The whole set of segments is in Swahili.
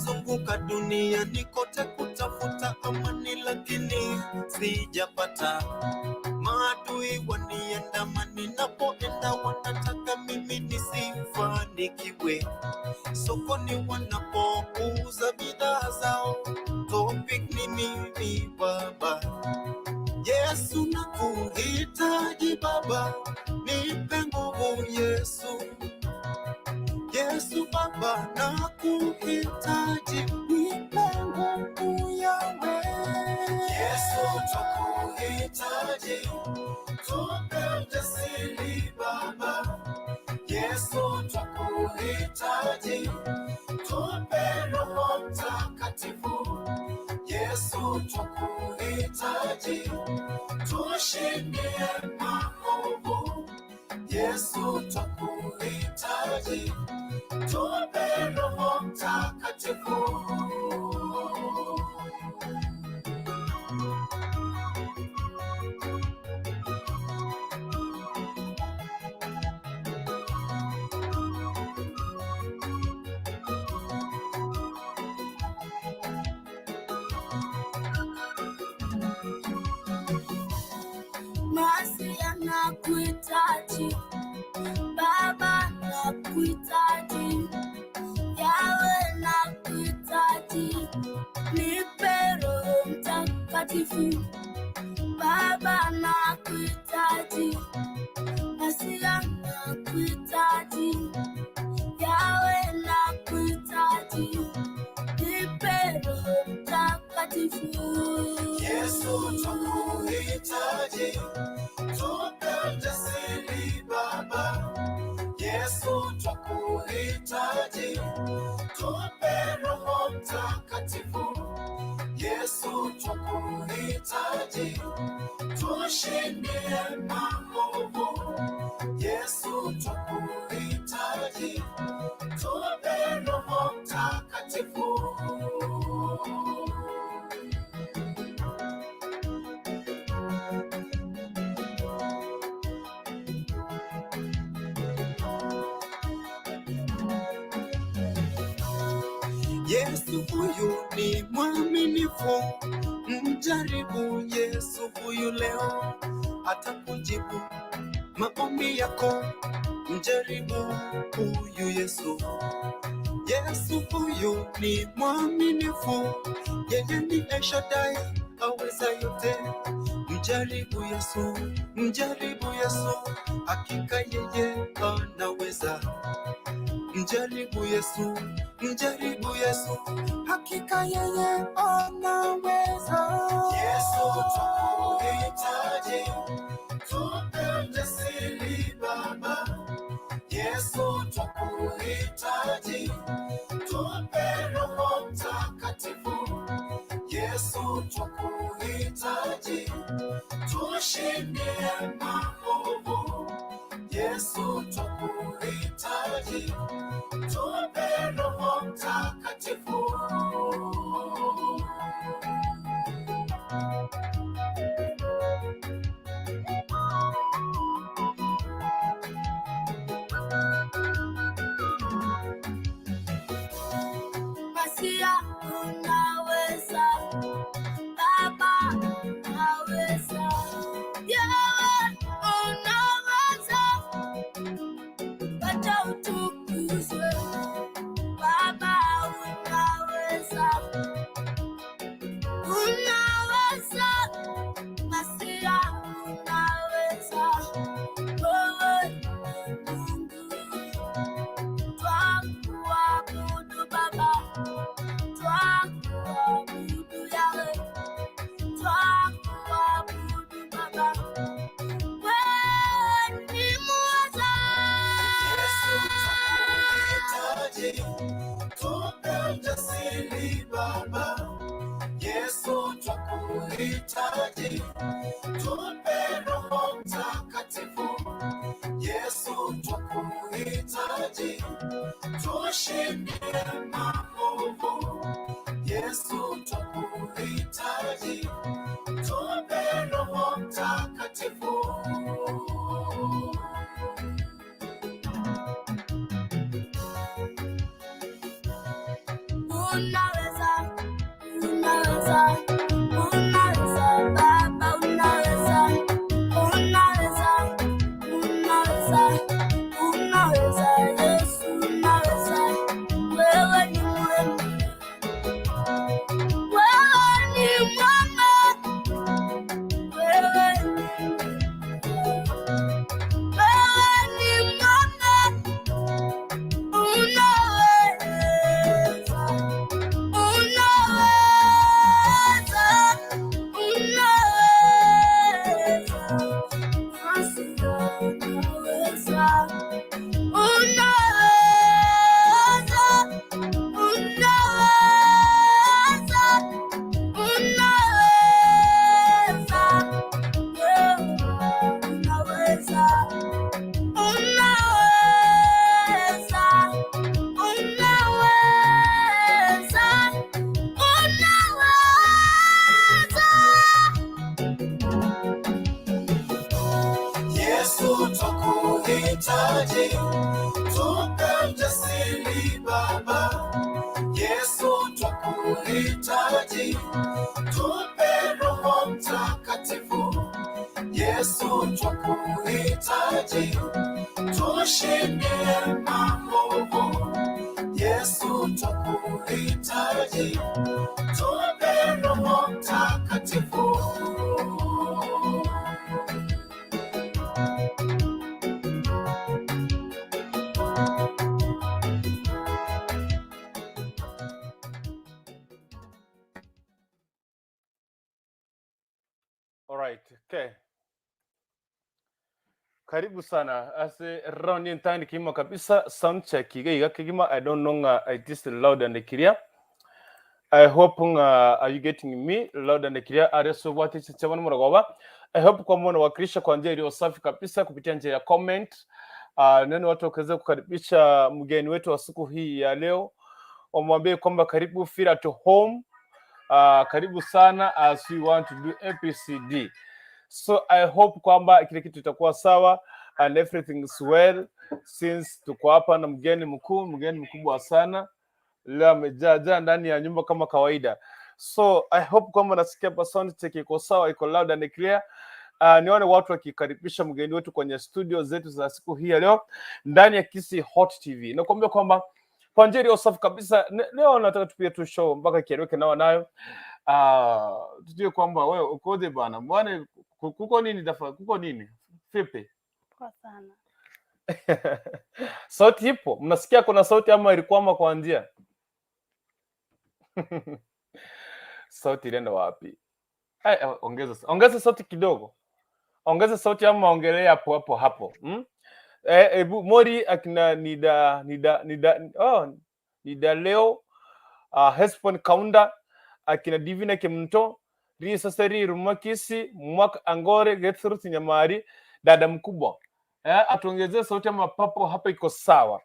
Nimezunguka duniani kote kutafuta amani, lakini sijapata. Maadui waniandama ninapoenda, wanataka mimi nisifanikiwe. Sokoni wanapouza bidhaa zao, topic ni mimi Baba. Yesu nakuhitaji Baba, nipe nguvu Yesu. Yesu Baba nakuhitaji, nipe nguvu yawe. Yesu twakuhitaji, tupe ujasiri Baba. Yesu twakuhitaji, tupe Roho Mtakatifu. Yesu twakuhitaji, tushindie maovu. Yesu twakuhitaji, tupe Roho Mtakatifu. Masia nakuhitaji, Baba nakuhitaji, Yawe nakuhitaji, nipe Roho Mtakatifu. Baba nakuhitaji, Masia nakuhitaji, Yawe nakuhitaji, nipe Roho Mtakatifu. Yesu twakuhitaji, tupe ujasiri Baba. Yesu twakuhitaji, tupe Roho Mtakatifu. Yesu twakuhitaji, tushindie maovu. Yesu twakuhitaji, tupe Roho Mtakatifu. Yesu huyu ni mwaminifu, mjaribu Yesu huyu leo, atakujibu maombi yako. Mjaribu huyu Yesu. Yesu huyu ni mwaminifu, yeye ni El Shaddai, aweza yote. Mjaribu Yesu, mjaribu Yesu, hakika yeye anaweza. Mjaribu Yesu, mjaribu Yesu, hakika yeye anaweza. Yesu twakuhitaji, tupe ujasiri Baba. Yesu twakuhitaji, tupe Roho Mtakatifu. Yesu twakuhitaji, tushindie maovu. Yesu twakuhitaji, tupe Roho Mtakatifu. Masia unaweza, Baba unaweza, Yawe unaweza, wacha utukuzwe. Baba unaweza, unaweza, Masia unaweza, wewe ni Mungu, twakuabudu Baba, twakuabudu Yawe, twakuabudu Baba. Wewe ni mweza. Yesu twakuhitaji, tupe ujasiri Baba. Yesu twakuhitaji, tupe Roho Mtakatifu. Yesu twakuhitaji, tushindie maovu. Yesu twakuhitaji, tupe Roho Mtakatifu. Unaweza, unaweza, unaweza Baba, unaweza, unaweza, unaweza, unaweza Yesu, unaweza. Wewe ni mwema, wewe ni mwema, wewe wewe ni mwema, unaweza, unaweza, unaweza, unaweza, unaweza, unaweza, unaweza, wewe unaweza, unaweza, unaweza, unaweza. Yesu twakuhitaji, tupe ujasiri Baba. Yesu twakuhitaji, tupe Roho Mtakatifu. Yesu twakuhitaji, tushindie maovu. Yesu twakuhitaji, tupe Roho Mtakatifu. All right, okay. Karibu sana. Ase round entani kima kabisa, sound check iga iga kigima. I don't know it is loud and clear. I hope are you getting me loud and clear? Areso wati chabana muragoba. I hope kwa mwana wakilisha kwa njia iliyo safi kabisa kupitia njia ya comment. Neno watu wakaweza kukaribisha mgeni wetu wa siku hii ya leo, wamwambie kwamba karibu, feel at home. Karibu sana as we want to do APCD. So I hope kwamba kile kitu itakuwa sawa and everything is well, since tuko hapa na mgeni mkuu, mgeni mkubwa sana leo amejaa jaa ndani ya nyumba kama kawaida. So I hope kwamba nasikia hapa sound check iko sawa, iko loud and clear. Nione watu wakikaribisha mgeni wetu kwenye studio zetu za siku hii ya leo ndani ya Kisii Hot TV. Nakuambia kwamba kwa njia iliyo safi kabisa. Leo nataka tupige tu show mpaka kieleweke nao nayo. Tujue kwamba wewe ukoje bana? Bwana, kuko nini dafa? Kuko nini? Vipi? Poa sana. Sauti ipo? Mnasikia kuna sauti ama ilikwama kwa njia? Sauti ilienda wapi? Ay, ongeza ongeza sauti kidogo, ongeza sauti ama ongelea hapo hapo hapo? Eh, ebu Mori akina nida nida nida oh, nida leo Hespon Kaunda, akina Divina Kimto Risaseri Rumakisi Mwaka Angore Gertrude Nyamari, dada mkubwa, atuongezee sauti ama papo hapa iko sawa.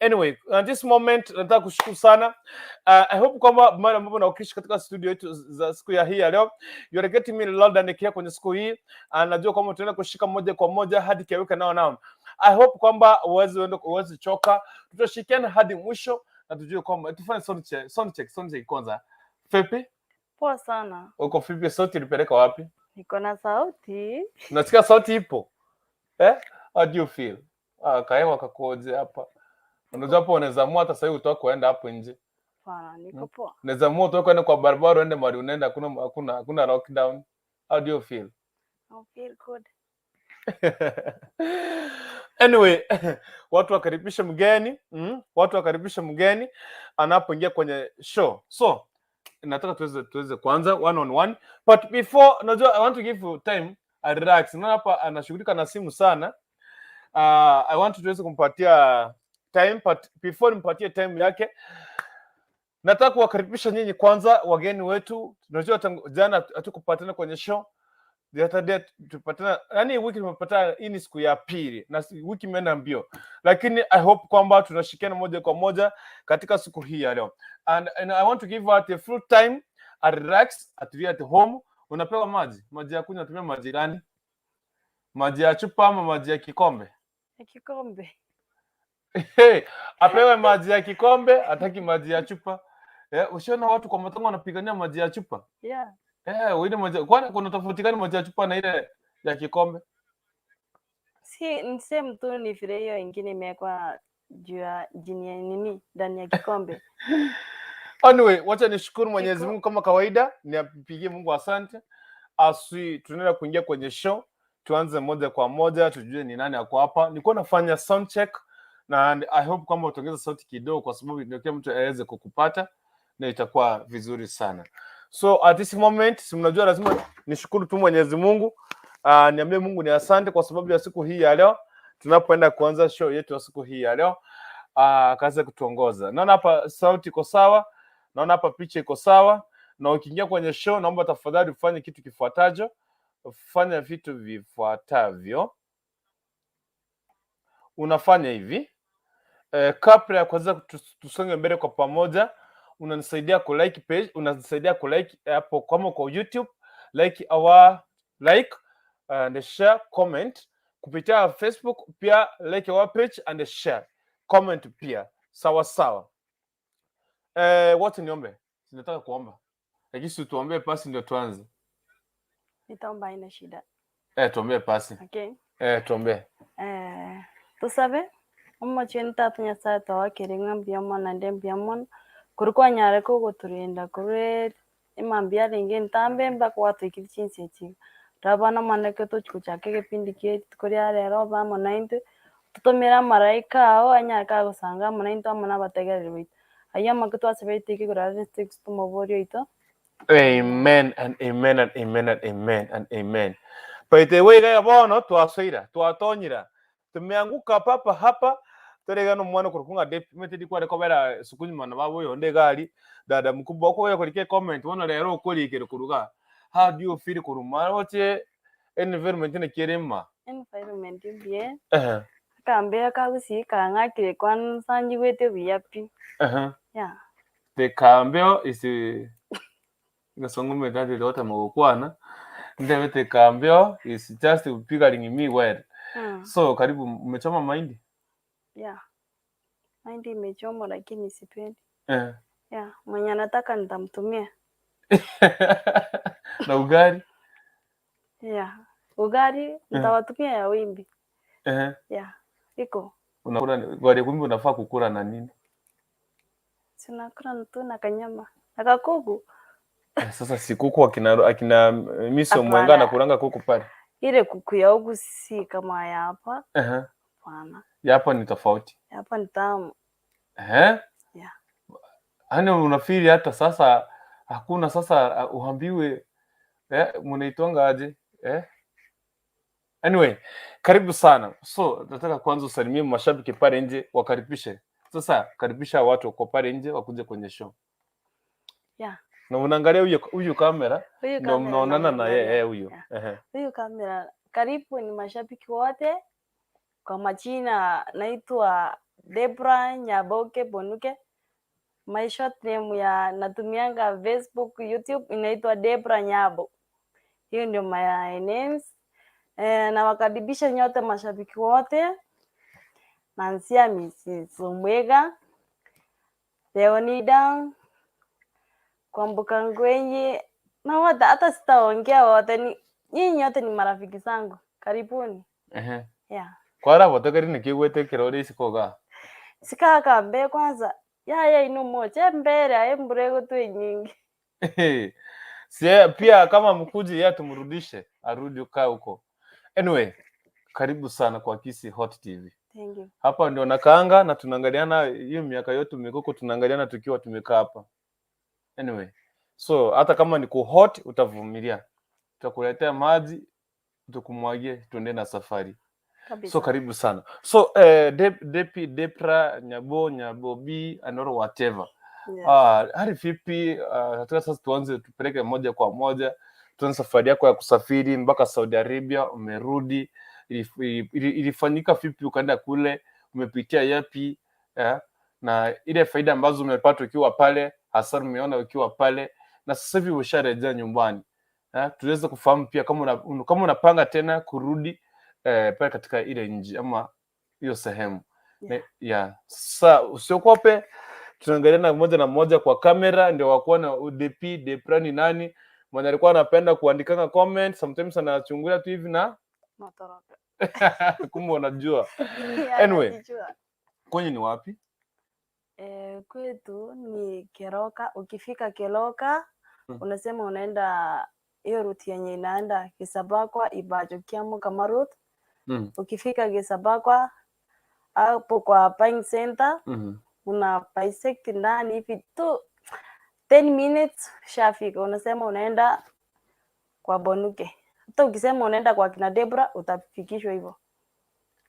Anyway, at this moment nataka kushukuru sana. I hope kwamba mara ambapo nawakilisha katika studio yetu za siku ya hii ya leo, you are getting me loud and clear kwenye siku hii. Najua kwamba tutaenda kushika moja kwa moja hadi kiaweka nao nao. I hope kwamba uweze choka, tutashirikiana hadi mwisho na tujue kwamba tufanye sound check, sound check, sound check kwanza. Vipi? Poa sana. Uko vipi? Sauti ilipeleka wapi? Niko na sauti. Unasikia sauti ipo? Eh? How do you feel? Ah, kaewa kakoje hapa? Unajua hapo unaweza amua hata sasa utoka kuenda hapo nje. Hapana, niko poa. Unaweza amua utoke kwenda kwa barabara uende mahali unaenda, hakuna lockdown. How do you feel? I feel good. Anyway, watu wakaribishe mgeni, Watu wakaribishe mgeni anapoingia kwenye show. So nataka tuweze kuanza one on one, but before, najua I want to give you time a relax. Naona hapa anashughulika na simu sana. I want to tuweze kumpatia time, but before nimpatie time yake, nataka kuwakaribisha nyinyi kwanza wageni wetu. Tunajua tangu jana hatukupatana kwenye show, the other day tupatana, yani wiki tumepatana, hii ni siku ya pili na wiki imeenda mbio, lakini I hope kwamba tunashikiana moja kwa moja katika siku hii ya leo, and I want to give her the full time a relax, atulie at home. Unapewa maji, maji ya kunywa, tumia maji gani? Maji ya chupa ama maji ya kikombe? Ya kikombe. Hey, apewe maji ya kikombe, hataki maji ya chupa. Eh, ushaona watu kwa matanga wanapigania maji ya chupa? Yeah. Eh, ile maji, kwani kuna tofauti gani maji ya chupa na ile ya kikombe? Si ni same tu, ni vile hiyo ingine imewekwa juu ya jini ya nini ndani ya kikombe. Anyway, wacha nishukuru Mwenyezi Iko Mungu kama kawaida, niampigie Mungu asante. Aswi tunaenda kuingia kwenye show, tuanze moja kwa moja, tujue ni nani ako hapa. Nilikuwa nafanya sound check na I hope kwamba utaongeza sauti kidogo, kwa sababu ndio kila mtu aweze kukupata na itakuwa vizuri sana. So at this moment, si mnajua lazima nishukuru tu Mwenyezi Mungu. Niambie Mungu ni asante kwa sababu ya siku hii ya leo tunapoenda kuanza show yetu ya siku hii ya leo, akaweze kutuongoza. Naona hapa sauti iko sawa, naona hapa picha iko sawa, na ukiingia kwenye show, naomba tafadhali ufanye kitu kifuatacho. Fanya vitu vifuatavyo. Unafanya hivi kabla ya kuanza tusonge mbele kwa pamoja, unanisaidia ku like page, unanisaidia ku like hapo kama kwa YouTube, like our like and share, comment kupitia Facebook pia, like our page and share, comment pia, sawa sawa. Wote niombe, sinataka kuomba, lakini si tuombee pasi ndio tuanze. Nitaomba, haina shida. Tuombee pasi. Okay. Tuombee. Tusabe omochie tata Nyasaye twawakire ng'a mbuya mono naende mbuya mono korwa kwanyare kogotorinda korwa emambia arenge entambe mpaka gwatoikire chinsa echi iga. Rora bono omoneke tochi gochaka egepindi kia rituko ria rero obe amo naintwe, totomere amaraika ao anyare kagosanga amo naintwe amo na abategereri baito. Aywo amake twasabete igoro ase Kristo omobori oito. Amen and amen and amen and amen and amen. By the way, gaya bono twasoira, twatonyira. Tumeanguka papa hapa torega no mwana kurukunga dep metedi kware kobera sukunyuma na babo yonde gari dada mkubwa uko ya kurike comment wono lero ukurikire kuruga. How do you feel kuruma wote environment ne kirima? Environment mbuya, Eh. akambeo kagusii kang'akire kwanza njigwete buya pi. Yeah. The kambeo is ngasongo medadi lota magokwana. Ndebete kambeo is just figuring me well. So karibu, umechoma mahindi? Yeah. Mahindi imechomwa lakini sipendi. Yeah, mwenye anataka nitamtumia. Na ugali? Yeah. Ugali nitawatumia ya wimbi. Yeah. Iko. Unakula ugali kumbe unafaa kukula na nini? Sinakula tu na kanyama. Na kakuku. Sasa si kuku akina Miso Mwenga Hapana. anakulanga kuku pale. Ile kuku ya huku si kama ya hapa. Hapana. Ya hapa ni tofauti. Ya hapa ni tamu. Yeah. Yaani unafeel hata sasa hakuna sasa uambiwe mnaitwanga aje? Eh? Anyway, karibu sana. So nataka kwanza usalimie mashabiki pale nje, wakaribishe. Sasa karibisha watu wako pale nje wakuje kwenye show. Yeah. Na unaangalia huyu kamera Huyu ndio kamera mnaonana na yeye namwangalia. huyo. Yeah. Ehe. Huyu kamera, karibu ni mashabiki wote. Kwa majina naitwa Debra Nyaboke Bonuke. My short name ya natumianga Facebook, YouTube inaitwa Debra Nyabo. Hiyo ndio my names. Nawakaribisha nyote mashabiki wote. Nansia Mrs. Omwega, Leonida, Kwambuka Ngwenye na wote, hata sitaongea wote, ni nyinyi nyote ni marafiki zangu. Karibuni. Ehe. Yeah. Kwara botokeri nikigwete kirori isikoga. Sikakambe kwanza yaya ino moja mbere aye mburego tu nyingi. Si pia kama mkuji yeye tumrudishe arudi ukaa huko. Anyway, karibu sana kwa Kisii Hot TV. Thank you. Hapa ndio nakaanga na tunaangaliana hiyo miaka yote mikoko tunaangaliana tukiwa tumekaa hapa. Anyway, so hata kama ni ku hot utavumilia. Tutakuletea maji tukumwagie tuende na safari. Kabisa. So karibu sana. So Depi Depra Nyabo Nyabobi and or whatever. Yes. Ah, hali vipi? Nataka sasa tuanze tupeleke moja kwa moja. Tuanze safari yako ya kusafiri mpaka Saudi Arabia, umerudi. Ilifanyika vipi ukaenda kule? Umepitia yapi? Na ile faida ambazo umepata ukiwa pale, hasara umeona ukiwa pale, na sasa hivi usharejea nyumbani. Tuweze kufahamu pia kama unapanga tena kurudi pale katika ile nchi ama hiyo sehemu. Yeah. Yeah. Sasa usiokope, Tunaangaliana moja na moja kwa kamera ndio wakuwa na UDP Depra ni nani mwenye alikuwa anapenda kuandikanga comment, sometimes anachungulia tu hivi na Natoroka. kumbe unajua. Yeah, Anyway, najijua. kwenye ni wapi? Kwetu ni Keroka. Ukifika Keroka unasema unaenda hiyo route yenye inaenda Kisabakwa, Ibajo, Kiamu kama route. Ukifika Kisabakwa hapo kwa Pine Center una bisect ndani hivi tu 10 minutes ushafika. Unasema unaenda kwa Bonuke. Hata ukisema unaenda kwa kina Debra utafikishwa hivyo.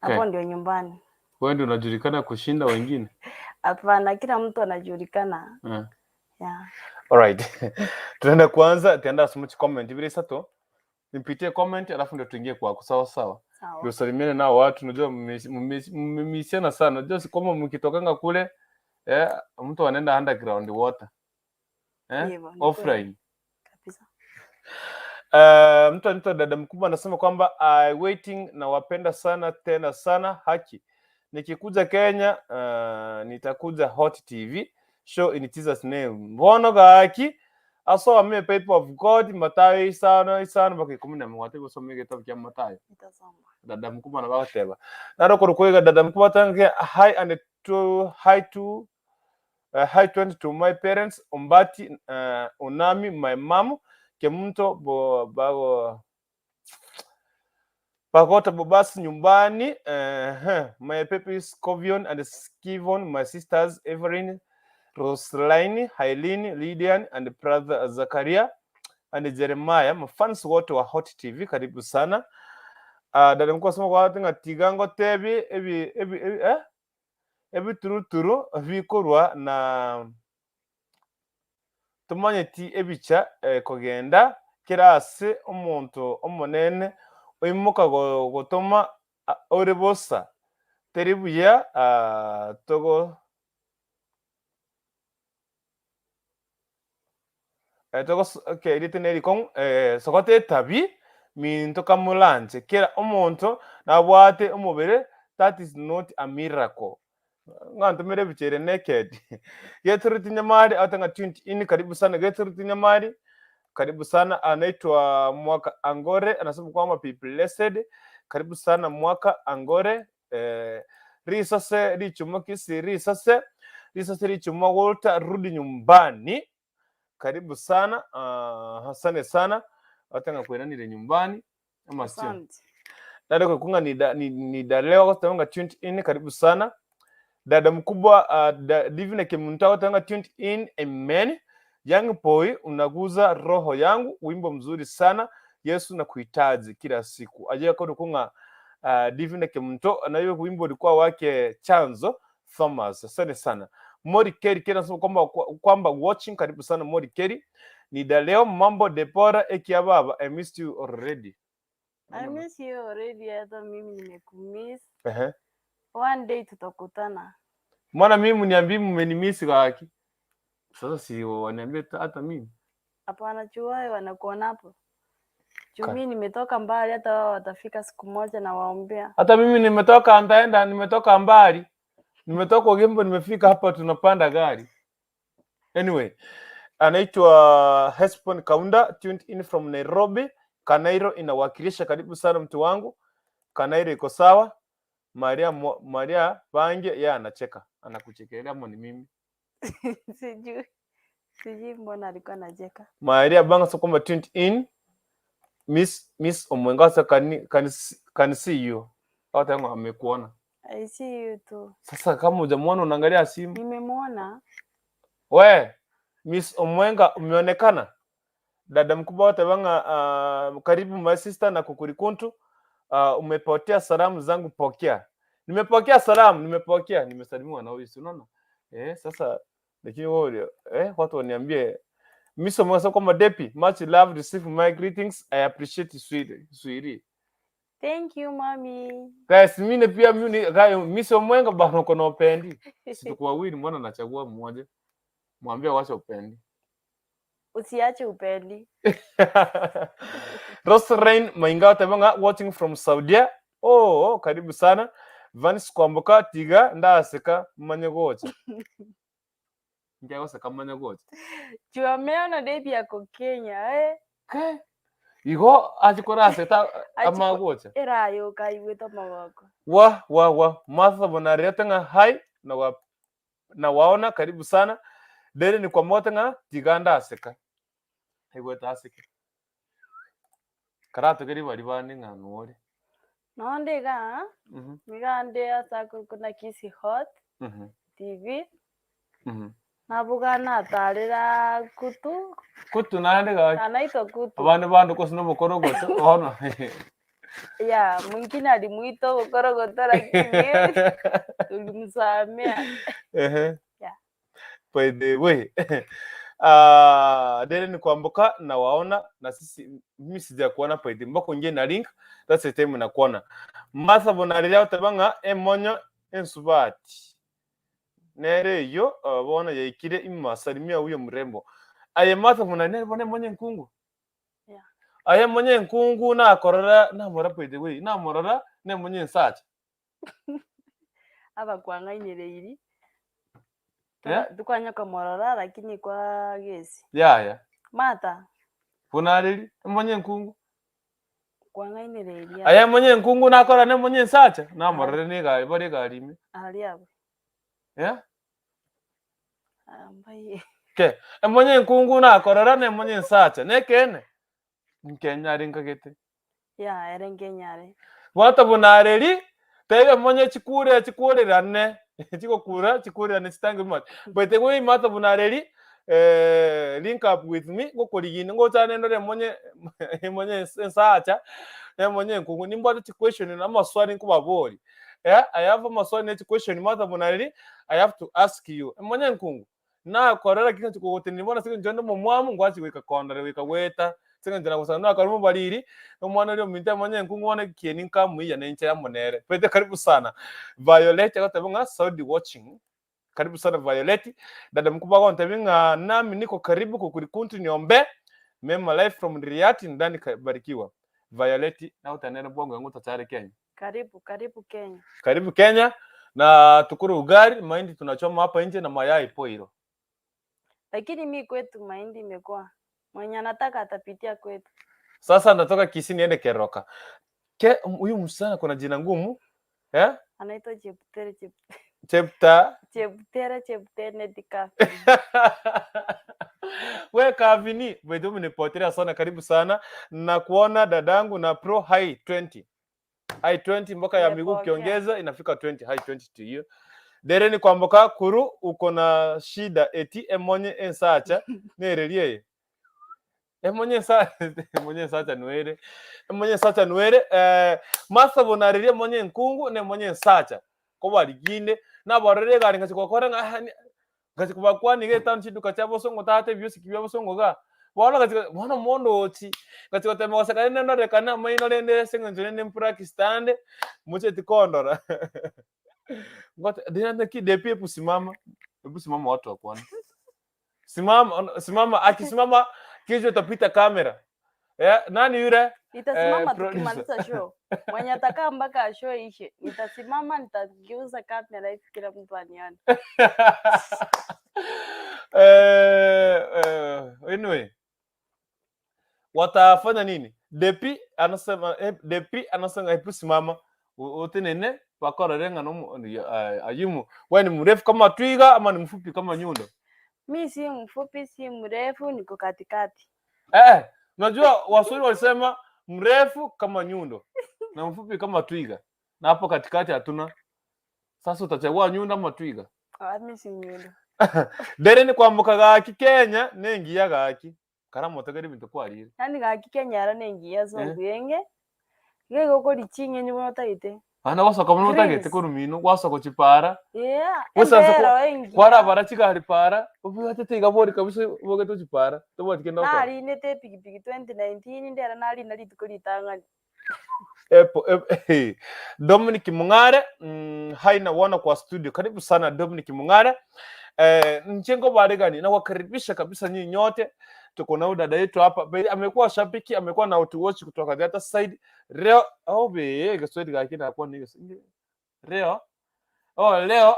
Hapo ndio nyumbani. Wewe ndio unajulikana kushinda wengine. Hapana, kila mtu anajulikana. Yeah. Alright. Tunaenda kwanza, tunaenda soma comment vile sato. Nipitie comment alafu ndio tuingie kwako, sawa sawa. Sawa. Ndio salimiane nao watu, unajua mmemisiana sana. Unajua si kwamba mkitokanga kule mtu anaenda underground water. Hivyo, ni kweli. Offline. Kabisa. Mtu anaitwa dada mkubwa anasema kwamba I waiting na wapenda sana tena sana haki. Nikikuja Kenya nitakuja Hot TV show in Jesus name. Mbono gaki aso ame people of God Mathayo 5:5 mpaka 11 gusoma gitabu kia Mathayo. Nitasoma. Dada mkubwa na bagateba. Naro kurukwega dada mkubwa tange hi and to hi to hi 20 to my parents Ombati Onami my mom Kemunto bo bago Bagota Bobas nyumbani my pepis Covion and Skivon, my sisters Everin, Roseline, Hailin, Lydian and brother Zakaria and Jeremiah, mafans wote wa Hot TV, karibu sana. Dada mkuu asema kwa watu ngatigango tebi ebi ebi ebi ebituruturu bikorwa na tumanyeti ebicha kogenda kirase omonto omonene oimoka gotoma ore bosa teri buya togo togo okay rite nerikong sokote tabi minto kamulanje kera omonto nabwate omobere, that is not a miracle. Ngantumire bichere naked. Gertrude Nyamari atanga tuned in, karibu sana Gertrude Nyamari, karibu sana. Anaitwa Mwaka Angore anasema kwamba be blessed, karibu sana Mwaka Angore. Risase richuma kisi risase risase richuma Walter, rudi nyumbani, karibu sana. Asante sana atanga kwenanire nyumbani ama sio? Asante. Dada kwa kunga ni dalewa kwa sababu tuned in, karibu sana dada mkubwa. Divine Kimunta tanga tuned in, amen. Young boy unaguza roho yangu, wimbo mzuri sana, Yesu nakuhitaji kila siku. Aje kwa kunga Divine Kimunto na hiyo wimbo ulikuwa wake Chanzo Thomas, asante sana. Mori Keri Keri anasema kwamba watching, karibu sana Mori Keri. Ni daleo mambo Debora ekiababa, I missed you already. I miss you already, hata mimi nimekumiss. Ehe. One day tutakutana. Mbona mimi mniambie mmenimisi kwa haki? Sasa si waniambie hata mimi. Hapana, juu wao wanakuona hapo. Juu Ka- mimi nimetoka mbali, hata wao watafika siku moja na waombea. Hata mimi nimetoka ntaenda, nimetoka mbali. Nimetoka Ugembo nimefika hapa tunapanda gari. Anyway, anaitwa Hespon Kaunda tuned in from Nairobi. Kanairo inawakilisha, karibu sana mtu wangu. Kanairo iko sawa. Maria Maria Bange yeye anacheka. Anakuchekelea ama ni mimi? Sijui. Sijui mbona alikuwa anacheka. Maria Banga so kwamba tuned in. Miss Omwengasa can see you. Hata yangu amekuona. I see you too. Sasa kama hujamuona unaangalia simu. Nimemwona. We, Miss Omwenga umeonekana? Dada mkubwa wote banga karibu my sister na kukurikuntu. Umepotea salamu zangu, pokea. Nimepokea salamu, nimepokea, nimesalimiwa na huyu, si unaona? Sasa lakini wewe watu waniambie Miss Omwenga sasa kwamba Depi, much love, receive my greetings. I appreciate sweetie, sweetie. Thank you mami. Guys, mimi pia mimi guys, Miss Omwenga bado kuna upendi. Si tuko wawili, mbona nachagua mmoja? Mwambie wacha upendi. Usiache upendi. Rosrain Mainga Tabanga watching from Saudia. Oh, karibu sana. Vance Kwamboka tiga ndaseka manye gocha. Nkiagoseka manya gocha. Juu ameona Debbie ako Kenya, eh. Ke igo achikora aseta Achiko- amagocha. Erayoka aigwete omogoko. Wa wa wa Martha bonarete ng'a hai na wa, na waona karibu sana dere ni kwa mote ng'a tiganda aseka aigwete aseke karatoke ribari bande ng'a nore. Nonde iga, iga nde ase akorokwa na Kisii Hot TV. Nabuga natarera kutu. Kutu naende gaki. Anaitwa kutu. Abande bande kose nobokorogoto bono. Ya, mwingine alimuita okorogoto lakini tulimsamea. Yeah. By the way, dere ni kuambuka na waona na sisi mimi sija kuona by the mbako ngie na link, that's the time na kuona. Martha bonarira otabanga emonyo ensubati. Nere yo bona yaikire imasalimia huyo mrembo. Aye Martha bonarira bona emonyo enkungu. Yeah. Aye emonyo enkungu nakorora namora by the way namorora nemonyo ensacha. Abakwang'ainereiri. Yeah? Tukwanya komorora lakini kwa gesi. Yaya. Martha. Bonariri emonyo enkungu. Kwang'ainereiri. Aye emonyo enkungu nakora nemonyo ensacha namorore negari bare egari ime. Ari abwo. Yeah? Ambaye. Ke emonyo enkungu nakorora nemonyo ensacha nekene nkenyare nkagete. Ya, ere nkenyare. Bwata bonareri tebe emonyo chikure chikurerane chigokura chikurerane chitange mate but the way Martha bonareri link up with me ngokorigine ngochane ndore emonye emonye ensacha emonye enkungu nimbwate chiquestion na amaswali nkubabori. Yeah, I have amaswali ne chiquestion Martha bonareri I have to ask you. Emonye enkungu nakorera kinga chikogote nibona sige njondo momwamu ngwachi wika kondare wika weta sige njana gusana nakora mubariri omwana uri ominto emonye enkungu one kieni nkamuiya nenche ya monere pete. Karibu sana Violet agatebe ng'a Saudi watching. Karibu sana Violet dada mkubwa gontebi ng'a nami niko karibu kukuri kuntu niombe mema life from Riyadh ndani barikiwa Violet na utanene bongo yangu tachare Kenya. Karibu, karibu Kenya. Karibu Kenya na tukuru ugali mahindi tunachoma hapa nje na mayai poiro. Lakini mi kwetu mahindi imekuwa. Mwenye anataka atapitia kwetu. Sasa natoka Kisii niende Keroka. Ke huyu msichana kuna jina ngumu eh? Anaitwa Cheptere Chep Chepta Cheptere Cheptere Neti. We Kavini, wewe umenipotelea sana, karibu sana na kuona dadangu na pro high 20. High 20 mpaka ya miguu. Nimepokea. Ukiongeza inafika 20, high 20 to you. Dereni kwamboka kuru uko na shida eti emonye ensacha nererie emonye ensa emonye ensacha nwere emonye ensacha nwere Martha bonaririe emonye enkungu ne emonye ensacha ko bariginde naborere egari ngachikokora ng'a ngachikubakwaniga etown chiduka chia bosongo tate biosiki bia bosongo ga bono ngachiko bono mondo ochi ngachigotema goseka rende ndorekana amaino rende ase eng'encho rende mprakistande mucheti kondora ngote dina ki depi hebu simama, hebu simama watu wakuone, simama, simama, akisimama kichwa itapita kamera. Yeah, nani yule? Nitasimama Producer. Tukimaliza show. Mwenye atakaa mpaka show ishe. Nitasimama, nitageuza kamera hivi kila mtu anione. Anyway, watafanya nini? Depi anasema depi anasema hebu simama utenene bakorere ng'ano ayumu wewe ni mrefu kama twiga ama ni mfupi kama nyundo? Mi si mfupi, si mrefu, niko katikati. Unajua Waswahili walisema mrefu kama nyundo na mfupi kama twiga, na hapo katikati hatuna. Sasa utachagua nyundo ama twiga? Ah, mi si nyundo. Dere ni kwambuka gaki Kenya nengiya gaki karamotegera ebinto kwarire. Yaani gaki Kenya ara nengiya zongwenge. Gego ching'enyi bono otagete. Ana wasoka muno otagete Greens. korumino gwasoka chipara. Yeah, Wesasa embero engiya. Kwarabara chigari para obwate tiga bori kabisa bogete chipara tobwati kenda okora. Narinete epikipiki 2019 ndera narina rituko ritang'ani. Epo, Dominic Mungare, hai naona kwa studio. Karibu sana Dominic Mungare. Mchengo barigani nawakaribisha kabisa nyinyi nyote. Tuko na huyu dada yetu hapa. Amekuwa shabiki, amekuwa na utuwatch kutoka the other side. Leo oh be Kiswahili gaki na kwa ni leo. Oh, leo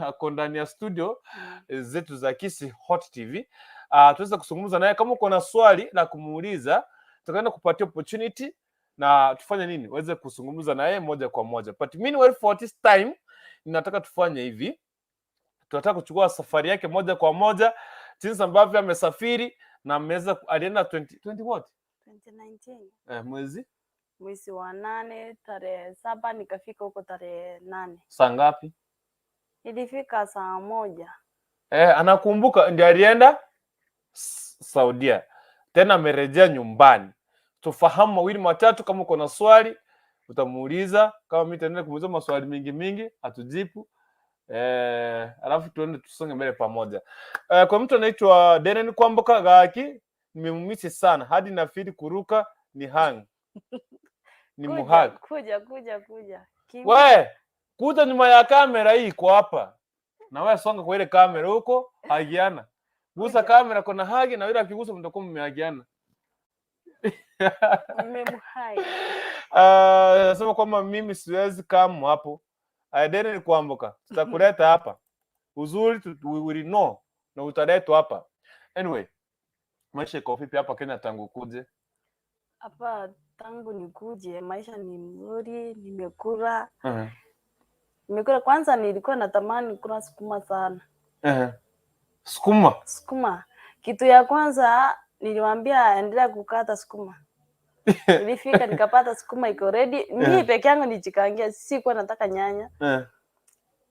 ako ndani ya studio zetu za Kisii Hot TV. Tuweza kuzungumza naye. Kama uko na swali la kumuuliza, tutakwenda kupatia opportunity na tufanye nini, uweze kuzungumza naye moja kwa moja. But meanwhile for this time, ninataka tufanye hivi, tunataka kuchukua safari yake moja kwa moja, jinsi ambavyo amesafiri na ameweza alienda 20, 20 what? 2019. Eh, mwezi Mwezi wa 8 tarehe 7 nikafika huko tarehe 8. Saa ngapi? Nilifika saa 1. Eh, anakumbuka ndio alienda Saudia, tena amerejea nyumbani. Tufahamu mawili matatu. Kama uko na swali utamuuliza, kama mimi nitaendelea kumuuliza maswali mingi mingi atujibu. Eh, alafu tuende tusonge mbele pamoja. Eh, kwa mtu anaitwa Denen Kwamboka Gaki, nimemmiss sana hadi nafeel kuruka ni hang ni Kuja, muhag. kuja, kuja, kuja. Kimbia. We, kuja nyuma ya kamera hii iko hapa. Na wewe songa kwa ile kamera huko, hagiana. Gusa Kuja. Kamera kuna hagi na yule akigusa mtakuwa mmehagiana. Mmemuhai. Nasema kwamba mimi siwezi kamu hapo. Deni ni Kwamboka. Tutakuleta hapa. Uzuri we will know na utaletwa hapa. Anyway, maisha iko vipi hapa Kenya tangu kuje? Hapa tangu nikuje maisha ni mzuri, nimekula. Nimekula kwanza, nilikuwa natamani kula sukuma sana. Sukuma. Sukuma. Kitu ya kwanza niliwaambia endelea kukata sukuma. Nilifika nikapata sukuma iko ready. Mimi peke yangu nijikaangia, sikuwa nataka nyanya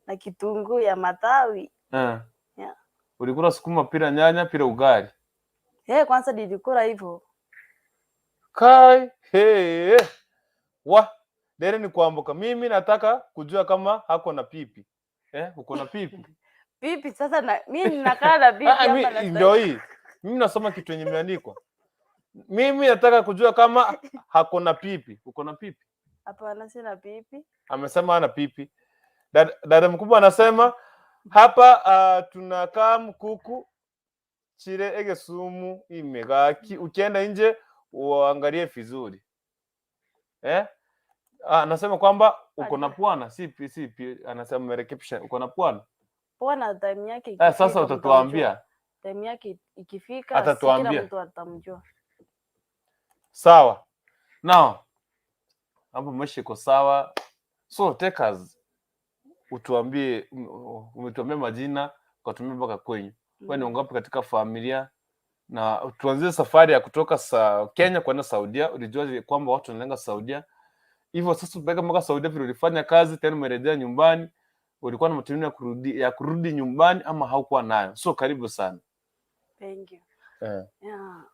na kitunguu ya matawi. Yeah. Ulikula sukuma pila nyanya pila ugali. Eh, kwanza nilikula hivyo. Kai, hey, wa dere ni Kwamboka. Mimi nataka kujua kama hako na pipi. Eh, uko na pipi? Pipi sasa na mimi ninakaa na pipi Ah, hapa na ndio hii. Mimi nasoma kitu yenye imeandikwa. Mimi nataka kujua kama hako na pipi. Uko na pipi? Hapana, sina pipi. Amesema hana pipi. Dada mkubwa anasema hapa tunakaa mkuku chile egesumu imegaki. Ukienda nje uangalie vizuri. Eh? Ah, anasema kwamba uko na pwana, si anasema merekebisha, uko na pwana. Pona time yake Eh, sasa ikifika utatuambia. mtamjua. Time yake ikifika si kila Atatuambia. Mtu atamjua. Sawa. Now, hapo maisha iko sawa. So take us, utuambie, umetuambia majina, ukatumia mpaka kwenyu. Wewe ni wangapi katika familia? Na tuanzie safari ya kutoka Kenya kwenda Saudia. Ulijua kwamba watu wanalenga Saudia? Hivyo sasa upeleka mpaka Saudia, vile ulifanya kazi tena umerejea nyumbani, ulikuwa na matumaini ya kurudi nyumbani ama haukuwa nayo? So karibu sana. Thank you. Eh. Yeah.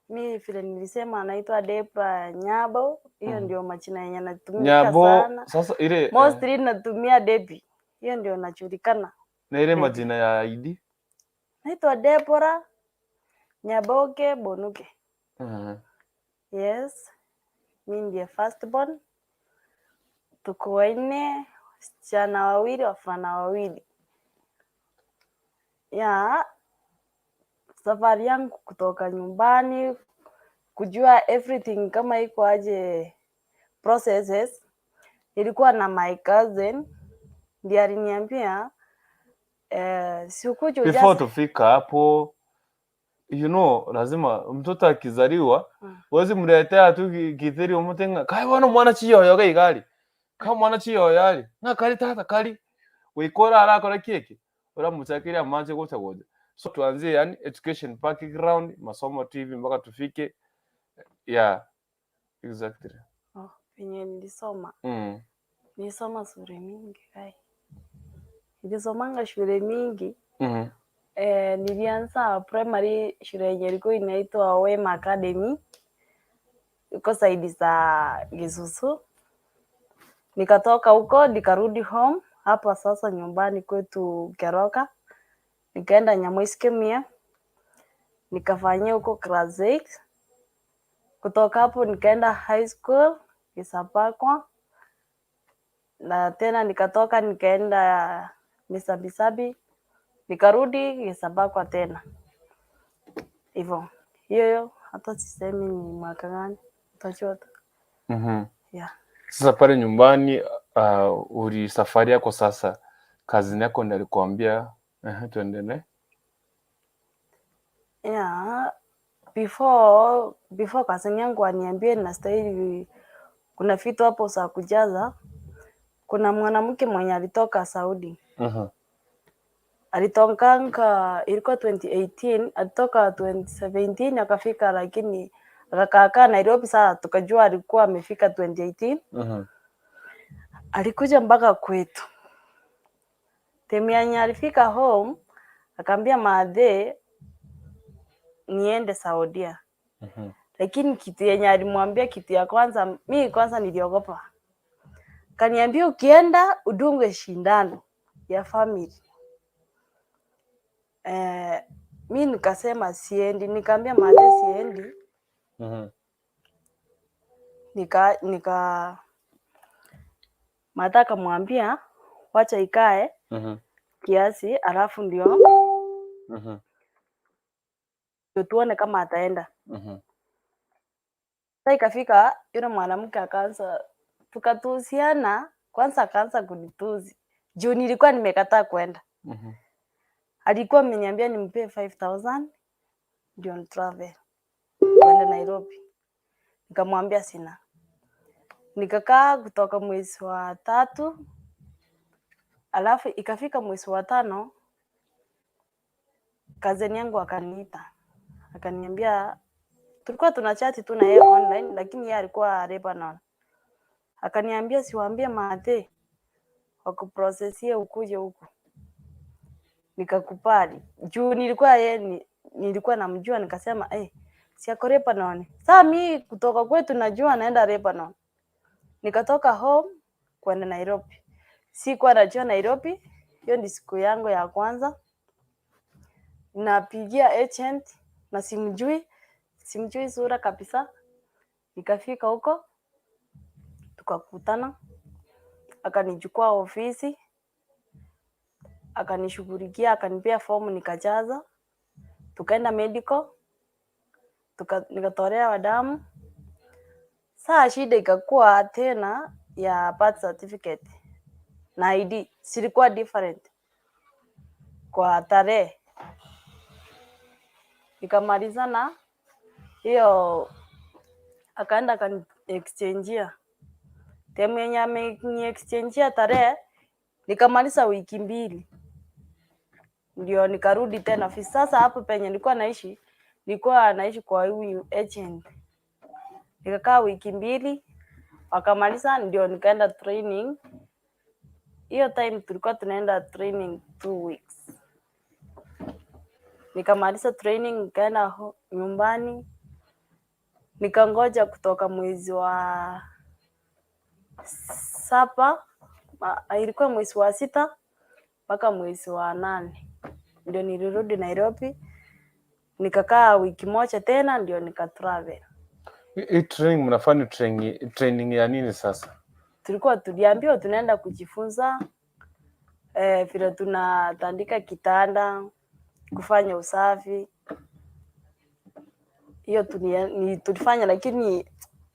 Mi vile nilisema naitwa Debra Nyabo, hiyo ndio majina yenye natumika Nyabo sana. Sasa ile Mostly natumia Debbie. Hiyo ndio najulikana. Na ile Debbie. Majina ya ID? Naitwa Debora Nyaboke Bonuke. Yes, mi ndiye first born. Tuko wanne, wasichana wawili, wavulana wawili. Ya safari yangu kutoka nyumbani kujua everything kama iko aje processes, nilikuwa na my cousin ndiye aliniambia si ukuje Before ujaze tufika hapo, lazima mtoto akizaliwa huwezi mletea tu githeri umutenga kai wana mwana chiyoyo kai kama mwana chiyoyo ali nga kali tata kali wikora arakora keki uramuchakiria manje gocha goja. So tuanzie yani education background, masomo TV mpaka tufike, yeah, exactly. Oh, penye nilisoma, nilisoma shule mingi kai, nilisomanga shule mingi. Eh, nilianza primary shule yenye ilikuwa inaitwa Wema Academy, iko side za Gisusu. Nikatoka huko nikarudi home hapa sasa nyumbani kwetu Keroka, nikaenda Nyamwisi nikafanyia huko class 8. Kutoka hapo nikaenda high school Kisapakwa, na tena nikatoka nikaenda Misabisabi, nikarudi Kisapakwa tena hivyo. Hiyo hata sisemi ni mwaka gani, utajua tu. Yeah. Sasa pale nyumbani Uli safari yako sasa, kazini yako ndiyo alikuambia? Tuendelee. Yeah, before cousin yangu aniambie nastahili, kuna vitu hapo za kujaza. Kuna mwanamke mwenye alitoka Saudi. Alitokanga ilikuwa 2018, alitoka 2017 akafika, lakini akakaakaa Nairobi. Saa tukajua alikuwa amefika 2018. Alikuja mpaka kwetu. Time yenye alifika home, akaambia mathe niende Saudia. Lakini kitu yenye alimwambia, kitu ya kwanza, mi kwanza niliogopa. Kaniambia ukienda udungwe shindano ya family. Mi nikasema siendi, nikaambia mathe siendi. Nika mathe akamwambia wacha ikae kiasi, alafu ndio ndio tuone kama ataenda. Sasa ikafika yule mwanamke akaanza, tukatusiana kwanza, akaanza kunitusi juu nilikuwa nimekataa kwenda. Alikuwa ameniambia nimpee 5000 ndio ni travel kwenda Nairobi. Nikamwambia sina. Nikakaa kutoka mwezi wa tatu, alafu ikafika mwezi wa tano, cousin yangu akaniita, akaniambia, tulikuwa tunachati tu na yeye online, lakini yeye alikuwa Lebanon. Akaniambia siwaambie mathe wakuprosesie ukuje huku. Nikakubali juu nilikuwa yeye nilikuwa namjua, nikasema si ako Lebanon. Saa mi kutoka kwetu najua naenda Lebanon. Nikatoka home kwenda Nairobi. Sikuwa najua Nairobi, hiyo ni siku yangu ya kwanza. Napigia agent na simjui, simjui sura kabisa. Nikafika huko tukakutana, akanichukua ofisi, akanishughulikia, akanipea fomu nikajaza, tukaenda medical, nikatolewa damu. Saa shida ikakuwa tena ya birth certificate na ID zilikuwa different kwa tarehe. Nikamalizana hiyo, akaenda akani exchangeia. Time yenye ameni exchangeia tarehe, nikamaliza wiki 2 ndio nikarudi tena ofisi. Sasa hapo penye nilikuwa naishi kwa huyu agent. Nikakaa wiki 2, wakamaliza, ndio nikaenda training. Hiyo time tulikuwa tunaenda training 2 weeks. Nikamaliza training, nikaenda nyumbani, nikangoja kutoka mwezi wa saba, ilikuwa mwezi wa sita mpaka mwezi wa nane ndio nilirudi Nairobi, nikakaa wiki moja tena ndio nika travel. Hii training mnafanya training ya nini sasa? Tulikuwa tuliambiwa tunaenda kujifunza vile tunatandika kitanda, kufanya usafi. Hiyo tulifanya, lakini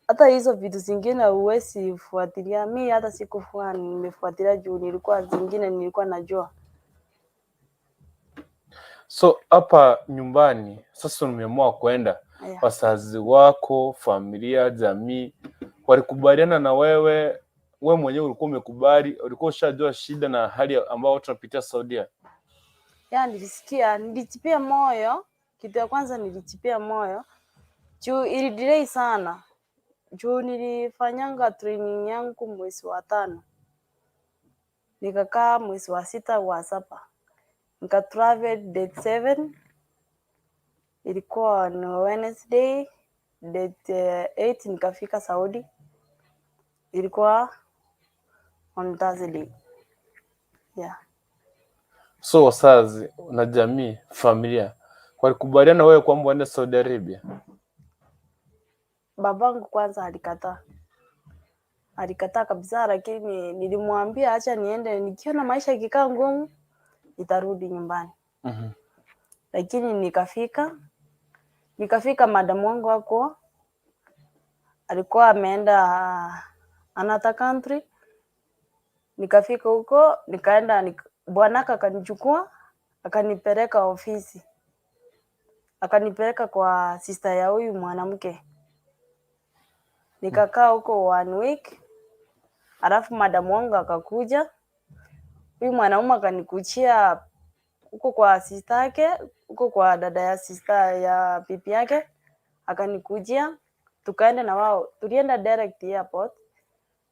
hata hizo vitu zingine huwezi fuatilia. Mi hata sikuwa nimefuatilia juu nilikuwa zingine nilikuwa najua. So hapa nyumbani sasa umeamua kwenda, wazazi wako, familia, jamii walikubaliana na wewe? We mwenyewe ulikuwa umekubali? Ulikuwa ushajua shida na hali ambayo watu wanapitia Saudia? Ya, nilisikia, nilijipea moyo. Kitu ya kwanza nilijipea moyo juu ili delay sana, juu nilifanyanga training yangu mwezi wa tano, nikakaa mwezi wa sita, wa saba, nika travel date 7, ilikuwa ni Wednesday, date 8 nikafika Saudi, ilikuwa on Thursday. Yeah. So wazazi na jamii, familia walikubaliana wewe kwamba uende Saudi Arabia? Babangu kwanza alikataa, alikataa kabisa, lakini nilimwambia acha niende, nikiona maisha ikikaa ngumu nitarudi nyumbani. Lakini nikafika, madamu wangu hakuwa, alikuwa ameenda another country. Nikafika huko nikaenda bwanaka akanichukua akanipeleka ofisi, akanipeleka kwa sister ya huyu mwanamke. Nikakaa huko one week, alafu madamu wangu akakuja. Huyu mwanaume akanikujia huko kwa sister yake, huko kwa dada ya sister ya bibi yake, akanikujia, tukaenda na wao, tulienda direct airport,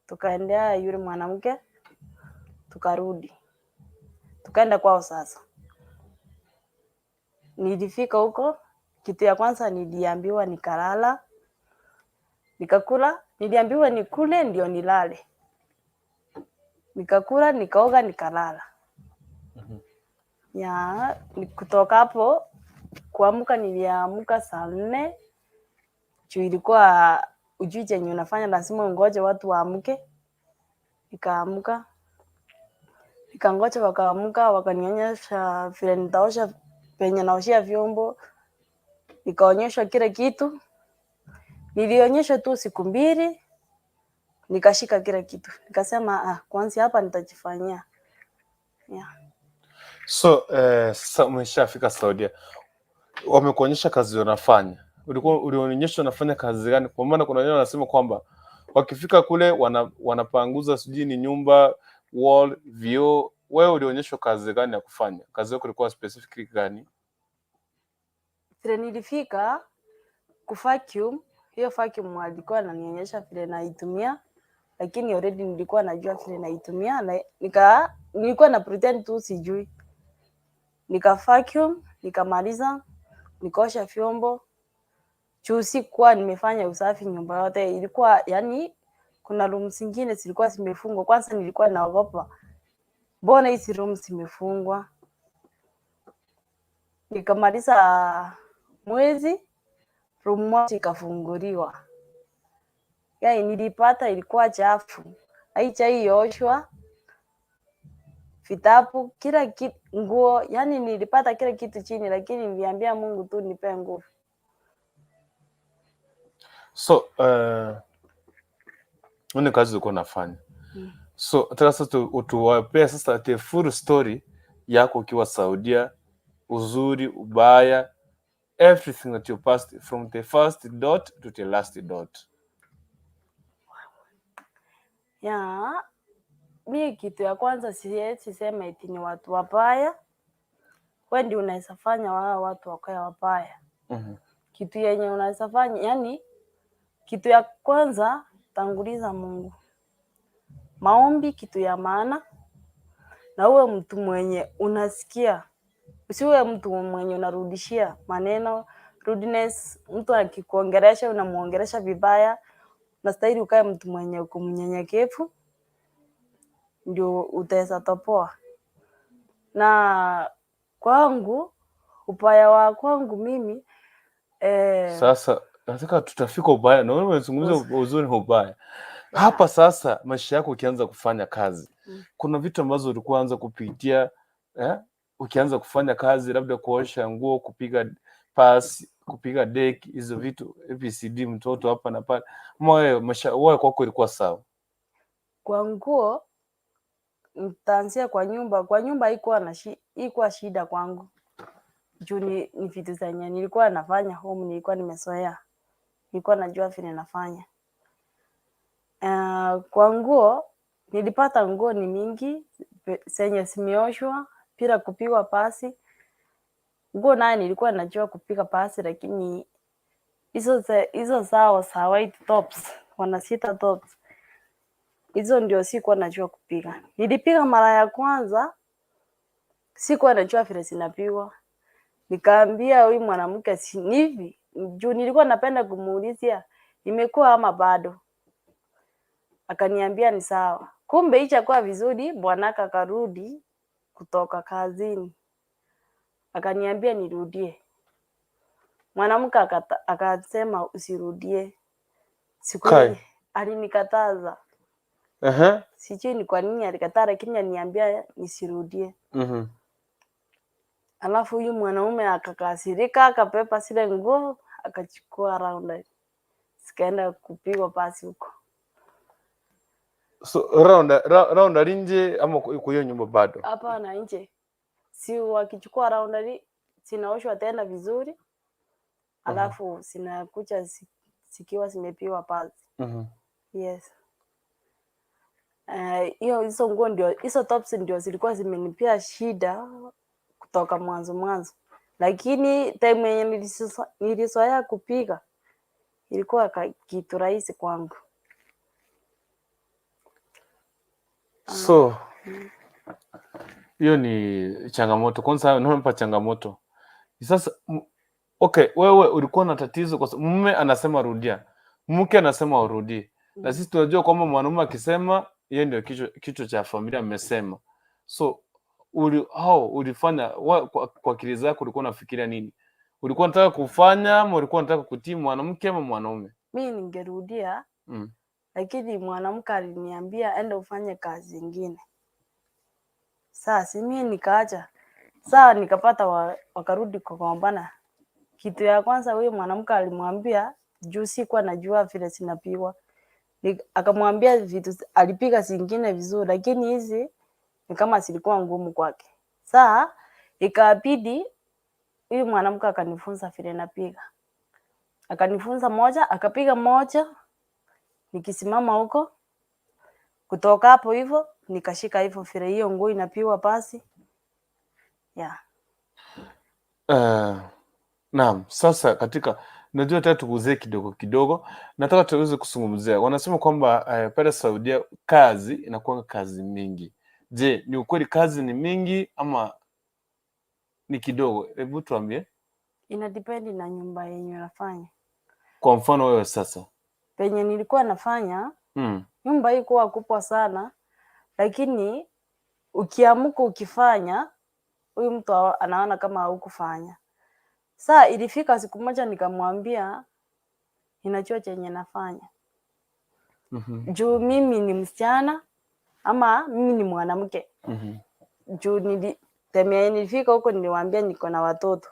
tukaendea yule mwanamke, tukarudi, tukaenda kwao. Sasa nilifika huko, kitu ya kwanza niliambiwa nikalala, nikakula. Niliambiwa nikule ndio nilale, nikakula, nikaoga, nikalala. Ya kutoka hapo kuamka, niliamka saa 4 juu ilikuwa ujui chenye unafanya, lazima ungoje watu waamke. Nikaamka, nikangoja wakaamka, wakanionyesha vile nitaosha, penye naoshea vyombo, nikaonyeshwa kila kitu. Nilionyeshwa tu siku 2, nikashika kila kitu, nikasema ah, kwanza hapa nitajifanyia. Yeah. So sasa umeshafika Saudia, wamekuonyesha kazi unafanya, ulikuwa ulionyeshwa unafanya kazi gani? Kwa maana kuna wengine wanasema kwamba wakifika kule wanapanguza sijui ni nyumba, wall, vioo. Wewe ulionyeshwa kazi gani ya kufanya? Kazi yako ilikuwa specifically gani? Vile nilifika kuvacuum, hiyo vacuum alikuwa ananionyesha vile naitumia, lakini already nilikuwa najua vile naitumia na nilikuwa na pretend tu sijui. Nika vacuum, nikamaliza, nikaosha vyombo. Juu sikuwa nimefanya usafi nyumba yote, ilikuwa yani kuna room zingine zilikuwa zimefungwa. Kwanza nilikuwa naogopa, mbona hizi room zimefungwa? Nikamaliza mwezi, room moja ikafunguliwa. Yani nilipata ilikuwa chafu, haijaioshwa, vitabu, kila kitu, nguo, yani nilipata kila kitu chini, lakini niliambia Mungu tu nipe nguvu. So ni kazi ulikuwa unafanya. So nataka sasa utuwapee sasa the full story yako ukiwa Saudia, uzuri, ubaya, everything that you passed from the first dot to the last dot. Ya, mi kitu ya kwanza siwezi sema eti ni watu wabaya. We ndio unaweza fanya wao watu wakae wabaya. Kitu yenye unaweza fanya, yani kitu ya kwanza tanguliza Mungu. Maombi kitu ya maana, na uwe mtu mwenye unasikia, usiwe mtu mwenye unarudishia maneno rudeness. Mtu akikuongelesha unamuongelesha vibaya. Unastahili ukae mtu mwenye uko mnyenyekevu, ndio utaweza toboa. Na kwangu, ubaya wa kwangu mimi Sasa nataka tutafika ubaya na wewe umezungumza uzuri na ubaya. Hapa sasa maisha yako ukianza kufanya kazi, kuna vitu ambazo ulikuwa anza kupitia eh? Ukianza kufanya kazi labda kuosha nguo, kupiga pasi, kupiga deki, hizo vitu ABCD, mtoto hapa na pale, ama wewe maisha wewe kwako ilikuwa sawa? Kwa nguo nitaanzia kwa nyumba. Kwa nyumba haikuwa shida kwangu juu ni vitu zenye nilikuwa nafanya home, nilikuwa nimezoea, nilikuwa najua vile nafanya. Kwa nguo nilipata nguo ni mingi zenye zimeoshwa bila kupigwa pasi. Nguo naye nilikuwa najua kupiga pasi, lakini hizo zao za white tops wanaziita tops, hizo ndio sikuwa najua kupiga. Nilipiga mara ya kwanza, sikuwa najua vile zinapigwa. Nikaambia huyu mwanamke si ni hivi, juu nilikuwa napenda kumuulizia imekuwa ama bado. Akaniambia ni sawa. Kumbe ichakuwa vizuri, bwanaka akarudi kutoka kazini. Akaniambia nirudie. Mwanamke akasema usirudie. Siku Kai. ile alinikataza. Sijui ni kwa nini alikataa, lakini aliniambia nisirudie. Alafu huyu mwanaume akakasirika, akabeba zile nguo, akachukua round, zikaenda kupigwa pasi huko. So round ali nje ama kwa hiyo nyumba bado? Hapana, nje. Si wakichukua laundry zinaoshwa tena vizuri, alafu zinakuja zikiwa zimepigwa pasi. Yes. Hiyo hizo nguo ndio, hizo tops ndio zilikuwa zimenipea shida kutoka mwanzo mwanzo, lakini time yenye nilizoea kupiga ilikuwa kitu rahisi kwangu. So hiyo ni changamoto kwanza, naomba changamoto sasa. Okay, wewe ulikuwa na tatizo kwa sababu mume anasema rudia, mke anasema urudie, na sisi tunajua kwamba mwanaume akisema yeye ndio kichwa cha familia amesema. So ulifanya kwa akili zako ulikuwa unafikiria nini? Ulikuwa unataka kufanya ama ulikuwa unataka kutii mwanamke ama mwanaume? Mi ningerudia, lakini mwanamke aliniambia enda ufanye kazi ingine. Saa si mi nikaacha. Saa nikapata wakarudi kugombana. Kitu ya kwanza huyo mwanamke alimwambia, juu sikuwa najua vile zinapigwa. Akamwambia vitu alipiga zingine vizuri, lakini hizi ni kama zilikuwa ngumu kwake. Saa ikabidi huyu mwanamke akanifunza vile napiga. Akanifunza moja, akapiga moja nikisimama huko. Kutoka hapo hivyo nikashika hivyo vile hiyo nguo inapigwa pasi. Yeah. Naam, sasa katika najua tena tuguzie kidogo kidogo, nataka tuweze kuzungumzia. Wanasema kwamba pale Saudia kazi inakuwa kazi mingi. Je, ni ukweli kazi ni mingi ama ni kidogo? Hebu tuambie. Ina depend na nyumba yenye unafanya. Kwa mfano wewe sasa. Penye nilikuwa nafanya, nyumba haikuwa kubwa sana, lakini ukiamka ukifanya, huyu mtu anaona kama haukufanya. Saa ilifika siku moja nikamwambia ninajua chenye nafanya. Juu mimi ni msichana ama mimi ni mwanamke. Juu temia nilifika huko niliwaambia niko na watoto.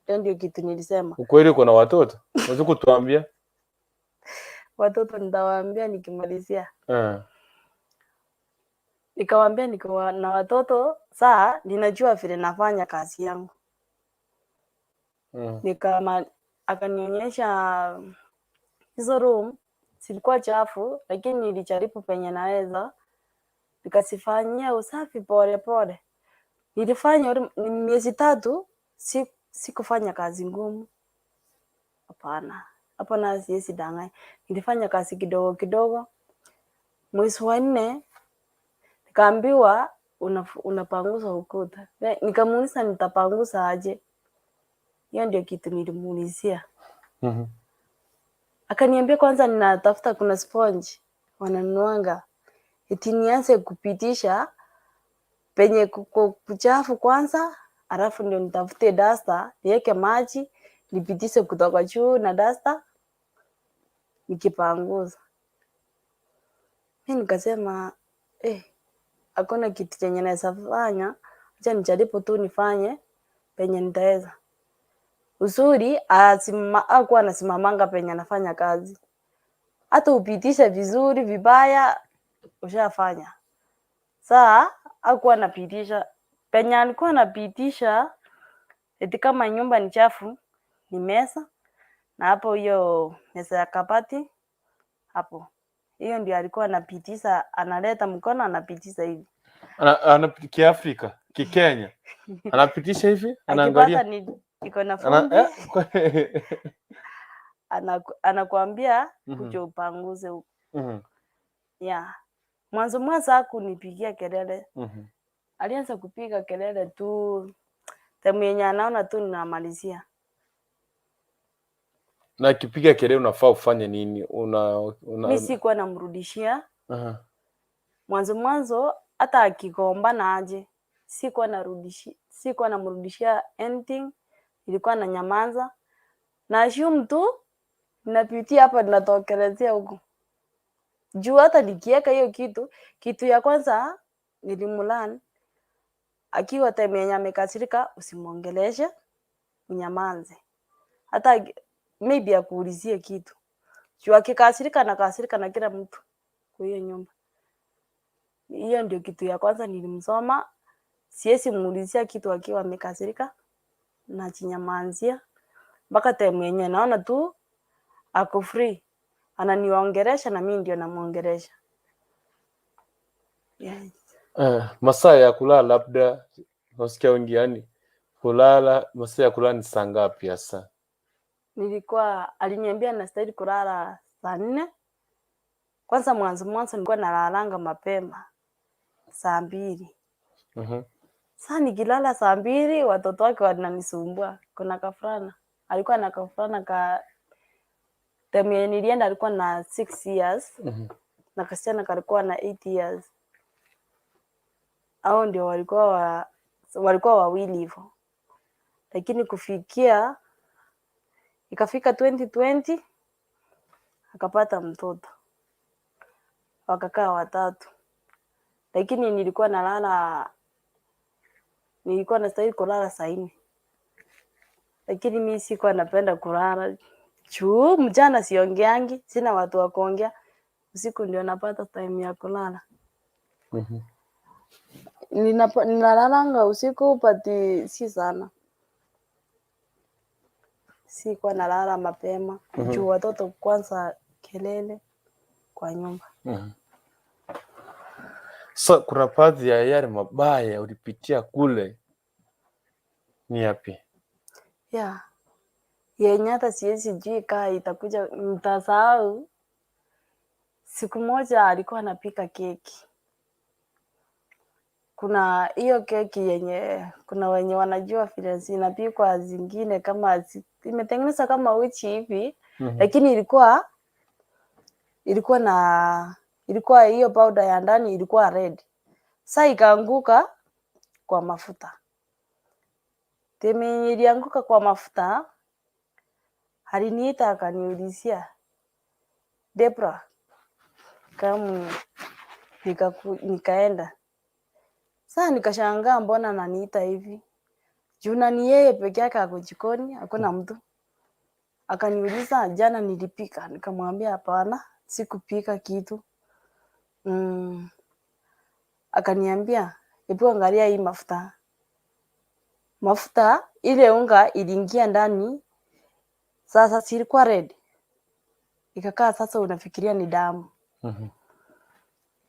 Hiyo ndio kitu nilisema. Ukweli uko na watoto? Unaweza kutuambia? Watoto nitawaambia nikimalizia. Nikawaambia niko na watoto, saa ninajua vile nafanya kazi yangu. Akanionyesha hizo room zilikuwa chafu, lakini nilijaribu penye naweza nikazifanyia usafi pole pole. Nilifanya miezi 3, sikufanya kazi ngumu. Hapana, hapo na siwezi danganya. Nilifanya kazi kidogo kidogo. Mwezi wa 4 nikaambiwa unapangusa ukuta. Nikamuuliza nitapangusa aje? Hiyo ndio kitu nilimuulizia. Akaniambia kwanza ninatafuta kuna sponge wananunuanga. Eti nianze kupitisha penye kuchafu kwanza, alafu ndio nitafute duster, niweke maji, nipitishe kutoka juu na duster nikipanguza. Mimi nikasema hakuna kitu chenye naweza fanya, acha nijaribu tu nifanye penye nitaweza. Uzuri hakuwa anasimamanga penye anafanya kazi. Hata upitishe vizuri vibaya ushafanya. Saa hakuwa anapitisha penye alikuwa anapitisha, eti kama nyumba ni chafu ni meza, na hapo hiyo meza ya kabati hapo. Hiyo ndio alikuwa anapitisha, analeta mkono anapitisha hivi. Ana Kiafrika, Kikenya. Anapitisha hivi, anaangalia. Akipata ni iko na vumbi. Anakuambia kuja upanguze huko. Yeah. Mwanzo mwanzo hakunipigia kelele. Alianza kupiga kelele tu time yenye anaona tu ninamalizia. Na akipiga kelele unafaa ufanye nini? Mimi sikuwa namrudishia. Mwanzo mwanzo hata akigombana aje, sikuwa namrudishia anything, nilikuwa nanyamaza. Na assume tu ninapitia hapa ninatokelezea huko. Juu hata nikiweka hiyo kitu, kitu ya kwanza nilimulearn akiwa time yenye amekasirika usimuongeleshe, unyamaze. Hata maybe akuulizie kitu. Juu akikasirika anakasirika na kila mtu kwa hiyo nyumba. Hiyo ndio kitu ya kwanza nilimsoma. Siwezi muulizia kitu akiwa amekasirika, najinyamanzia mpaka time yenye naona tu ako free, ananiongeresha na mimi ndio namuongeresha. Yes. Masaa ya kulala labda nasikia wengi yani kulala, masaa ya kulala ni saa ngapi hasa? Nilikuwa aliniambia nastahili kulala saa 4. Kwanza mwanzo mwanzo nilikuwa nalalanga mapema saa 2. Saa nikilala saa 2 watoto wake wananisumbua. Kuna kafulana alikuwa na kafulana ka time yenye nilienda alikuwa na 6 years na kasichana kalikuwa na 8 years. Hao ndio walikuwa wawili hivyo, lakini kufikia ikafika 2020 akapata mtoto, wakakaa watatu, lakini nilikuwa nalala, nilikuwa nastahili kulala saa 4, lakini mi sikuwa napenda kulala juu mchana siongeangi, sina watu wa kuongea. Usiku ndio napata time ya kulala. Ninalalanga usiku but si sana. Sikuwa nalala mapema juu watoto kwanza kelele kwa nyumba. So kuna baadhi ya yale mabaya ulipitia kule ni yapi? Yeah. Yenye hata siwezi jui kaa itakuja nitasahau. Siku moja alikuwa anapika keki. Kuna hiyo keki yenye kuna wenye wanajua vile zinapikwa, zingine kama imetengenezwa kama uchi hivi, lakini ilikuwa hiyo powder ya ndani ilikuwa red. Sa ikaanguka kwa mafuta. Time yenye ilianguka kwa mafuta, aliniita akaniulizia, "Debra, come." Nikaenda. Saa nikashangaa mbona ananiita hivi. Juu na ni yeye peke yake ako jikoni, hakuna mtu. Akaniuliza jana nilipika, nikamwambia hapana, sikupika kitu. Akaniambia hebu angalia hii mafuta. Mafuta ile unga iliingia ndani, sasa si ilikuwa red. Ikakaa sasa unafikiria ni damu.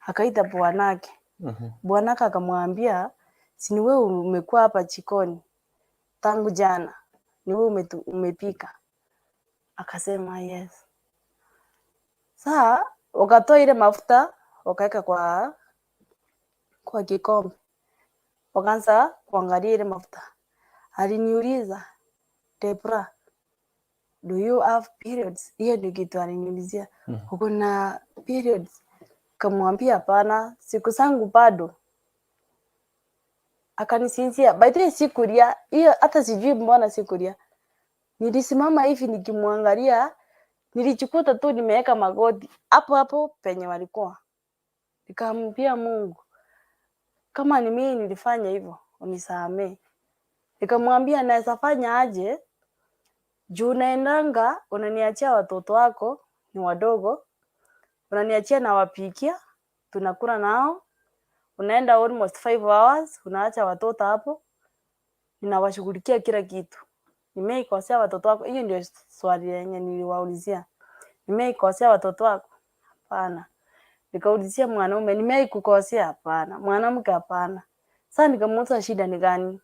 Akaita bwanake. Bwanake akamwambia, si ni wewe umekuwa hapa jikoni tangu jana, ni wewe umepika? Akasema yes. Saa wakatoa ile mafuta wakaweka kwa kikombe, wakaanza kuangalia ile mafuta. Aliniuliza, "Debra, do you have periods?" Hiyo ndio kitu aliniulizia. Uko na periods? Kamwambia hapana, siku zangu bado. Akanisinzia. By the way, sikulia hiyo, hata sijui mbona sikulia. Nilisimama hivi nikimwangalia, nilijikuta tu nimeweka magoti hapo hapo penye walikuwa. Nikamwambia Mungu, kama ni mimi nilifanya hivyo, unisamee. Nikamwambia naweza fanya aje juu naendanga unaniachia watoto wako ni wadogo, unaniachia nawapikia, tunakula nao, unaenda almost 5 hours, unaacha watoto hapo, ninawashughulikia kila kitu. Nimeikosea watoto wako? Hiyo ndio swali yenye niliwaulizia. Nimeikosea watoto wako? Hapana. Nikaulizia mwanaume, nimei kukosea? Hapana. Mwanamke? Hapana. Sasa nikamuuliza shida ni gani?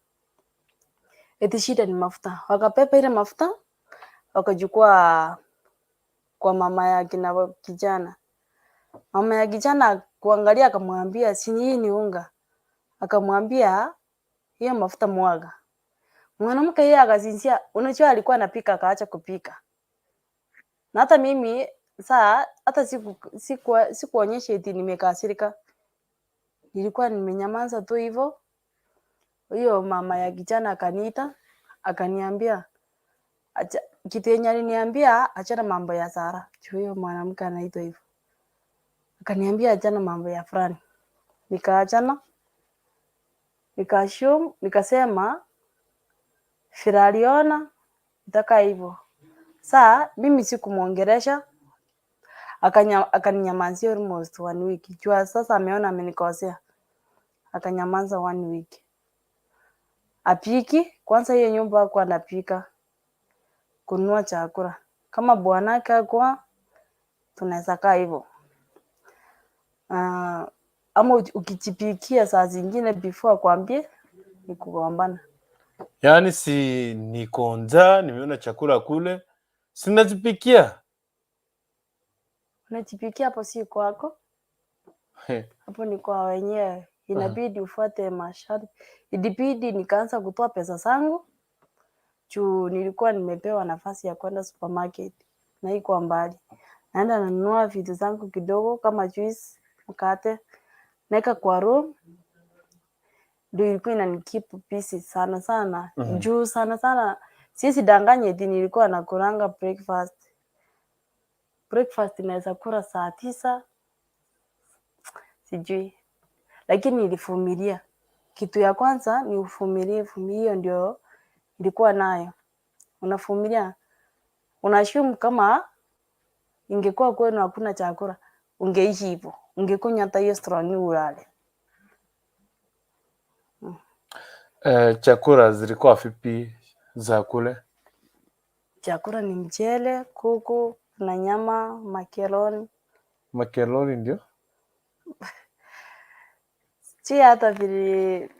Eti shida ni mafuta. Wakapepa ile mafuta wakachukua kwa mama ya kina kijana. Mama ya kijana kuangalia akamwambia, si hii ni unga? Akamwambia hiyo mafuta mwaga. Mwanamke yeye akasinzia. Unajua alikuwa anapika akaacha kupika. Na hata mimi saa hata sikuonyesha eti nimekasirika. Nilikuwa nimenyamaza tu hivyo. Huyo mama ya kijana akaniita, akaniambia acha, kitu yenye aliniambia achana mambo ya Sara. Juu huyo mwanamke anaitwa hivyo. Akaniambia achana mambo ya fulani. Nikaachana. Nikaassume, nikasema vile aliona itakaa hivyo. Saa mimi sikumwongelesha. Akaninyamazia almost one week. Jua sasa ameona amenikosea. Akanyamaza one week. Apiki, kwanza hiyo nyumba hakuwa anapika, kununua chakula. Kama bwanake hakuwa, tunaweza kaa hivyo. Ama ukijipikia saa zingine before akwambie ni kugombana. Yaani si niko njaa, nimeona chakula kule, sinajipikia. Unajipikia hapo si kwako, hapo ni kwa wenyewe. Inabidi ufuate masharti. Ilibidi nikaanza kutoa pesa zangu juu nilikuwa nimepewa nafasi ya kwenda supermarket na iko mbali. Naenda nanunua vitu zangu kidogo kama juice, mkate, naeka kwa room. Ndio ilikuwa inanikeep busy sana sana. Juu sana sana siwezi danganya eti nilikuwa nakulanga breakfast. Breakfast naweza kula saa 9, sijui, lakini nilivumilia. Kitu ya kwanza ni uvumilivu, hiyo ndio nilikuwa nayo. Unavumilia, unaassume kama ingekuwa kwenu hakuna chakula, ungeishi hivyo, ungekunywa hata hiyo strong ulale. Eh, chakula zilikuwa vipi za kule? Chakula ni mchele, kuku, na nyama, makeloni. Makeloni ndio? Si hata vile,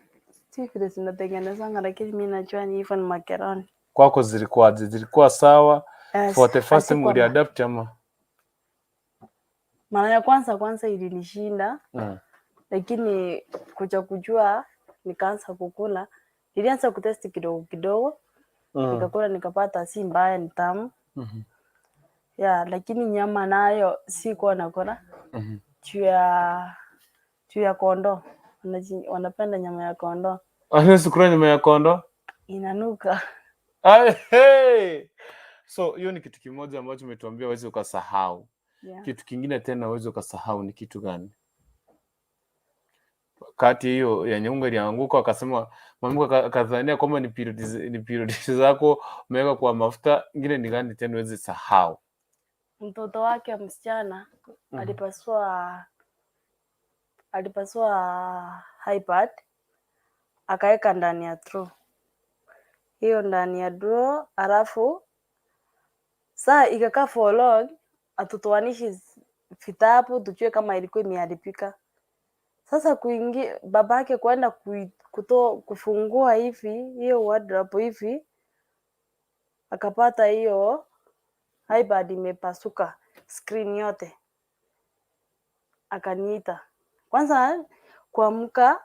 si vile zinatengenezwanga, lakini mi najua ni hivyo, ni makeloni. Kwako zilikuwaje? Zilikuwa sawa? Eh, For the first time hazikuwa uliadapt ama? Mara ya kwanza kwanza ilinishinda, lakini kuja kujua nikaanza kukula. Nilianza kutest kidogo kidogo, nikakula nikapata si mbaya, ni tamu. Yeah, lakini nyama nayo sikuwa nakula juu ya kondoo. Wanapenda nyama ya kondoo. Hawezi kula nyama ya kondoo? Inanuka. Ai, hey! So hiyo ni kitu kimoja ambacho umetuambia huwezi ukasahau. Yeah. Kitu kingine tena huwezi ukasahau ni kitu gani? Kati hiyo ya nyunga ilianguka, akasema mwanamke akadhania kwamba ni period zako umeweka kwa mafuta. Ingine ni gani tena huwezi sahau? Mtoto wake msichana alipasua iPad akaweka ndani ya drawer. Hiyo ndani ya drawer, alafu saa ikakaa for long, hatutoanishi vitabu tujue kama ilikuwa imeharibika. Sasa kuingia babake kwenda kufungua hivi hiyo wardrobe hivi, akapata hiyo iPad imepasuka screen yote. Akaniita. Kwanza kuamka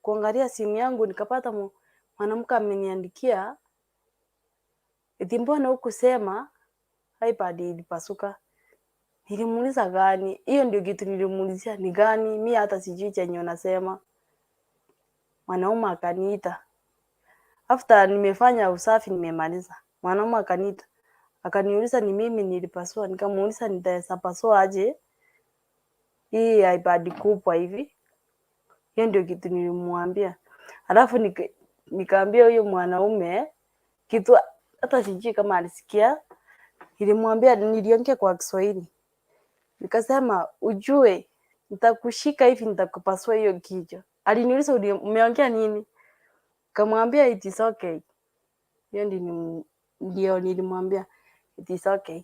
kuangalia simu yangu nikapata mwanamke ameniandikia eti mbona hukusema iPad ilipasuka. Nilimuuliza gani? Hiyo ndio kitu nilimuulizia ni gani? Mi hata sijui chenye unasema. Mwanaume akaniita. After nimefanya usafi nimemaliza. Mwanaume akaniita. Akaniuliza ni mimi nilipasua. Nikamuuliza nitaweza pasua aje hii iPad kubwa hivi. Hiyo ndio kitu nilimwambia. Alafu nikaambia huyo mwanaume kitu hata sijui kama alisikia. Nilimwambia, niliongea kwa Kiswahili. Nikasema ujue nitakushika hivi nitakupasua hiyo kichwa. Aliniuliza umeongea nini? Kamwambia it is okay. Hiyo ndio nilimwambia it is okay.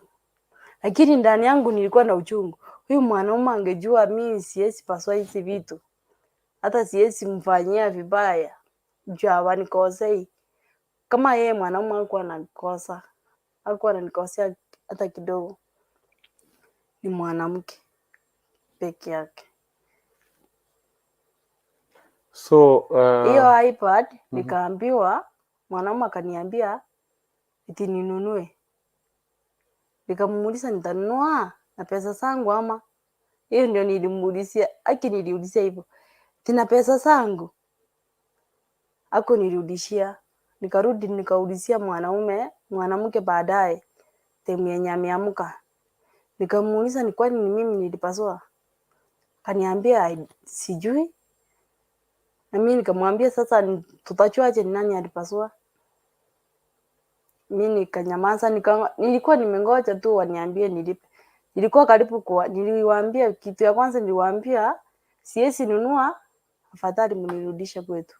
Lakini ndani yangu nilikuwa na uchungu. Huyu mwanaume angejua mi siwezi pasua hizi vitu. Hata siwezi mfanyia vibaya. Juu hawanikosei. Kama yeye mwanaume hakuwa ananikosa. Hakuwa ananikosea hata kidogo. Ni mwanamke peke yake. So Hiyo iPad nikaambiwa, mwanaume akaniambia eti ninunue. Nikamuuliza nitanunua na pesa zangu ama? Hiyo ndio nilimuulizia, aki niliulizia hivyo. Tina pesa zangu? Hakunirudishia. Nikarudi nikaulizia mwanaume, mwanamke baadaye time yenye ameamka. Nikamuuliza ni kwani ni mimi nilipasua? Akaniambia sijui. Na mimi nikamwambia sasa tutajuaje ni nani alipasua? Mi nikanyamaza, nilikuwa nimengoja tu waniambie nilipe. Nilikuwa karibu kuwa, niliwaambia kitu ya kwanza niliwaambia siwezi nunua, afadhali mnirudishe kwetu.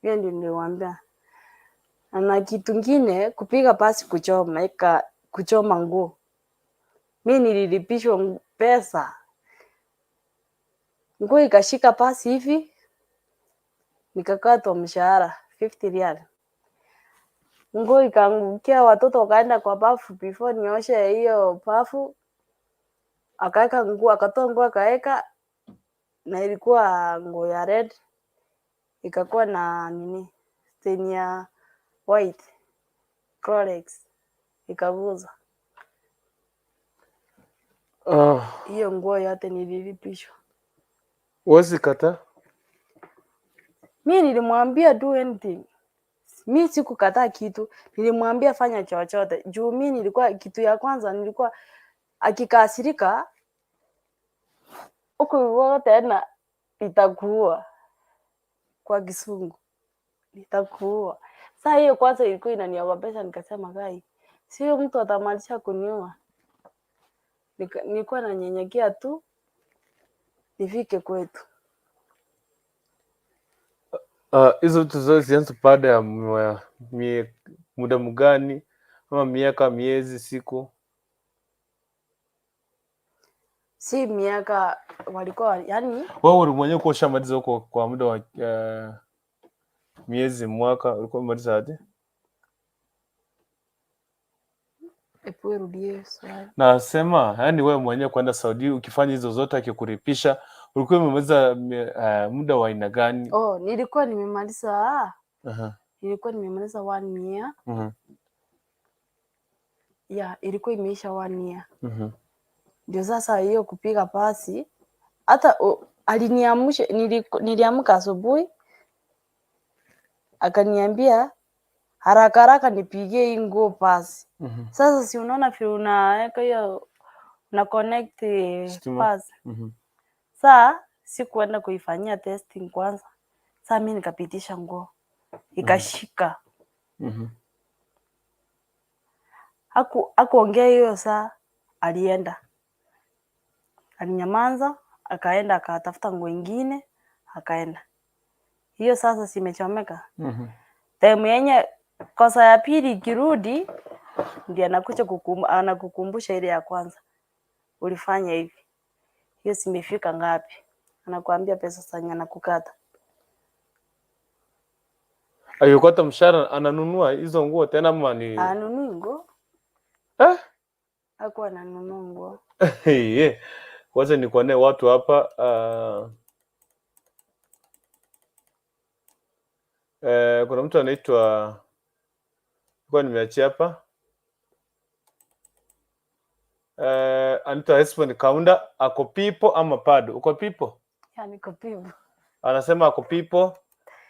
Hiyo ndio niliwaambia. Na kitu ngine kupiga pasi kuchoma ika kuchoma nguo. Mi nililipishwa pesa. Nguo ikashika pasi hivi nikakatwa mshahara 50 rial. Nguo ikaangukia, watoto wakaenda kwa bafu before nioshe hiyo bafu, akaweka nguo, akatoa nguo akaweka, na ilikuwa nguo ya red, ikakuwa na nini stain ya white Clorox ikaguza hiyo nguo yote nililipishwa. Huwezi kataa. Mi nilimwambia do anything. Mi sikukataa kitu, nilimwambia fanya chochote. Juu mi nilikuwa kitu ya kwanza nilikuwa akikasirika huku tena itakuua kwa Kisungu, nitakuua. Saa hiyo kwanza ilikuwa inaniogopesha, nikasema kai, sio mtu atamalisha kuniua. Nilikuwa nanyenyekea tu nifike kwetu. Hizo vitu zote zilianza baada ya muda mgani ama miaka, miezi, siku? Si miaka walikuwa yani, Wewe uli mwenyewe kuwa ushamaliza huko kwa muda wa miezi, mwaka, ulikuwa umemaliza aje? Hebu rudie swali. Nasema yani wewe mwenyewe kwenda Saudi ukifanya hizo zote akikulipisha, ulikuwa umemaliza muda wa aina gani? Oh, nilikuwa nimemaliza nilikuwa nimemaliza one year. Yeah, ilikuwa imeisha one year. Ndio sasa hiyo kupiga pasi hata aliniamsha, niliamka asubuhi akaniambia haraka haraka nipigie hii nguo pasi. Sasa si unaona vile unaweka hiyo una connect Stima. pasi. Saa sikuenda kuifanyia testing kwanza. Saa mi nikapitisha nguo ikashika. Hakuongea hiyo saa, alienda alinyamaza, akaenda akatafuta nguo ingine akaenda. Hiyo sasa simechomeka. Time yenye kosa ya pili ikirudi, ndiye anakuja anakukumbusha ile ya kwanza ulifanya hivi, hiyo simefika ngapi? Anakuambia pesa sanya anakukata. Akikata mshahara ananunua hizo nguo tena ama ni Anunui nguo, eh? hakuwa ananunua nguo. Yeah. Wacha nikuonee watu hapa kuna mtu anaitwa kwa nimeachia hapa anaitwa Hesbon Kaunda, ako pipo ama pado? Uko pipo? Yani kopivu. Anasema ako pipo.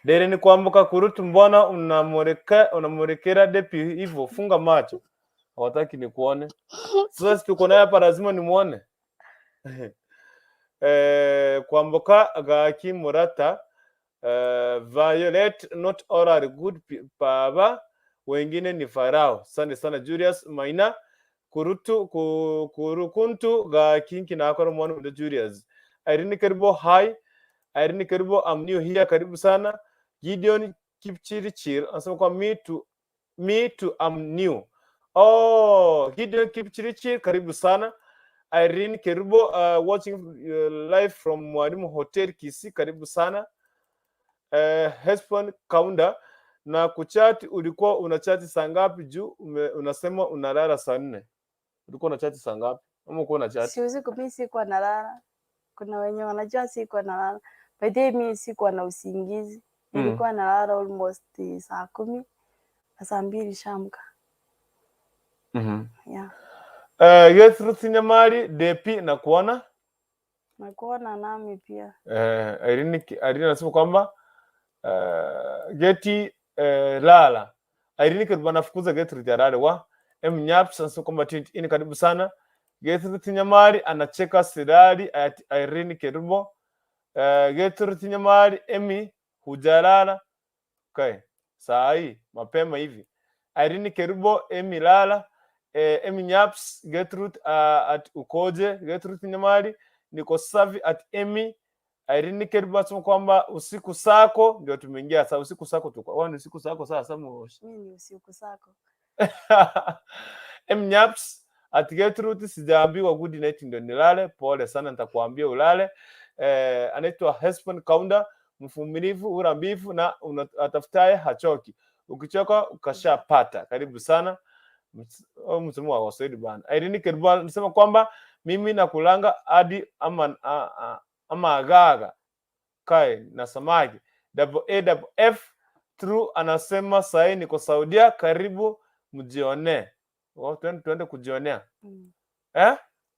Dere ni kuambuka kurutu, mbona unamwelekea depi hivyo? Funga macho, hawataki nikuone. Sasa si tuko naye hapa, lazima nimuone. Kuambuka gaki murata Violet not all are good baba, wengine ni farao. Asante sana Julius Maina kurutu kurukuntu ga kinki na akoro mwana ndo Julius. Irene Karibo hi. Irene Karibo I'm new here, karibu sana. Gideon Kipchirchir anasema kwa me too I'm new. Oh, Gideon Kipchirchir karibu sana. Irene Kerubo watching live from Mwalimu Hotel Kisii, karibu sana. Hesbon Kaunda na kuchati, ulikuwa unachati saa ngapi? Juu unasema unalala saa 4. Ulikuwa unachati saa ngapi? Ama ulikuwa unachati? Si usiku mi sikuwa nalala. Kuna wenye wanajua sikuwa nalala. By the way, mi sikuwa na usingizi. Nilikuwa nalala almost saa 10 na saa 2 shamka. Yeah. Gertrude Nyamari DP na kuona Nakuona nami pia. Irene anasema kwamba Geti lala. Irene Kerubo anafukuza Gertrude alale wa M Nyaps anasema kwamba tuned in, karibu sana. Gertrude Nyamari anacheka silali at Irene Kerubo. Gertrude Nyamari Emi hujalala. Okay. Saa hii mapema hivi. Irene Kerubo Emi lala. Emi Nyaps Gertrude at ukoje Gertrude Nyamari niko safi at Emi Irene Kerubo asema kwamba usiku sako ndio tumeingia sasa usiku sako tuko wao ni usiku sako sasa Mimi ni usiku sako. M Nyaps at Gertrude sijaambiwa good night ndio nilale. Pole sana, nitakuambia ulale. Anaitwa Hesbon Kaunda, mvumilivu, ura mbivu na atafutaye hachoki. Ukichoka ukashapata. Karibu sana. Msemo wa Waswahili bana. Irene Kerubo anasema kwamba mimi nakulanga hadi ama, ama agaga kae na samaki. Double A double F True anasema sahi niko Saudia, karibu mjionee. Oh, twende kujionea eh?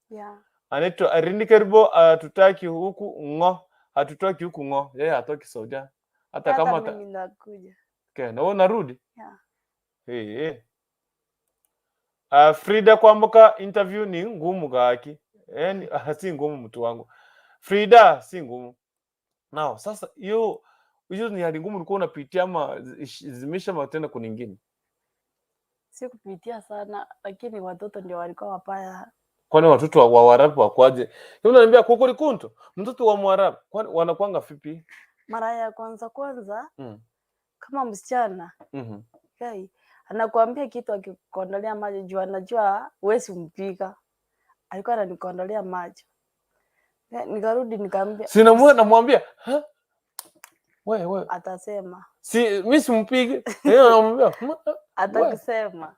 Yeah. Anaitwa Irene Kerubo, hatutaki huku ng'o, hatutoki huku ng'o. Yeye hatoki Saudia hata Hata kama mimi nakuja. Okay, na wewe unarudi? Yeah. Hey, hey. Frida Kwamboka, interview ni ngumu kaki. Si ngumu mtu wangu. Frida si ngumu. Now, sasa hiyo hiyo ni hali ngumu ulikuwa unapitia ama zimeisha ama tena kuna ingine? Sikupitia sana lakini watoto ndio walikuwa wabaya. Kwani watoto wa Waarabu wakwaje? Yeye unaniambia kukuri kuntu, mtoto wa Mwarabu, kwani wanakuanga vipi? Mara ya kwanza kwanza kama msichana kai anakuambia kitu akikondolea macho juu anajua huwezi mpiga. Alikuwa ananikondolea macho. Nikarudi nikamwambia Sina namwambia, "Ha? We we." Atasema. Si mimi simpige. Yeye anamwambia, "Hmm, we." Atakusema. Mi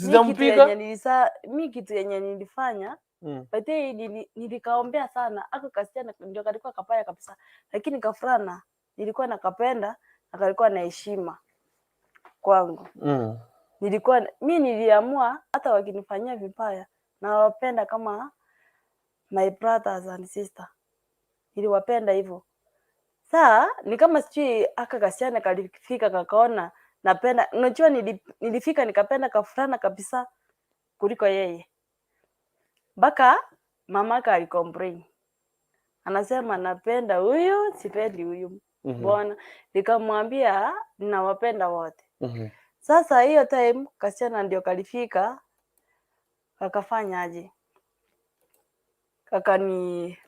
kitu Sijampiga. yenye mi kitu yenye nilifanya by the way nilikaombea sana ako kasichana ndio kalikuwa kapaya kabisa, lakini kafurana nilikuwa nakapenda na kalikuwa na heshima kwangu. Nilikuwa mi niliamua hata wakinifanyia vibaya nawapenda kama my brothers and sister, niliwapenda hivyo. Saa ni kama sijui aka kasichana kalifika kakaona napenda, unajua nilifika nikapenda kafurana kabisa kuliko yeye, mpaka mamaka alicomplain, anasema napenda huyu sipendi huyu mbona. Nikamwambia ninawapenda wote. Sasa hiyo time kasichana ndio kalifika kakafanya aje,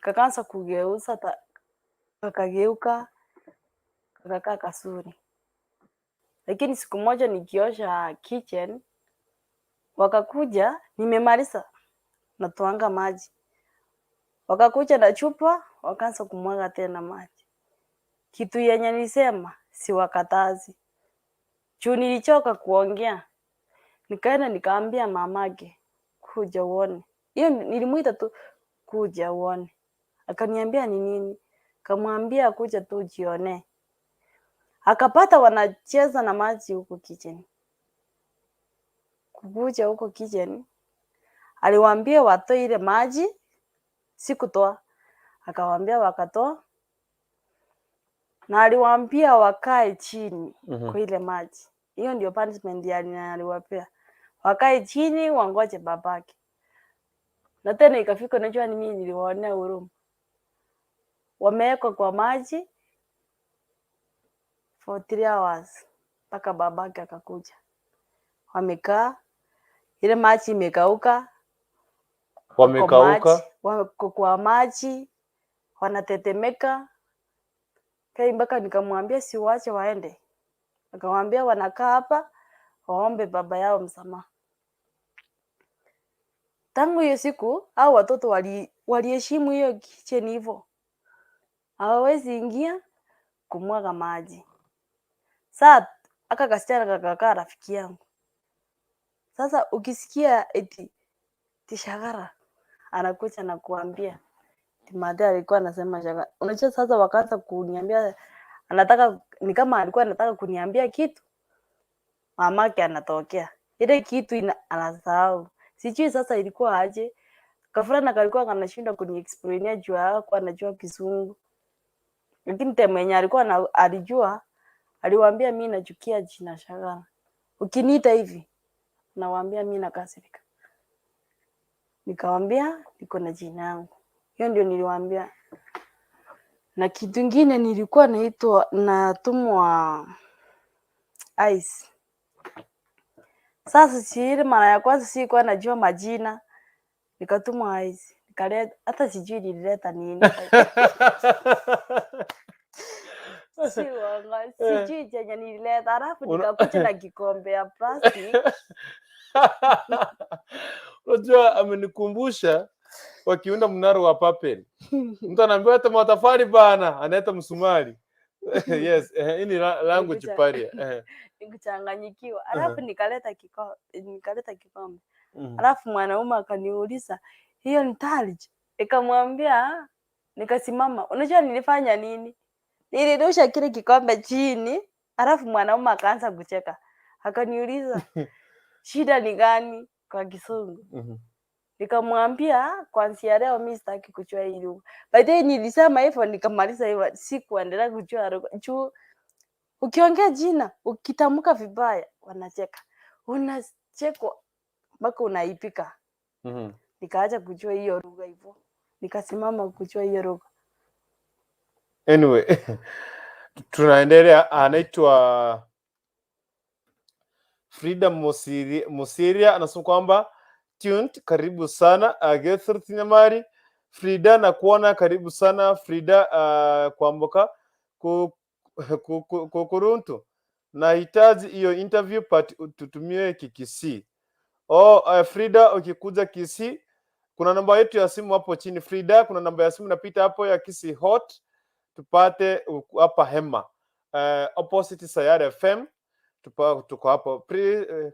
kakaanza kugeuza kakageuka kakakaa kasuri. Lakini siku moja nikiosha kitchen, wakakuja, nimemaliza natwanga maji, wakakuja na chupa wakaanza kumwaga tena maji. Kitu yenye nilisema siwakatazi, juu nilichoka kuongea, nikaenda nikaambia mamake, kuja uone. Hiyo nilimuita tu, kuja uone. Akaniambia ni nini? Kamwambia kuja tu ujionee. Akapata wanacheza na maji huko kitchen. Kukuja huko kitchen, aliwaambia watoe ile maji, sikutoa. Akawaambia wakatoa, na aliwaambia wakae chini kwa ile maji. Hiyo ndio punishment ya aliwapea, wakae chini wangoje babake. Na tena ikafika, unajua ni mimi niliwaonea huruma, wamewekwa kwa maji for 3 hours mpaka babake akakuja. Wamekaa, ile maji imekauka, wako Wamekauka. Maji, wako kwa maji wanatetemeka. Kai mpaka nikamwambia si waache waende, akamwambia wanakaa hapa waombe baba yao msamaha. Tangu hiyo siku hao watoto waliheshimu hiyo kitchen hivyo, hawawezi ingia kumwaga maji. Saa aka kasichana kakakaa rafiki yangu. Sasa ukisikia eti Tishagara anakuja na kuambia Timothy alikuwa anasema shagara. Unajua sasa wakaanza kuniambia anataka ni kama alikuwa anataka kuniambia kitu, mamake anatokea ile kitu anasahau. Sijui sasa ilikuwa aje. Kafulana kalikuwa kanashindwa kuniexplainia juu hakuwa anajua Kizungu, lakini time yenye alikuwa alijua, aliwaambia mi nachukia jina Shagara, ukiniita hivi nawaambia mi nakasirika. Nikawambia niko na jina yangu, hiyo ndio niliwaambia. Na kitu ingine nilikuwa naitwa natumwa ice. Sasa si ile mara ya kwanza sikuwa najua majina, nikatumwa ice, nikaleta, hata sijui nilileta nini. Si uongo, sijui chenye nilileta, alafu nikakuja na kikombe ya plastic. Unajua, amenikumbusha wakiunda mnara wa Babel. Mtu anaambiwa hata matofali bana, analeta msumari. Yes, hii ni language barrier. Nikuchanganyikiwa, alafu nikaleta kikombe, alafu mwanaume akaniuliza, "Hiyo ni tarj?" Nikamwambia, nikasimama. Unajua nilifanya nini? Nilirusha kile kikombe chini, alafu mwanaume akaanza kucheka, akaniuliza shida ni gani kwa Kisungu. Nikamwambia kuanzia leo mi sitaki kujua hii lugha. By the way, nilisema hivyo nikamaliza hivyo, sikuendelea kujua lugha. Juu ukiongea jina ukitamka vibaya wanacheka, unachekwa mpaka unaipika. Nikaacha kujua hiyo lugha hivyo, nikasimama kujua hiyo lugha. Anyway, tunaendelea. Anaitwa Frida Musiria anasema kwamba tuned, karibu sana. Gertrude Nyamari, Frida nakuona, karibu sana Frida. Kwamboka Kukuruntu, nahitaji hiyo interview but tutumie Kikisii. Oh, Frida, ukikuja Kisii kuna namba yetu ya simu hapo chini Frida, kuna namba ya simu inapita hapo ya Kisii Hot, tupate hapa Hema, opposite Sayari FM, tuko hapo.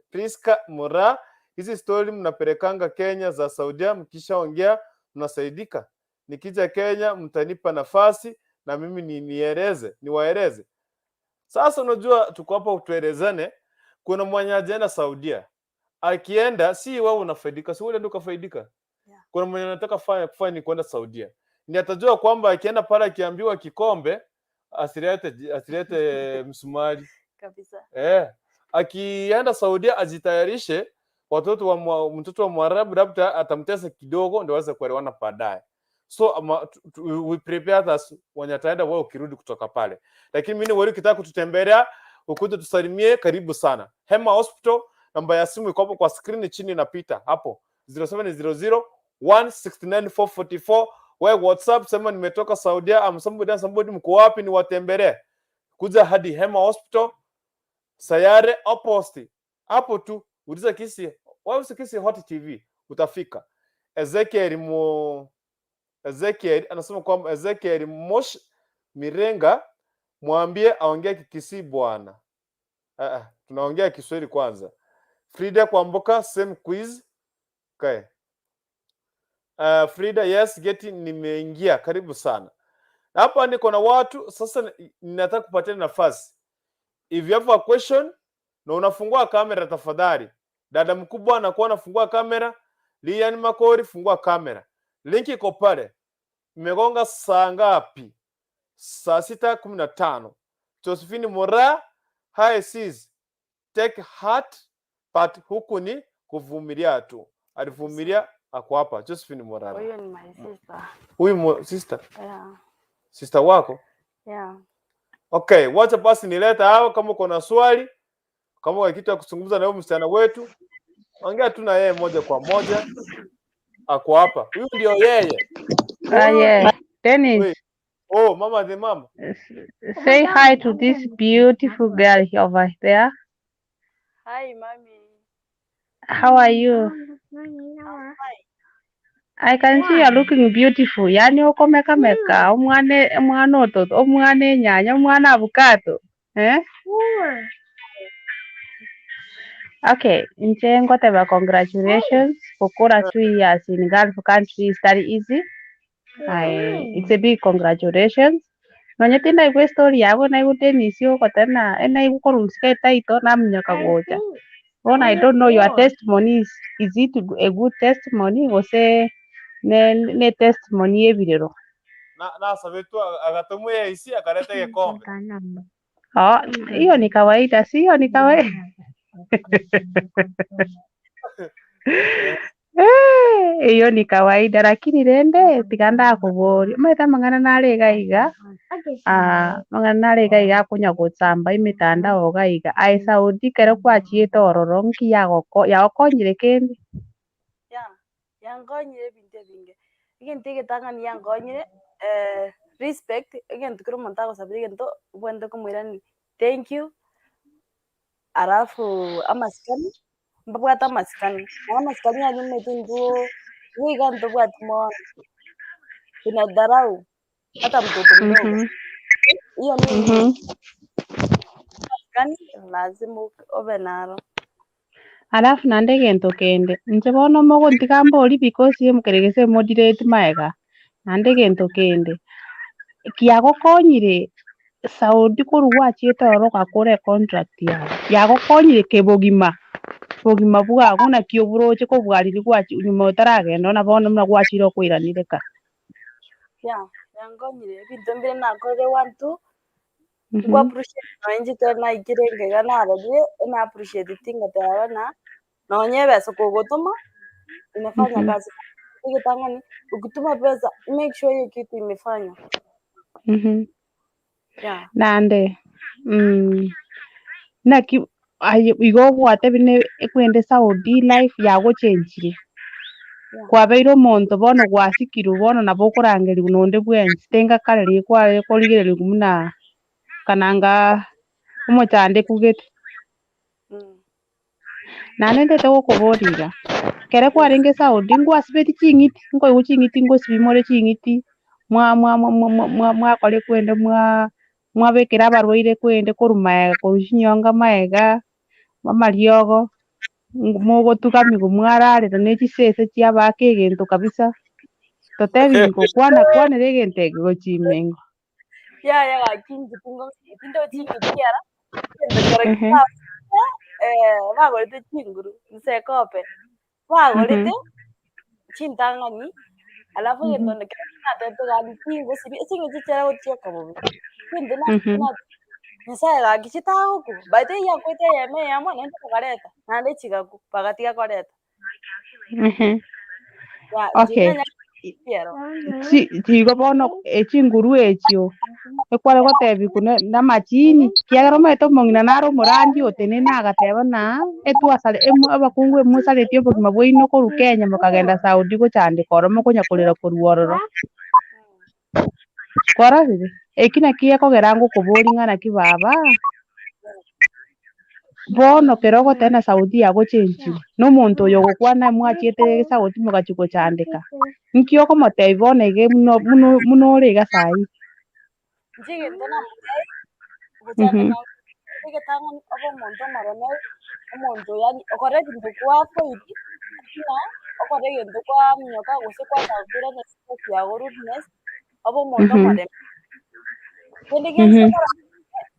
Priska Mura, hizi story mnapelekanga Kenya za Saudia, mkishaongea mnasaidika. Nikija Kenya mtanipa nafasi na mimi ni nieleze, niwaeleze. Sasa unajua tuko hapa tuelezane. Kuna mwenye ajaenda Saudia, akienda si wewe unafaidika, si wewe ndio ukafaidika. Kuna mwenye anataka fanya kufanya ni kwenda Saudia, ni atajua kwamba akienda pale akiambiwa kikombe asilete msumari. Kabisa. Eh, akienda Saudia ajitayarishe, watoto wa mtoto wa Mwarabu labda atamtesa kidogo ndio waweze kuelewana baadaye. So we prepare us wenye ataenda, wewe ukirudi kutoka pale. Lakini mimi wewe ukitaka kututembelea ukuje tusalimie, karibu sana. Hema Hospital, namba ya simu iko hapo kwa screen chini inapita hapo 0700 169 444. Wewe WhatsApp sema nimetoka Saudia, am somebody and somebody, mko wapi niwatembelee? Kuja hadi Hema Hospital Sayare opposite hapo tu, uliza Kisii, wewe usi Kisii Hot TV utafika. Ezekiel anasema kwamba Ezekiel Mosh Mirenga, mwambie aongee Kikisii bwana. Ah, tunaongea Kiswahili kwanza. Frida Kwamboka, same quiz. Okay. Frida, yes, geti nimeingia, karibu sana. Hapa niko na watu sasa, ninataka kupatia nafasi. If you have a question na unafungua kamera tafadhali. Dada mkubwa anakuwa anafungua kamera. Lian Makori, fungua kamera. Link iko pale. Imegonga saa ngapi? Saa 6:15. Josephine Mora, hi sis. Take heart but huku ni kuvumilia tu. Alivumilia, ako hapa Josephine Morara. Huyo ni my sister. Huyu sister, Yeah. sister wako? Yeah. Okay, wacha basi nileta hao. Kama uko na swali, kama una kitu ya kuzungumza na huyu msichana wetu, ongea tu na yeye moja kwa moja. Ako hapa. Huyu ndio yeye. Ah, yeah. Dennis, Wait. Oh, mama the mama. Say hi to this beautiful girl here over there. Hi, mommy. How are you? I'm fine. I can see you're looking beautiful. Yani uko meka meka, omwana omwana ototo, omwana enyanya, omwana avocado. Eh? Okay, nche ngoteba congratulations kukura 2 years in Gulf country is very easy. It's a big congratulations. Nonye tindaigua story yabo naigua Dennis ogotena enaigua korusika etaito naminyoka gocha. Bona I don't know your testimony is it a good testimony gose ne testimony ebirero? Na sabetu agatumia isi akaleta kikombe. Oh, hiyo ni kawaida, si hiyo ni kawaida. Eh, Hiyo ni kawaida lakini rende tiga ndakoboria omanyete amang'ana nare iga iga amang'ana nare iga iga akonya gochamba emitandao iga iga aye Saudi ekero kwachiete ororo nki yagoko yagokonyire kende? Ya, yankonyire ebinto ebinge. Egento egetang'ani yankonyire, respect, egento kero omonto agosabera egento, obwenerete komoirani thank you, alafu amasikani, mbabwate amasikani, na amasikani aria omanyete intwe iga iga ntobwati mono, tunadharau hata mtoto mdogo. Hiyo ni amasikani lazima obe naro. Alafu naende egento kende, inche bono mogontiga mbori because emokeregese emodireti maega, naende egento kende, kiagokonyire Saudi korwa gwachiete ororo ogakora econtract yago, yagokonyire kebogima, bogima bwago naki oburoche kobwariri gwachi nyuma otaragenda ona bono buna gwachire okoiranire ka. Ya, yankonyire ebinto mbire nakorire one two, ngwa appreciate nonye inche ekero naikire nkeiga narorire, ena appreciate tingateba ng'a nonye ebesa kogotoma, inafanya kazi. Egetang'ani, ukituma pesa make sure hiyo kitu imefanywa. Yeah. Naende naki aye igo ogwatebire na ekwende Saudi life yagochenchire, kwabeire omonto bono gwasikirwe bono nabo okorangeriwa nonde bwensi, tenga kare riria kware korigereriwa buna kananga omochandeku gete. Naende ndete gokoboria iga, ekere kwarenge Saudi ngwasibeti ching'iti, nkoigwa ching'iti ngosibi more ching'iti, mwa mwa mwa mwa mwa mwakora ekwende mwa mwabekera abarwaire kwende korwa maega korwa chinyonga maega, amariogo, mogotugamiwa mwararera na echisese chiabaka egento kabisa, totebi ngokwana kwanera egento eke gochia imengo. Yaya gaki inche tingo tindochi ching'iti ara, egento kero bagorete chinguru, nsekope, bagorete chintang'ani, alafu egento kero natebete gaki tingosibi ching'iti chiare gotioka bobe, egento Nyasaye gaki chitagokwa, by the way yakwete eyemo eyemo naende bakareta, naende chigakwa, bagatiga koreta. Ya, inche ero. Igo bono echinguru echio, ekware gotebiwa na amachini, kiagera omanyete omong'ina nare omorandi otenene agateba ng'a etwasare emo abakungu emosaretie obogima bwaino korwa Kenya mokagenda Saudi gochandeka oro mokonya korera korwa ororo. Kwarorire? Eki naki gekogera ngokoboria ng'a naki baba, bono kero ogoteba Saudi yagochenchiwe, na omonto oyo ogokwana mwachiete Saudi mogachia gochandeka, nki okomotebia bono iga muno muno muno ore iga saii? Inche egento namotebi, gochandeka egetang'ani obe omonto omoremeri, omonto yaani okore ebinto kwafoidi, buna okore egento kwaminyoka gose kwachaka respect yago rudeness, obe omonto omoremu. Kende gionsi okora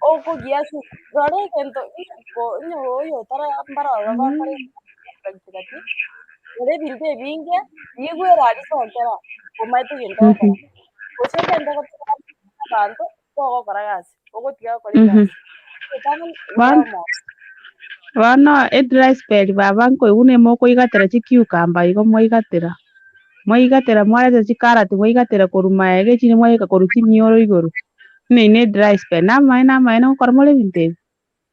okogia ase rora egento onye oyo otara mbara ororo bakore gati, rora ebinto ebinge, niigwere aria sokera, omaete egento ogokora. Gose ogende gotiga abanto, togokora gasi, ogotiga gokora egasi. Egetang'ani Bono obe omonto. bono edry spell baba nkoigwa nemo okoigatera chicucumber igo mwaigatera, mwaigatera mwareta chikarati mwaigatera korwa maega echinde mwaika korwa chimioro igoro, buna eye ne edry spell namaene namaene gokora more ebinto ebi.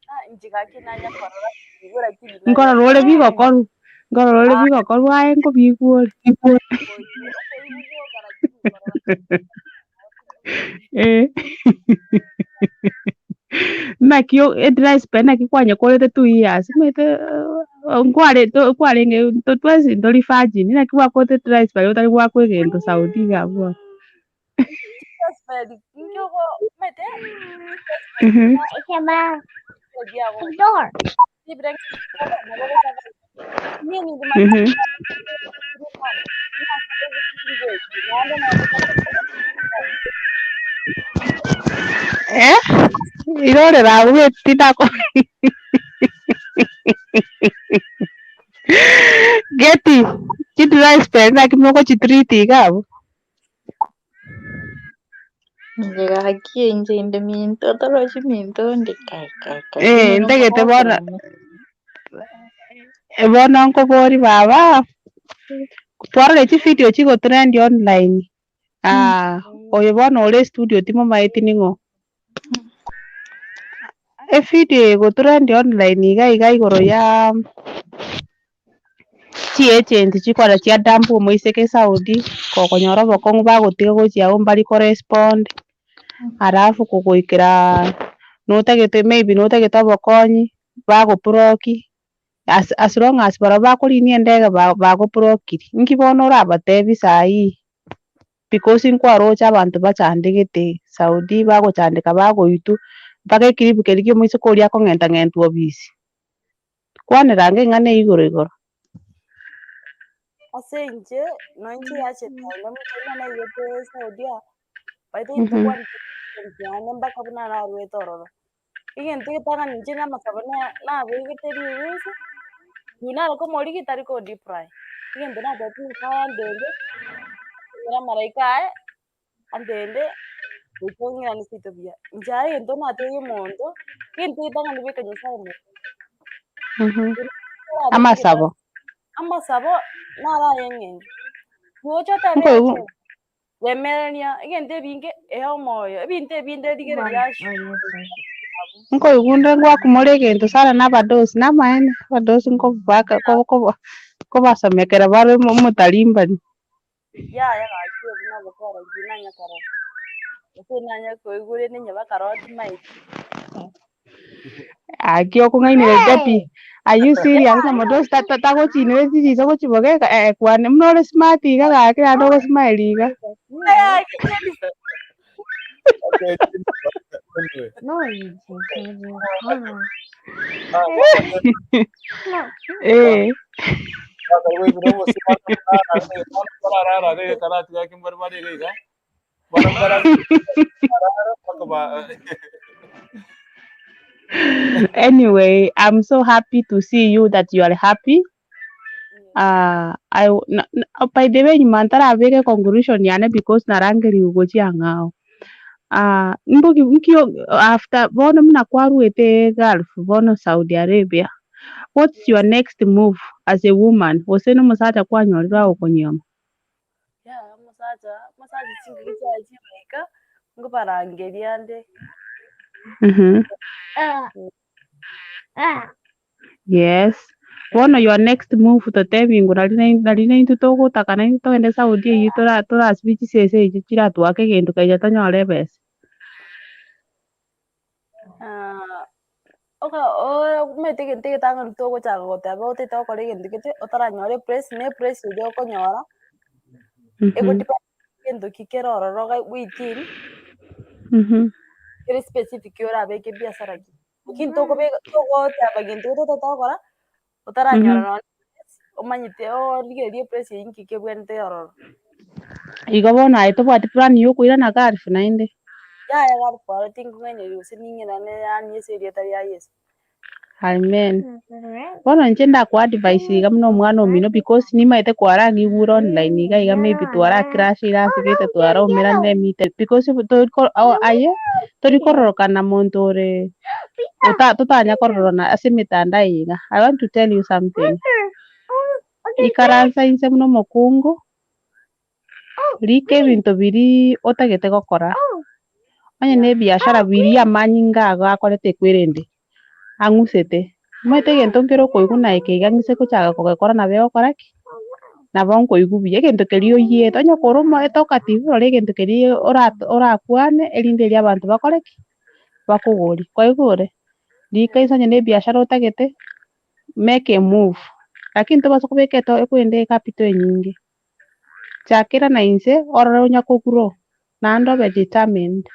Ah, inche gaki nanya korora, igwe lakini nanya Nkorora ore bigokorwa, nkorora ore bigokorwa aye nkobigwa ore. Okoigwa gwoka lakini nkorora. Naki edry spell naki kwanyekorete 2 years omanyete nkware kwarenge twensi ntori virgin naki gwakorete dry spell otari gwakwa egento Saudi iga abwo. Spell, nkiugo omanyete biago Eh, irorera abwo tindako geti chidry spell naki mogochitreat iga abwo. Inche gaki inche inde minto torochi minto ndi kai kai kai Ntagete bono bono nkobori baba. Twarore chivideo chigotrend online. Ah, oyo bono ore studio timomaeti ning'o. Evideo egotrend online iga iga igoro ya chiagent chikora chia dump omoiseke Saudi kogonyora obokong'u bagotiga gochia abwo mbari korespond alafu kogoikera notagete maybe notagete obokonyi bagoblock as long as barabwo bakorinia endege bagoblockiri. Nki bono orabatebi saii because nkwaroche abanto bachandegete Saudi bagochandeka bagoitwa mpaka ekiribu keria kia omoiseke oria akong'enta ng'entwa obisi. Kwanera ange eng'ana eywo igoro igoro. Ase inche, noinche yachete naende omochie naigete Saudia, by the way ntokwanete yane mpaka buna narwete ororo. Egento getang'ani inche na amasabo nabegete rirusa, nare komorigia tari kodeply. Egento natebeti Nyasaye andende, ng'ira amaraika aye, andende, goika ong'irane seito buya. Inche aye egento natebia omonto, egento getang'ani beka Nyasaye motwe. Amasabo. Amasabo naro aye eng'encho. Gocha otebe Nkoigwa remereria egento ebinge ehe omoyo, ebinto ebinde rigereria ase nkoigwa ngwakumora egento sana na abadosi na amaene abadosi nkobaka kobasomekera bare omotarimbani. Yaya gaki obu nobokora inche nanya korora. Gose nanya koigwa rende onye bakarora timaeti. Aki okong'ainereria Debbie, are you serious? Ng'a modosi tagochinera chiriso gochibogeka kwane buna ore smart iga gaki naende ogosmile iga. Okay, anyway. Eh. Anyway, I'm so happy to see you that you are happy. By the way, nyuma ntarabeka conclusion yane because narangeriwe gochia ng'ao. Mbugi nkio after bono muna kwarwete Gulf bono Saudi Arabia. What's your next move as a woman? Gose nomosacha kwanyorire agokonyoma? Yaya omosacha, omosacha chingaki chiaye chigoika, nkobarangeria ande. Yes. Bono your next move totebi ng'o nari nari naintwe togotaka naintwe togende Saudi eywo torasibie chisese echio chiratwake egento kaija tonyore ebesa. Ah, oka omanyete egento egetang'ani togochaka goteba otagete gokora egento gete, otaranyora eplace, na eplace eria okonyora, egodepend egento ki kere ororo iga within, kere specific orabeke ebiasara ki. Lakini tokobeka togoteba gento gete otagete gokora, otaranyora nonye omanyete origererie eplace eywo nki kebwenerete ororo. Igo bono aye tobwati plan ya okoirana Gulf naende? Yaya Gulf aro tingong'ainereria gose ning'irane yaani ase erieta ria Yeso. Amen. Bono inche ndakoadvise iga buna omwana omino because nimaete kwarang'igure online iga iga maybe twaracrashire ase gete twaraumeranire emite because aye torikororokana monto ore totanya kororana ase emitandao eye iga. I want to tell you something. Ikaransa inse buna omokungu, rika ebinto biria otagete gokora. Onye na ebiashara biria amanyinga ago akorete ekwerende, ang'usete. Omanyete egento nkere okoigwa naye keiga ng'ise gochaka kogekora nabo egokora ki? Nabo nkoigwa buya, egento keria oyiete, onye kore omo talkative rora egento keria orakwane erinde erio abanto bakore ki? Bakogorie. Kwaigure? Rika inse onye na ebiashara otagete, make a move. Lakini tobasa kobeka eto ekwende ecapital enyinge. Chakera na inse, orore onya kogrow, naende obe determined.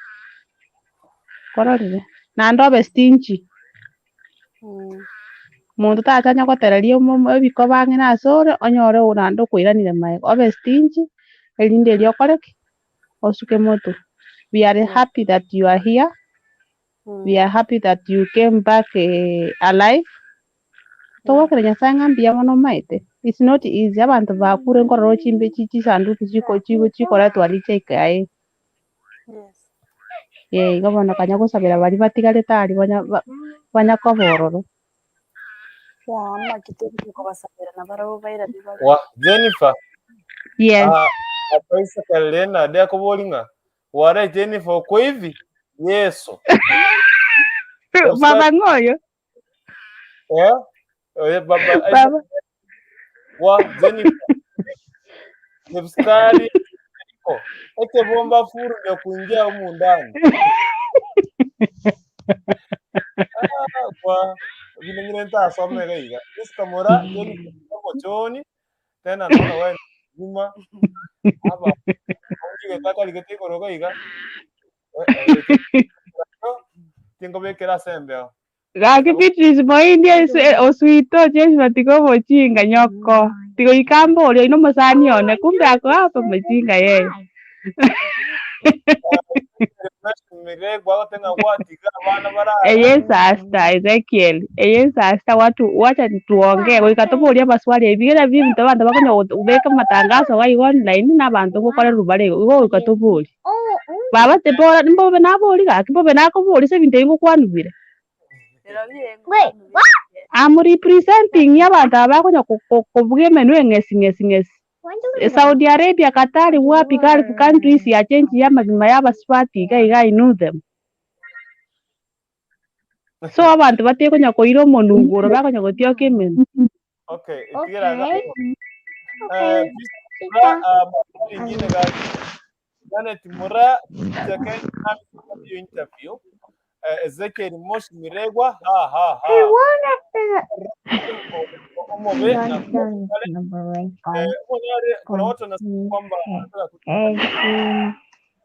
Kwarorire? Naende obe stingy. Monto tacha gotereria ebikoba ang'e na ase ore, onyore naende okoiranire maega. Obe stingy, erinde erio okore ki? Osuke motwe. We are happy that you are here. We are happy that you came back alive. Togwakera Nyasaye ng'a mbuya mono omaete. It's not easy, abanto bakure nkorora chimbe chisanduki chikoretwa aria chiaika aye. Yes. Eh, igo bono kanya gosabera baria batigarete aria banya koba ororo. Yeah, amakite kobasabera na barabwo bairane bare. Wa Jennifer. Yes. Apaisa kalena de akobolinga. Wara Jennifer uko hivi? Yeso. Baba ngoyo. Eh? Oye baba Baba. Wa Jennifer. Nefskari. Ete bomba furu ya kuingia humu ndani. Kwa vile vile nitasoma ile iga. Jessica Mora, Jennifer Choni, tena naona wewe nyuma hapa. Ongige ligete koroga iga. Tingo bekera sembe. Gaki Beatrice Moindi oswito Jennifer tiko mochinga nyoko. Tiko ikambo ulio ino mosani one kumbe ako hapa mochinga yeye. Eye sasta Ezekiel, eye sasta watu wacha tuongee goikatoboria maswali ebigera bintu abantu bakonya ubeka matangazo gai online na abantu gukora rubare igo goikatobori. Baba tebora mbobe nabori gaki mbobe nakobori se bintu ngokwanubire. Wait, what? I'm representing abantu abakonya kubuga emenwe ngesi ngesi ngesi. Saudi Arabia, Qatar, wapi Gulf countries ya change ya mazima y'abaswati iga I know them. So abantu batekonya koira omonunguro bakonya gotioka emenu. Okay, itigera Okay. Janet Mura interview. Ezekiel Moshi Miregwa ha ha ha. Kuna watu wanasema kwamba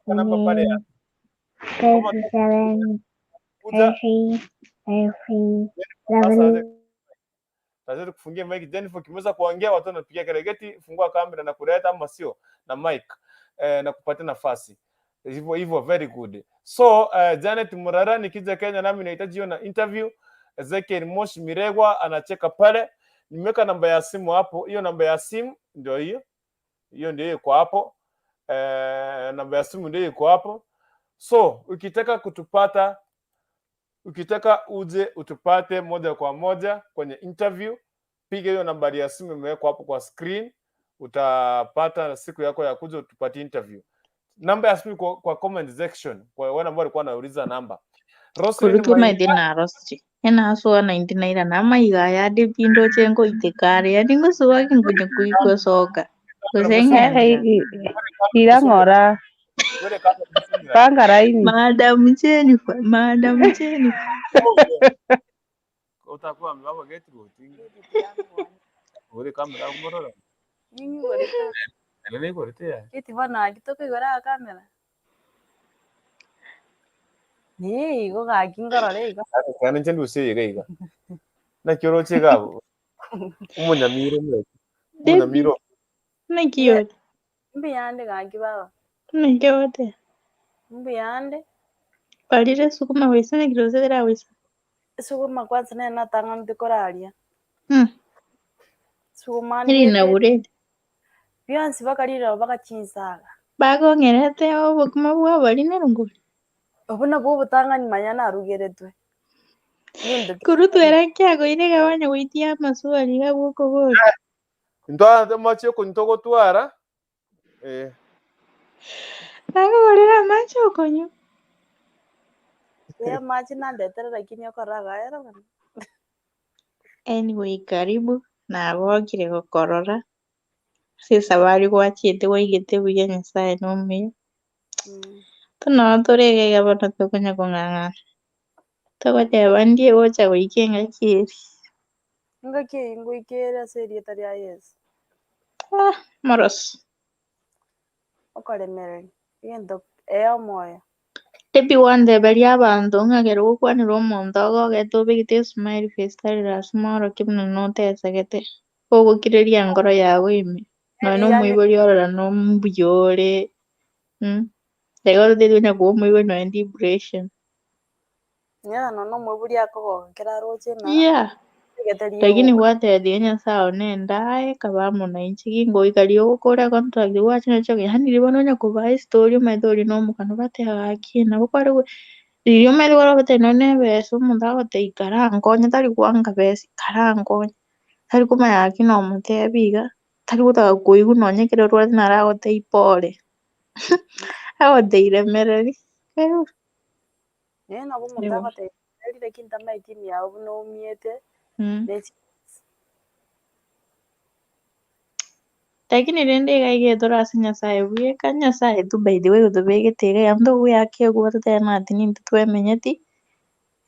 namba pale ya sasa kufungia mic. Jennifer kimeweza kuongea, watu wanapiga kelele, fungua kamera na kuleta ama sio na mic na kupatia nafasi. Hivyo hivyo, very good. So Janet Murara, nikija Kenya nami nahitaji hiyo na interview. Ezekiel Moshi Miregwa anacheka pale. Nimeweka namba ya simu hapo. Hiyo namba ya simu ndio hiyo. Hiyo ndio iko hapo. Namba ya simu ndio iko hapo. So ukitaka kutupata, ukitaka uje utupate moja kwa moja kwenye interview, piga hiyo nambari ya simu imewekwa hapo kwa screen, utapata siku yako ya kuja utupatie interview. Namba ya simu kwa comment section kwa wale ambao walikuwa wanauliza namba. Kurutu maithina rosti ena suwa 99 na maiga ya de pindo chengo itekare ya ningo suwa kingunye kuiko soka kusenga ira ngora panga raini Madam Jennifer, Madam Jennifer utakuwa mbaba geti gotinga uri kamera ngorora Nyinyi gorete. nene gorete ya Kiti bana gitoko igora kamera. Ni igo gaki ngorore igo. kana nje ndusiye iga iga na kyoroche gabo umunyamiro mwe umunyamiro Nakiyo Mbiyande gaki baba. nakiyote Mbiyande. Palire sukuma wesa nakirosera wesa. Sukuma kwanza nene natanga ndikoraria. Sukuma Iri na urete. Byansi bakarira bakachinsaga. Bakong'erete obokima bwabari nerunguri. Obu nabwo obotang'ani manya narugeretwe. Kurutwera kiagoire gabanya goitia amaswali gagokobori. Ntwa mache kuntogotwara Nakogorera amache okonywa. Ya machi nandetere lakini okoraga era bana. Anyway, karibu nabokire gokorora. Ase esabari gwachiete gwaigete buya Nyasaye nomuya. Tono torege bono tokonya kong'ang'ana. Togoteba ndie gocha goika engaki eri. Engaki eye ngoikere ase erieta ria Yesu. Ah, moroso. Okoremereri egento eya omoyo. Debbie wandeberia abanto ng'akero gokwanera omonto ogogete obegete esmile face tari lasima oroke buna notesegete. Ogokireria nkoro yago ime. Nonya na omoibori orora nombuya ore. Igo ototebia onya koba omoibori nonya depression. Yeah, no omoibori akogokera roche na Yeah. Lakini rioka. gwatebia Nyasaye one endaye kaba amo nainche gingoikaria ogokora contract gwachire choke yaani riria bono onya kobaa estory omanyete oria na omokano bateba gaki nabo kware riria omanyete kware goteba nonye na ebesa omonto agoteba ikarankonya tari kwanga besa ikarankonya tari komanya gaki nomotebia iga. Tari gũtaka kũigua nonye kĩrĩa ũrwarĩte na aragũtei pole. Agũtei remereri. Rĩu Naye nabo omonto Nigo. agotebia lakini tamaeti emiao buna oumiete ne Lakini rende iga igetora ase Nyasaye bweka Nyasaye tu by the way gotobegete iga yaani togweaka oguo totebe ati nintwe twemenyeti,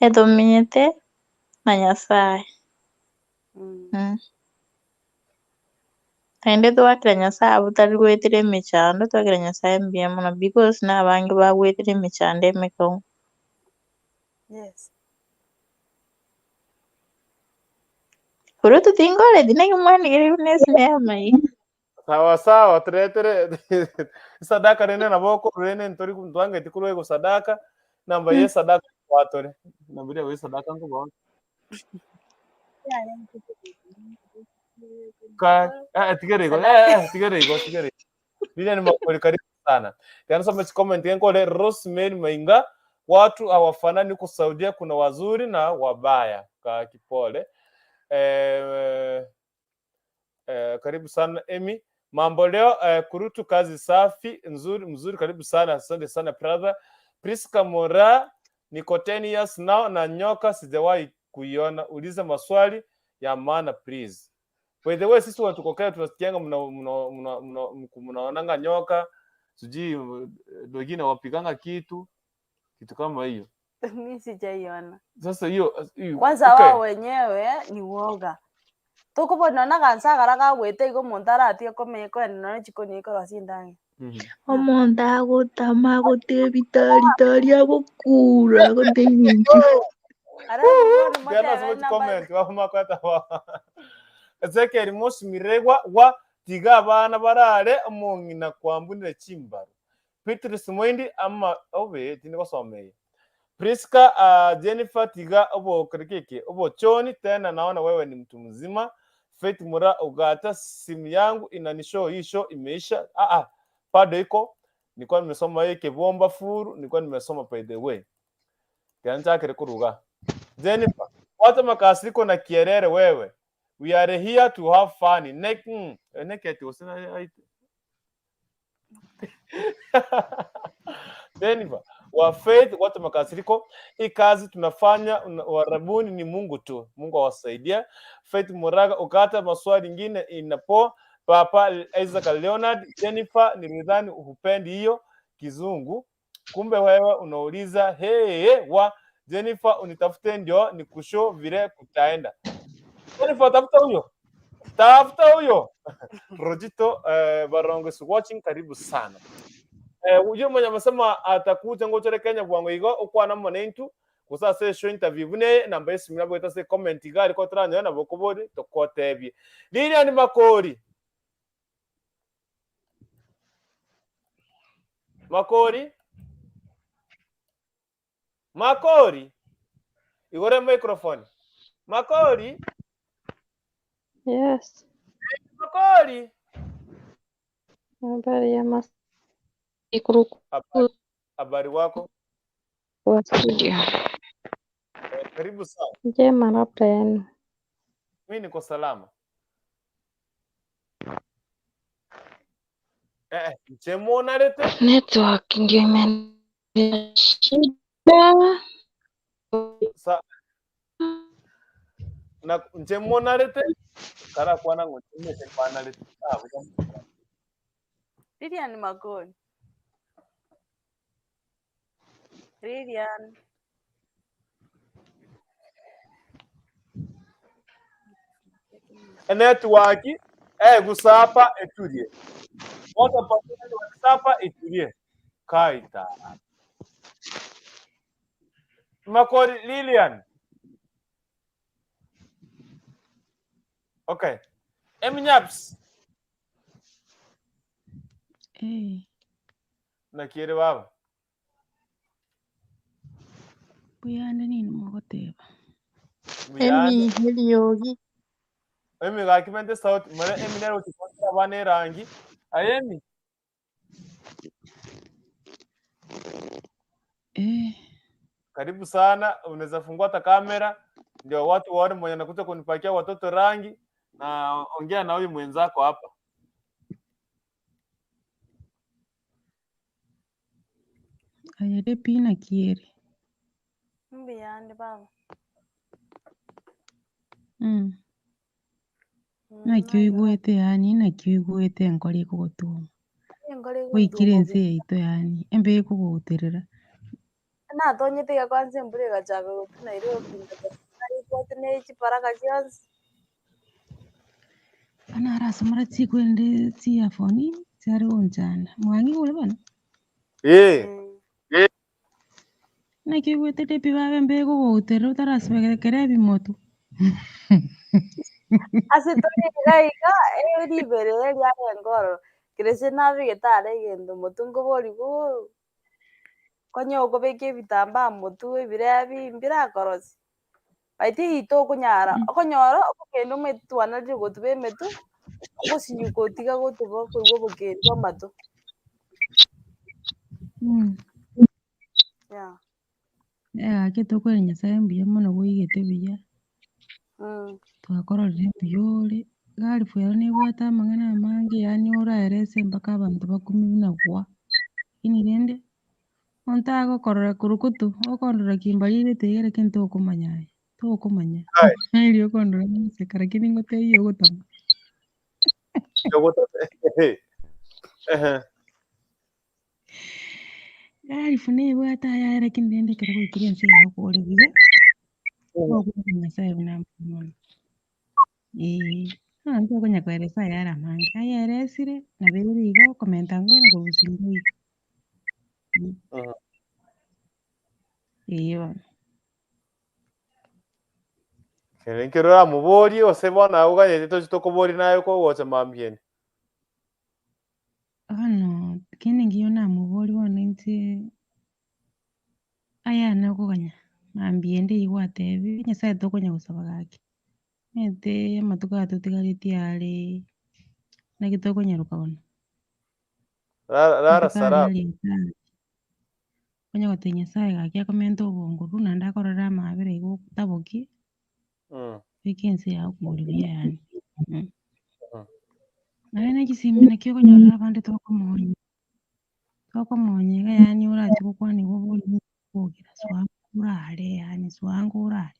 etomenyete na Nyasaye. Naende twakera Nyasaye abwo tari goetera emechando, twakera Nyasaye mbuya mono because na abange bagoetera emechando emekong'u. Yes. Korwa totingoreti naki mwanigire buna esinema eye. Sawa sawa, turetere sadaka rene naboko rene ntori ntwangeti kurwego sadaka namba ye sadaka watore nambire we sadaka ngo ka tigere go tigere go tigere bila ni makori karibu sana kana soma comment yenkole Rosemary Mainga, watu hawafanani huko Saudia, kuna wazuri na wabaya. Ka kipole karibu sana Emi mambo leo kurutu kazi safi nzuri mzuri, karibu sana, asante sana brother. Priska Mora, niko 10 years now na nyoka sijawahi kuiona, uliza maswali ya maana please. By the way, sisi watu kokea tunasikianga mnaonanga nyoka sijui wengine wapiganga kitu kama hiyo. Mimi sijaiona. Sasa hiyo kwanza okay. Wao wenyewe ni woga tukubona kansagara kagwete igo omonto aratige komenya koenda nonye chikoni ikorosia chindangi. Omonto agotama agotebia tari tari agokura agotebia inchu. Comment wamakwata Ezekiel Mosi Miregwa wa tiga abana barare omong'ina kwambunire chimbaro. Petrus Mwindi ama obe tinigosomeye. Priska Jennifer tiga obo kirikiki obo choni tena naona wewe ni mtu mzima. Faith Mura ugata simu yangu inanishow hii show imeisha. Bado iko. Nilikuwa nimesoma hii kibomba furu, nilikuwa nimesoma by the way. Kianza kile kuruga. Jennifer, watu makasiriko na kierere wewe. We are here to have fun. Nek ati usina Jennifer, wa Faith watu makasiriko, hii kazi tunafanya warabuni ni Mungu tu. Mungu awasaidia. Faith Muraga ukata maswali ingine inapo Papa Isaac Leonard. Jennifer, nilidhani hupendi hiyo kizungu, kumbe wewe unauliza hey, wa Jennifer unitafute ndio nikushow vile kutaenda. Jennifer, tafuta huyo. Tafuta huyo. Rojito Barongo is watching, karibu sana. Uyo mwenye amesema atakuja ngochere Kenya bwango igo ukwana monentu kusa se show interview bune namba yesimu nabo eta se comment igari ko tranyo na bokobori tokotebie. Lilian Makori. Makori. Makori. Igore microphone. Makori. Yes. Makori. Habari ya Habari wako? Wa studio. Karibu sana. Njema, labda yenu. Mimi niko salama. Mchemona lete? Network ndio imenileta shida. Sa na nchemona lete? Kara kwana ngochimete kwana lete. Lilian Magoni. Lilian. Network gusapa eturie. Wata pa kusapa eturie. Kaita. Makori Lilian. Okay. Eminyaps. Hey. Nakiere baba. Buyande nini mogoteba? Emi heliogi. Emi gakimende sauti mara emi nero tikwa bane rangi. Ayemi. Karibu sana, unaweza fungua hata kamera ndio watu waone mwenye anakuja kunipakia watoto rangi, na ongea na huyu mwenzako hapa. Aye Debbie naki ere? Mbuyande baba. Naki oigwete yaani naki oigwete enkoro ekogotuma. Enkoro Goikire egotuma ense buya. yaito yaani, embe ekogouterera. Natonyete iga kwanza embura egachaka gotwa Nairobi naibwate na chibaraka chionsi. Bono aro ase mora chikwende chiafoni, chiare gonchanda. Mwang'i ore bono? Eh. Naki oigwete Debbie baba embe ekogouterera otarasibekera kera ebimoto. Ase tori iga iga, riberera riarenge ororo. Kerese nabegete are egento motwe nkoboriwu, konya okobeka ebitambaa motwe ebirebi mbirakorosia. Baito eywo tokonyara, okonyora okogenda omanyete twanarire gotuba emetwe, ogosinyu gotiga gotuba okoigwa obokendu amato. Yeah. Gaki tokoira Nyasaye mbuya mono goigete buya. Twakororire mbuya ore, garifu ero nebwate amang'ana amange yaani oraerese mpaka abanto bakumia buna gwa. Lakini rende, monto agokorora korukutu, okondora kimbarirete iga lakini tokomanya aye, tokomanya. Erio okondora naseka lakini ngotebie ogotama. Ehe. Garifu nebwate ayaye lakini rende ekero goikire ense yago kore buya, ogokumia Nyasaye buna mbuya mono. Eh, abanto okonya koeresa ayare amange, ayaeresire, nabo ere igo, okomenta ngoe na korusia ngoiyo. Eeh bono. Kere nkero oramoborie gose bono abwo oganyete tochi tokoboria naye kogocha mambia ende. Bono kende nkiyo namoboria bono inche, ayane okoganya, mambia ende eywo gwatebirie, Nyasaye tokonya gosaba gaki. Omanyete amatuko aya totigaretie are, naki tokonyaroka bono. Rara rara Amatuko aria salama. aria hatari. Onya gotebia Nyasaye gaki akomente obonguru naende akorore amabera igo otabokie, beka ense yago kore buya yaani. Naende na chisimi naki okonyorera abande tokomonya, tokomonya iga yaani orache gokwanigwa obori bogera soa orare yaani soa orare.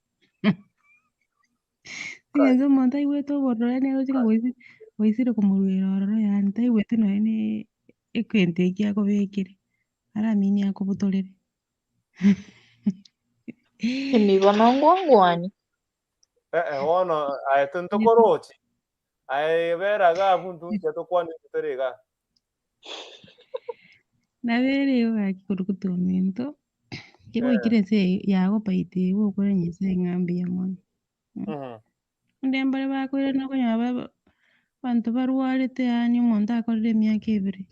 Egento omonto aigwete obororo yaani aroche ng'a gwaisire komorwera ororo yaani taigwete nonye na egento ekio akobekire, aramini akobutorere. Emibono ngwangwani. Eh, bono aye tintokorochi. Aye bera iga abwo ntunche tokwanete tore iga. Nabere igo gaki korwa ominto, kegoikire ense yago paite igo okore Nyasaye ng'a mbuya mono. Onde mbare bakoirana okonyora abanto barwarete yaani omonto akorire emiaka ebere.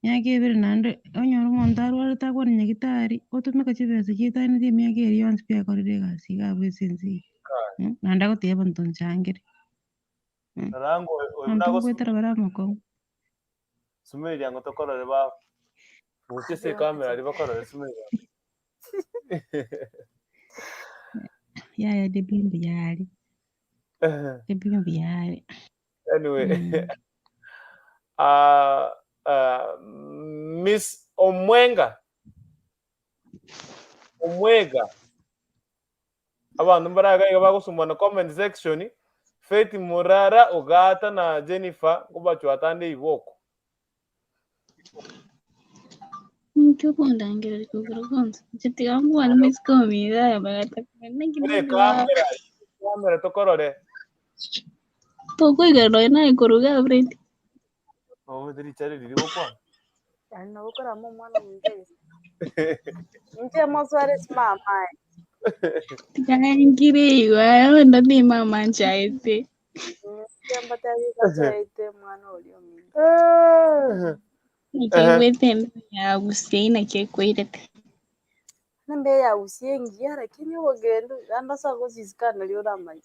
Emiaka ebere naende onyore omonto arwarete akwane nyagetari, otumeka chibesa chietanetie emiaka eria yonsi pi akorire egasi iga abwo ase ense eye. Naende agotebia abanto nchangere. Rango oyo Abanto ngoetera bare amakong'u. Sumeria ngo tokorore ba gochia ase ekamera aria bakorore Sumeria. Yaya Debbie mbuya are. Debbie mbuya are. Anyway, Miss Omwenga. Omwega. Abanto mbaraga iga bagosomwa na comment section. Faith Murara Ogata na Jennifer ngobachwatande iboko. Nchokundangirira kuguru konse. Nchitiga ngwani misikomi aya bagata. Ere kamera, kamera tokorore. Tokoigarira naye kuruga Brent. Oh, ndiri chari riri gokwa. Yaani nagokora omwana omonto inche mosware simama. Tigaingire iwa wenda ni mama nchaete. Mbatari kachaite mwana ori ominto. Nikigwete ya gusia nakekweirete. Nembe ya gusia engiya lakini obogendo ganda gochisikana rio oramanya.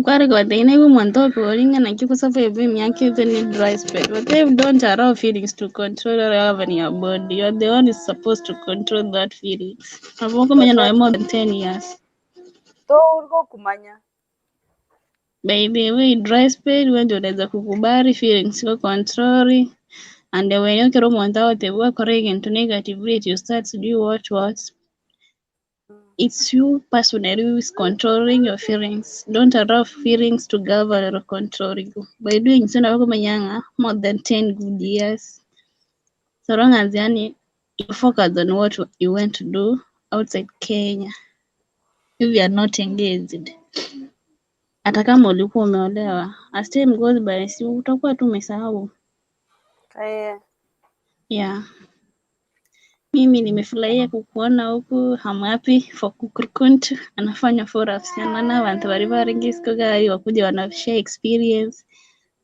Kwari kwataine omonto okoringa naki kusurvive emyaka even in dry spell. But if don't allow feelings to control or have in your body, you're the one is supposed to control that feelings. Abo kumenya no more than 10 years. Togokumanya. By the way, dry spell wewe ndio unaweza kukubali feelings sio control. And when ekero omonto agotebwa akore egento negatively you start to do what. It's you personally who is controlling your feelings. Don't allow feelings to govern or control you. By doing so, nabo okomanya ng'a more than 10 good years. So long as yani you focus on what you want to do outside Kenya. If you are not engaged. Hata kama ulikuwa umeolewa, as time goes by, si utakuwa tu umesahau. Eh, Yeah. Mimi nimefurahia kukuona huku. I'm happy for Kukurkunt anafanya follow-ups sana abantu bari baringisiko gari wakuja wana share experience.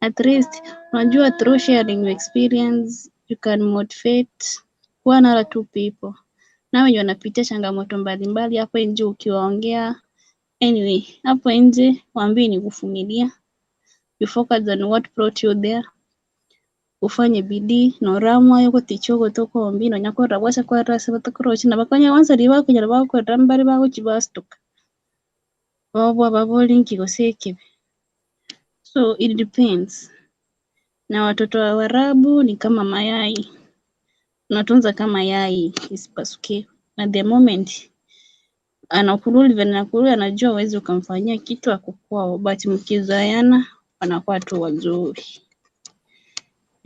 At least unajua through sharing your experience you can motivate one or two people. Na wenye wanapitia changamoto mbalimbali hapo nje ukiwaongea. Anyway, hapo nje waambie ni kuvumilia. You focus on what brought you there. Ufanye bidii noramwa yogoticha ogotokombi nonya korora bwacha kwarora ase batakorora na bakonya once riria bakonyora bagokorera mbare bagochi bastuka babwa babori nki gose ekibe. So it depends. Na watoto wa Waarabu ni kama mayai, unatunza kama yai isipasuke, na the moment anakurudi vile anakurudi, anajua huwezi ukamfanyia kitu akukwao, but mkizoeana wanakuwa tu wazuri.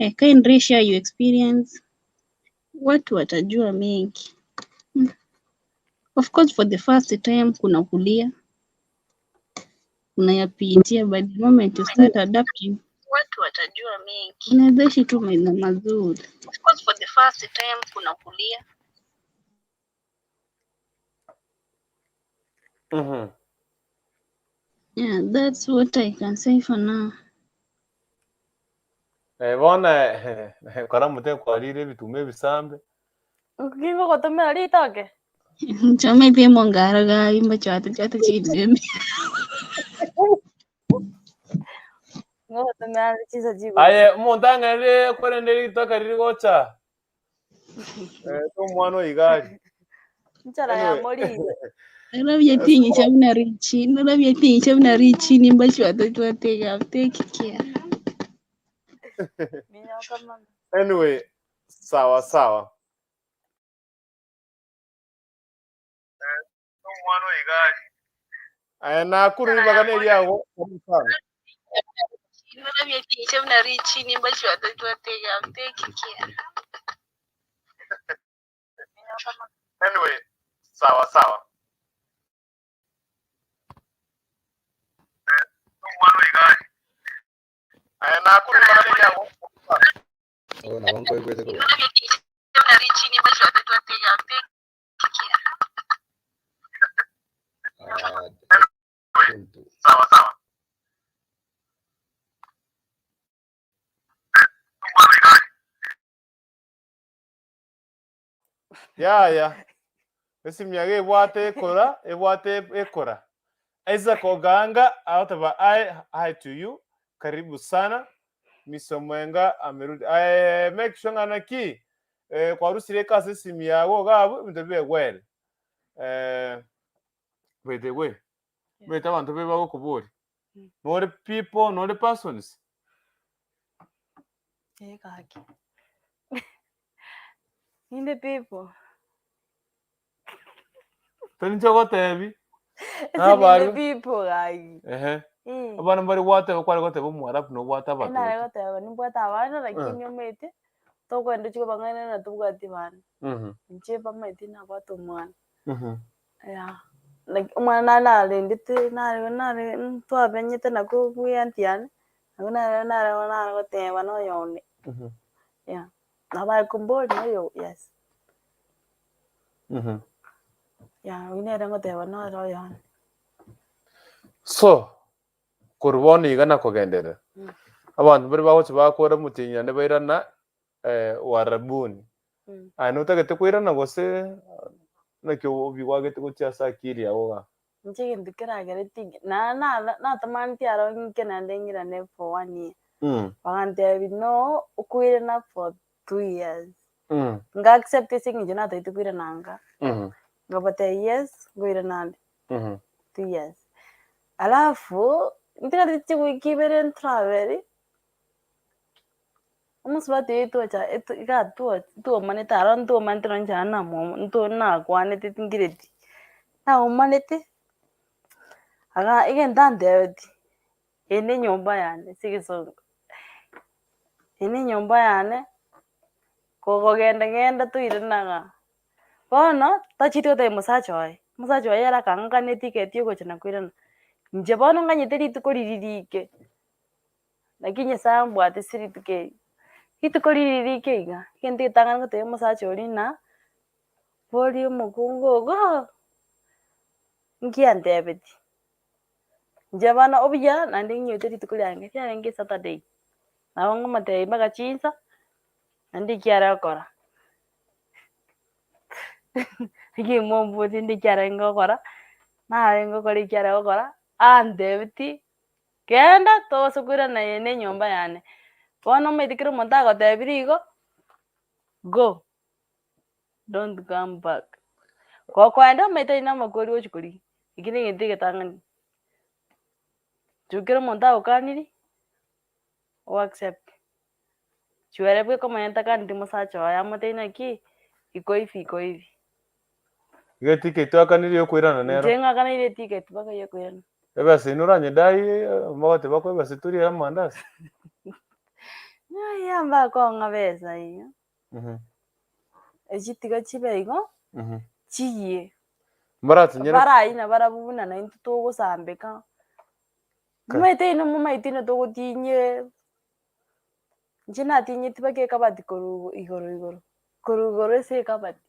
Eh, kindly share your experience, watu watajua mengi. Of course for the first time kuna kulia unayapitia, but the moment you start adapting Watu watajua mengi. unaweza ishi tu maisha mazuri. Of course for the first time kuna kulia. Yeah, that's what I can say for now. Eh, bono karamute kwarire ebituma ebisambe. Ngingo gotomera ritoke. Chome pia mongaro ga imba chwate chwate chidembe. Ngo gotomera chisa chigo. Aye, omonto ang'erire korende ritoke riri gocha. Eh, omwana oigari. Nchara ya Anyway. morire. Narabye tinyi chabuna richi, narabye tinyi chabuna richi nimba chwate chwate ga take care. Minyoka mama. Anyway, sawa sawa. Aya, nakuru ribagana eriago sana. Narabye tinyi chabuna richi nimba chwate chwate ga take care. Anyway, sawa sawa. Aya, nakuru ribagana eriago Oh, na wangu wewe kwa. Narabye tinyi chabuna richi nimba chwate chwate ga take care. Ah, kuntu. Sawa sawa. Yaya, esimyaga ebwate ekora, ebwate ekora. Isaac Oganga aotaba hi, hi to you. Karibu sana. Mr. Mwenga amerudi. Eh, make sure ngana ki eh kwarusire kasi simu yago gabu bintu bigwere. Eh, by the way, wait abantu be bagokuburi. Not the people, not the persons. Eh, kaki. Ninde people. Tani gotebi. Ese ninde Nabaru. people gaki. Ehe. Mm. Abana bari gwate kwari goteba omwarabu nobwate Enare abatoto. goteba nimbwate abana lakini omanyete tokwenda chiko bang'ainana na tobwati bana. Inche bamaete nabwate omwana. Yeah. Like omwana nare narendete nare nare twabenyete nako bwa aunty yane nabo nare nare nare goteba noyone. Yeah. Nabo kumbori noyo yes. Yeah, oyio nere ngoteba nore oyone. So, korwa bono iga nakogenderera. Abanto bari bagochi bakora omotienyi naende bairana eh, warabuni. Aye notagete koirana gose naki obi gwagete gochia ase akili yago iga. Inche egento keragere tinge na na natamaneti aro ng'ike naende ng'irane for 1 year. Bagantebia no, okoirana for 2 years. Nga accept ase eng'encho natagete koirana nka. Nkabatebia yes, nkoirana ande 2 years. Alafu ntigarete chiwiki ibere ntravel. Omosubati oyo twacha eto iga twa twomanete aro ntwomanete nonye inche namomo nto nakwanete tingireti, naomanete, aga egento antebeti, eye na enyomba yane ase egesongo, eye na enyomba yane, kogogenda genda toirana igaa. Bono, tacheti gotebia mosacha oye, omosacha oye ere akang'akania etiketi ya ogocha na koirana. Inche bono nganyete rituko riria riike, naki Nyasaye ambwate ase rituko eri. Rituko riria riike iga, egento getang'ani gotebia omosacha oria ng'a, boria omokungu ogo, nki antebetie. Inche bono obuya naende ng'inyoete rituko riange, riarenge esaturday, nabo ngomotebia mpaka chinsa, naende ekio are gokora. Ekio momborie rende ekio arenge gokora, narenge gokora ekio are gokora, antebetie, genda tobasa koirana eye na enyomba yane. Bono omanyete kera omonto agotebirie igo, go, don't come back. Gokoenda omanyete aye namakweri ogochi korigia, ekio na egento egetang'ani. Intwe kera omonto agokanirie, o accept. Chiwere bweka omonyene takaneti mosacha oye amotebie naki, iko hivi iko hivi. Iga eticket twakanire yokoirana nero. Inche ng'akaneire eticket mpaka yokoirana. Ebesa eye oranyedai mogote bakoe ebesa toriere amandasi. Yaya mbakong'a besa iga. Echi tiga chibe igo, chiyie. Mbaratinyere. Barai nabarabwo buna naintwe togosambeka. Momaete inwe momaete inwe togotinyie, inche natinyeti mpaka ekabati korwa igoro igoro, korwa igoro ase ekabati.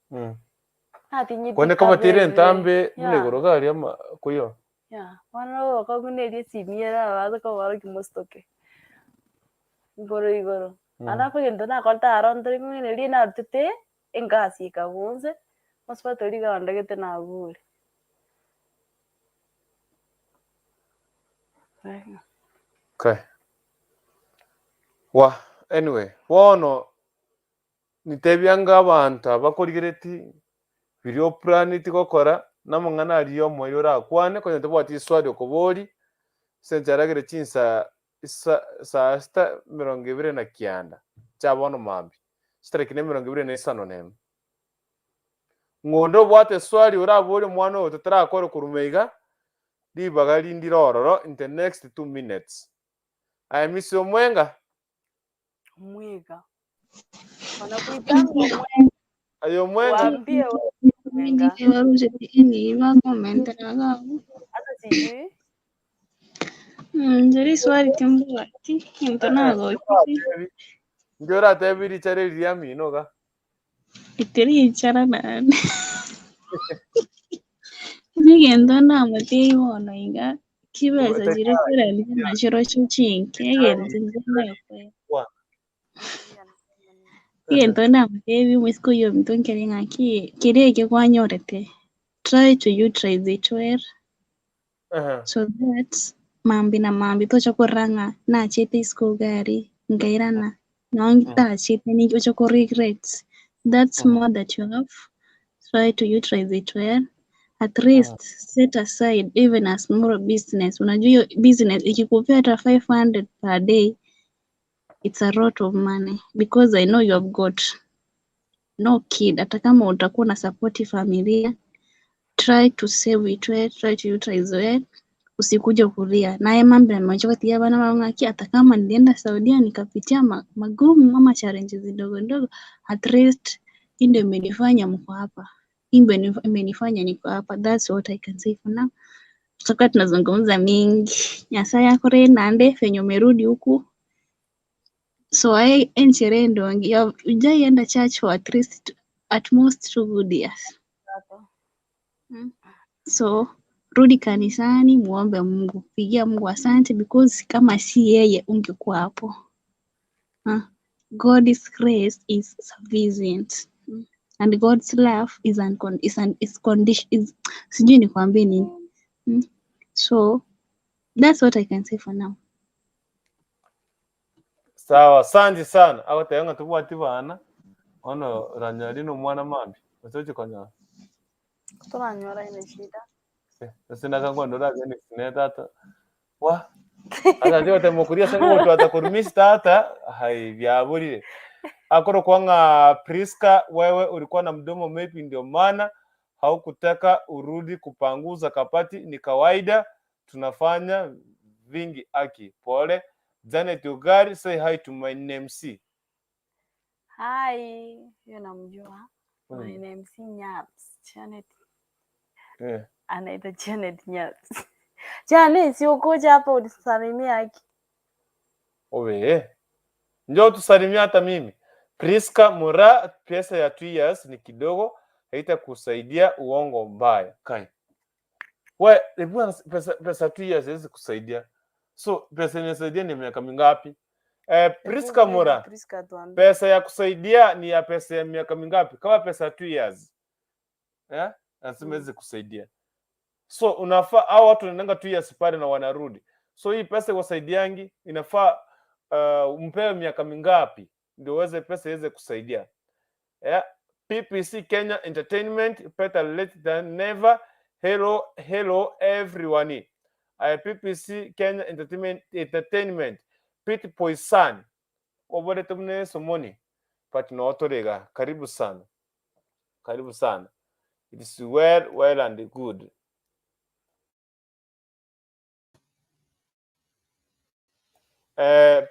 Natinyeti Kwane ekabati ere kabere, entambe buna yeah. igoro iga aria ama koyo. Yeah, bono obokong'u neri esimi ere abaase koborokia mostoke, igoro igoro. Alafu egento nakorete aro ntari kong'ainereria narutete engasi ekagwa inse, mosubati oria iga ondegete nagure. Okay. Wah, anyway, bono nitebia anga abanto aba bakorigereti biria oplaneti gokora na amang'ana aria omoerio orakwane konya tobwati eswali okoboria ase enchera aragere chinsa isa saa sita emerongo ebere na kianda chia bono mambia, chitariki na emerongo ebere na isano na emo. Ng'a onde obwate eswali oraborie omwana oyo totarakora korwa iga, ribaga rindire ororo in the next 2 minutes. Aye Miss Omwenga. Omwega. Wanakuitanga omwenga. Aye Omwenga. Waambie wewe omwenga. Hata sijui. Njeri swali timbwati into nagokire. Inche oratebi richara eri riamino iga. Itirichara naende. Nigento namotebia bono iga chibesa chiria korende nachirochio chinke egento inche ndakora. Egento ndamotebia omosike oyio ominto nkere ng'aki keria ekio kwanyorete try to utilize it well so that mambi na mambi tocha korora ng'a nachete isiko iga aria nkairana nonye ntachete ninki oche ko regret. That's more that you have try to utilize it well, at least set aside even a small business. Unajua hiyo business ikikupea hata 500 per day, it's a lot of money, because I know you have got no kid. Hata kama utakuwa na support familia, try to save it well, try to utilize well, usikuje kulia naye mambo yamechoka bana ng'aki hata kama nilienda Saudia nikapitia magumu ama challenges ndogo ndogo, at least hii ndio imenifanya mko hapa, hii ndio imenifanya niko hapa. That's what I can say for now. Tutakuwa tunazungumza mingi. Nyasaye akore nande venye umerudi huku. So I enchere ndongi ujaienda church for at least at most 2 good years. So rudi kanisani, muombe Mungu, pigia Mungu asante because kama si yeye ungekuwa hapo. Huh? God's grace is sufficient. And God's love is uncon is un is condition is sijui nikwambie nini. So that's what I can say for now. Sawa, asante sana. Agoteba ng'a tobwati bana, bono oranyora na omwana mambia, gose oche konyora. Toranyora ine shida. Ase nakankwana orabia next ne tata. Wa, Asa ndio temukuria sengo twata kurumisi tata hai byaburire. Akoro kwanga Priska, wewe ulikuwa na mdomo maybe ndio maana haukutaka urudi kupanguza kapati. Ni kawaida, tunafanya vingi aki. Pole. Janet Ugari, say hi to my namesake. Hi, hiyo namjua. My name is Nyaps. Janet anaitwa Janet Nyaps. Janet, si ukuja hapa unisalimia aki. Owe. Njoo tusalimia hata mimi. Priska Mura, pesa ya 2 years ni kidogo, haitakusaidia. Uongo mbaya. Kai. We, hebu pesa 2 years haiwezi kusaidia. So pesa inasaidia ni miaka mingapi? Priska Hebu ngoja Mura, Priska tuambie. Pesa ya kusaidia ni ya pesa ya miaka mingapi? Kama pesa ya 2 years. Eh? Nasema haiwezi kusaidia. So unafaa hao watu wanaenda 2 years pale na wanarudi. So hii pesa iwasaidiangi, inafaa umpewe miaka mingapi ndio uweze pesa iweze kusaidia. Yeah. PPC Kenya Entertainment, better late than never. Hello, hello everyone. PPC Kenya Entertainment. Pete Poisan. Obole tumne somoni. But no torega. Karibu sana. Karibu sana. It is well, well and good.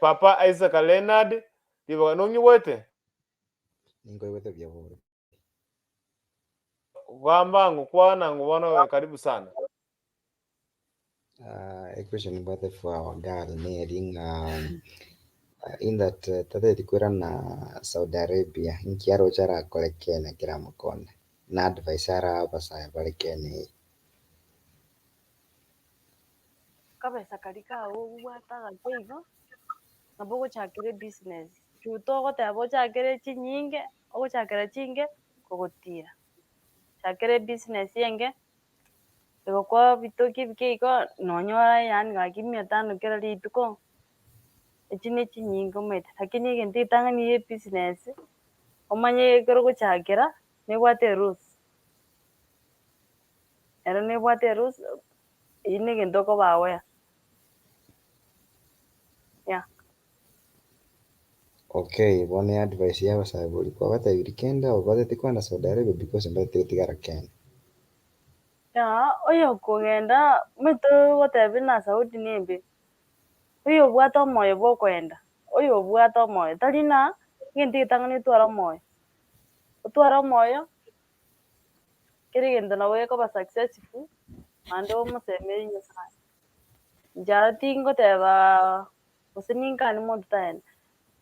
Papa Isaac Leonard, diba nongi wete? Ningoigwete buya bori. Gamba ngukwana ngubona, karibu sana. A question about for our girl Mary in that tateti kwirana Saudi Arabia nkiaro charakore Kenya kiramukone na advice ara abasaya bari Kenya eye. Kabesa kari kago obwate agake igo, nabo ogochakera ebusiness. Chuta ogoteba ochakere chinyinge, ogochakera chinge, kogotira. Chakera ebusiness enge, egokwa bitoki ebike igo, nonyora yaani gaki 500 kera rituko, echi na echinyinge omanyete. Lakini egento etang'ani ya ebusiness, omanye ekero ogochakera, nebwate erules. Ero nebwate erules, eywo na egento okoba aware. Yeah. Okay, bono advice ya abasae bori kwabatebirie kende abo batete kwenda Saudi Arabia because mbatete gotigara Kenya. Yeah, oyo okogenda omanyete ogotebia na Saudi nembe, oyo obwate omoyo bwa okoenda, oyo obwate omoyo, tari na egento egetang'ani otware omoyo, otware omoyo, kera egento nabo gekoba successful, naende omosemeri Nyasaye. Inche aro tingoteba gose ninkani monto taenda,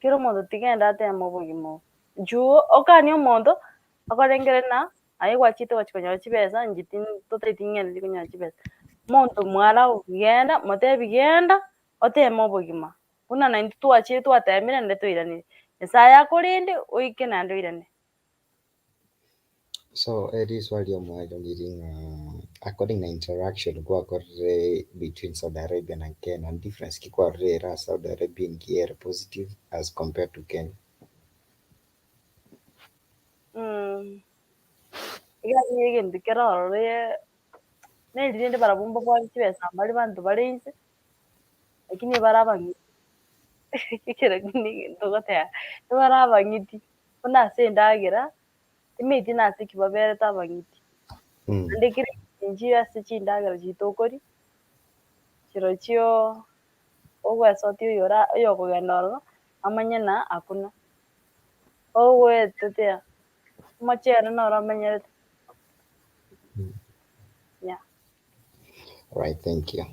kera omonto tigenda ateme obogima obo. Juu okanie omonto, akorengere na aye gwachete gochi konyora chibesa inche totaeti ng'ende konyora chibesa. Monto mwara genda, motebi genda, oteme obogima, buna naintwe twachire twatemire naende toiranire. Nyasaye akorende, oike naende oirane. So eri swali omwalio riri ng'a according na interaction gwakorire between Saudi Arabia na Kenya, difference ki kwarorire era Saudi Arabia nkiere positive as compared to Kenya? Iga egento kere ororo neri rende barabwo mbabwate chibesa mbari banto bare inse, lakini bare abang'iti ekero egento ogoteba, bare abang'iti, buna ase endagera, timanyeti nase ki baberete abang'iti. Naende kera inche ase chindagera chiria tokoria, chirochio ogwesoti oyora oyokogenda ororo, amanye na hakuna. Ogoetetea, omochere noro amenyerete. Yeah. Right, thank you.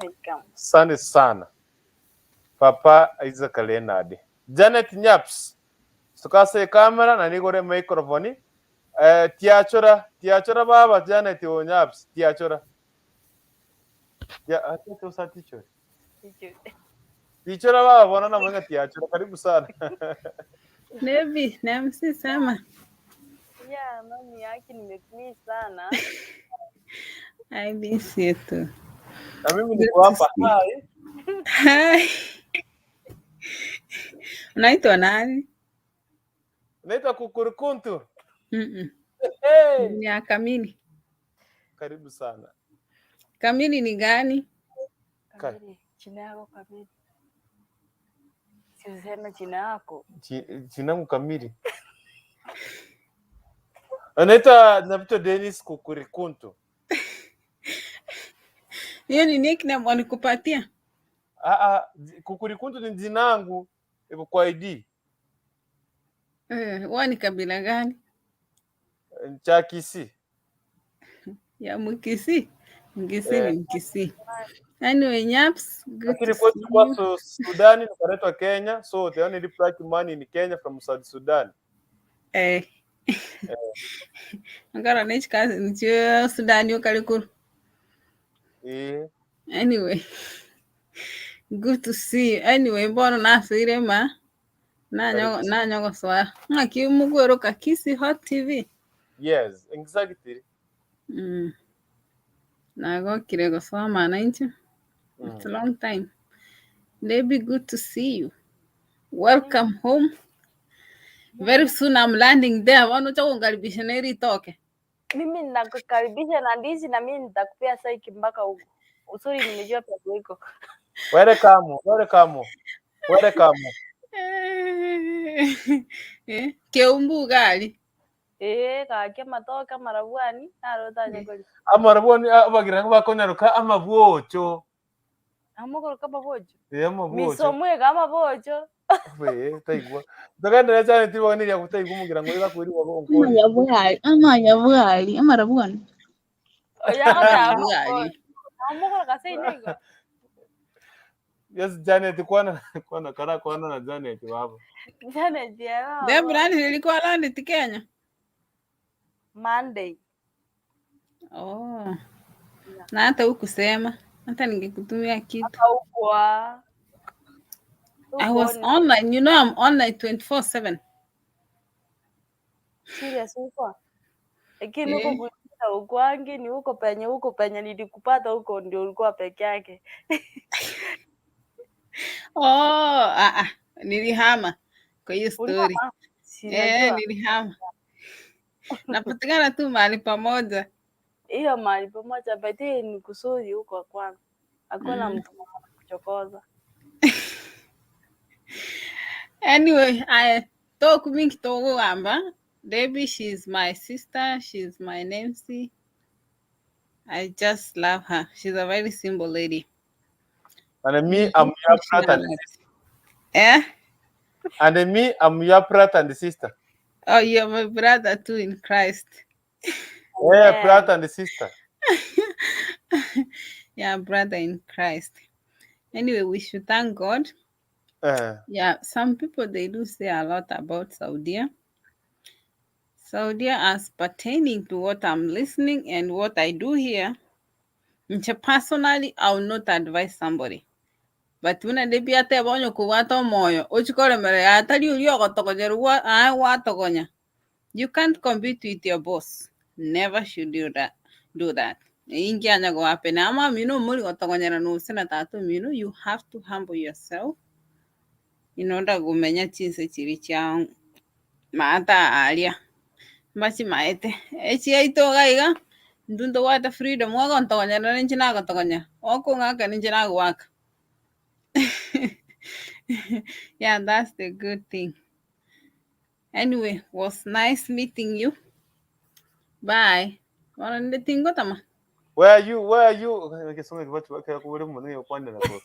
Welcome. Asante sana Papa Isaac Leonard. Janet Nyaps, sukase kamera na nigore microphone. Tiachora, tiachora baba Janet o Nyaps, tiachora. Ya, acha tu sa tichora. Tichora baba, bona na mwenga tiachora. Karibu sana. Nevi, na sema. Yeah, mami yake nimekumiss sana. I miss you too. Na mimi Good niko to hapa. see. Hi. Hi. Unaitwa nani? Naitwa Kukurukuntu. Hey. Ya Kamili. Karibu sana. Kamili ni gani? Kai. Kamili, jina yako kamili. Si useme jina yako. Jina yangu kamili. Anaitwa Nabito Dennis Kukurikuntu. Hiyo ni nickname walikupatia? Ah ah, Kukurikuntu ni jina yangu iko kwa ID. Eh, wewe ni kabila gani? Cha Kisii. Ya Mkisii. Mkisii Eh. ni Mkisii. Anyway, Nyaps, good Lakini to kwetu see kwa you. Sudani nikaletwa Kenya, so the only black man in Kenya from South Sudan. Eh. Eh. Ngara nechikazi nicho Sudani ukalikuru. Eh. Anyway, good to see you. Anyway, mbono nasire ma Karibu. Nanyogo swara. Ngaki mugwero ka Kisii Hot TV. Yes, exactly. Nagokire gosoma na inche. It's a long time. Debbie, good to see you. Welcome home. Very soon I'm landing there. Wanocha kungaribisha na ili itoke. Mimi ninakukaribisha na ndizi na mimi nitakupea saiki mpaka huko. Uzuri nimejua penye iko. Welcome, welcome. Welcome. Eh, keumbu gali. Eh, kake matoka marabwani narotanya kori. Amarabwani abagira ngo bakonyaruka amabwocho. Amukoro kama bojo. Eh, amabwocho. Misomwe kama bojo. We, taigwa. Tukaendelea cyane tibonire kutaigwa mugira ngo ibakwiri wabonkoni. Amayabwali, amayabwali, amarabwani. Oya kata Gali. amukoro kase inigo. Yes, Janet kwana kwana kara kwana na Janet baba. Jana jiana. Debra nilikuwa land Kenya. Monday. Oh. Na hata hukusema. Hata ningekutumia kitu. Hata huko. I was online. You know I'm online 24/7. Serious huko. Lakini huko Eh. kuita ukwangi ni huko penye nilikupata huko ndio ulikuwa peke yake. Oh, ah, ah. Nilihama kwa hiyo story. Ulihama? Si Eh, najua. nilihama. Napatikana tu mahali pamoja. Hiyo mahali pamoja but hii ni kusuri huko kwanza. Hakuna mtu mwenye kuchokoza. Anyway, I talk mingi togogamba. Debbie, she's my sister. She's my namesake. I just love her. She's a very simple lady. And me, We I'm do your pushing brother a and lot. sister. Eh? And me, I'm your brother and sister. Oh, you're my brother too in Christ. Yeah, Amen. brother and sister. Yeah, brother in Christ. Anyway, we should thank God. Eh. Yeah, some people they do say a lot about Saudia. Saudia as pertaining to what I'm listening and what I do here. Nche personally, I will not advise somebody. But una debi ate bonyo kuwata moyo. Ochikore mere atari uri ogotogonyeru a watogonya. You can't compete with your boss. Never should do that. Do that. Ingi anya go happen. Ama mino muri gotogonyera no sena tatu mino. You have to humble yourself in order kumenya chinse chiri chia maata aria. Machi maete. Echi aito gaiga. Ndundo wata freedom wagontogonyera ninchi nagotogonya. Okung'aka ninchi nagwaka. Yeah, that's the good thing. Anyway, was nice meeting you. Bye. Wana nditingo tama. Where are you? Where are you? Gesongo kibacho bakubure umuntu ngiye kwanira ko.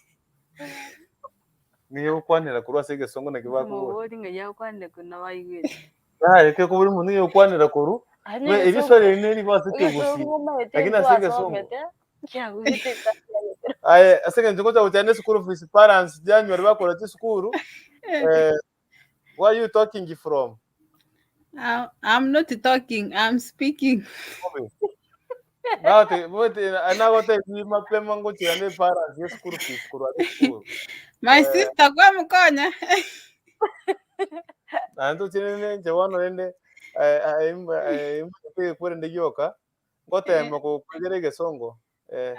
Ngiye kwanira kurwa se gesongo na kibakubure. Mubori ngaya kwanire kuna baigwete. Ah, ke kubure umuntu ngiye kwanira koru. Ani We gesongo ebisore ine libase tegusi. gesongo maete Lakini ase gesongo. twasomete kyagugite Aye, asenge njokoza kutane school fees parents January bakora ti school. Eh, where are you talking from? I'm not talking, I'm speaking. Nawe bote anagote ni mapema ngochira ne parents ye school fees kurwa ti school. My Eh, sister kwa mkonya. nanto chinene nje wano ende eh kwere ndyoka ngotemba kukwegera egesongo eh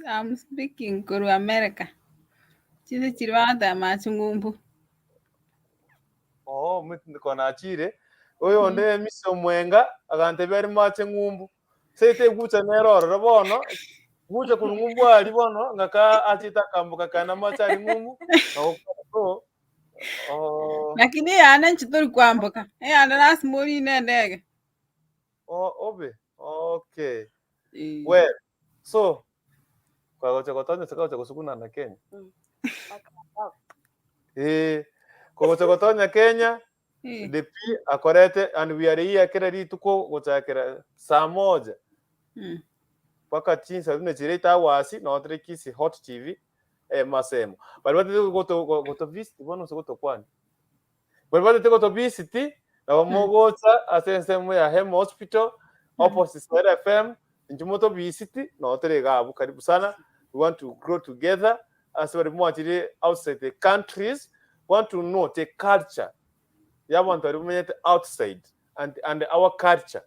I'm speaking kuru America. Chise chiri bata machungumbu. Oh kona achire oyo onde mise omwenga agante byari mache ng'umbu seite gucha nerororo bono Mucha kurungumbu ali bono ngaka achita kambuka kana macha ng'umbu. So oh Lakini yana nchitori kwamboka. Yana lazima uline ndege. Oh, obe. Okay. Well, so kwa gocha gotonya sika na Kenya. Eh, kwa gocha gotonya Kenya DP akorete and we are here kera rituko gochakera saa moja. Paka chinsa bine chireta wasi na otре kisi Hot TV masemo. Bali bate goto goto visit bono so goto kwani. Bali bate goto visit na bamogocha asensemo ya Hem Hospital opposite Star FM njumoto visit na otре gabu karibu sana. We want to grow together as we mwachire outside the countries, want to know the culture. Ya want to remain outside and our culture.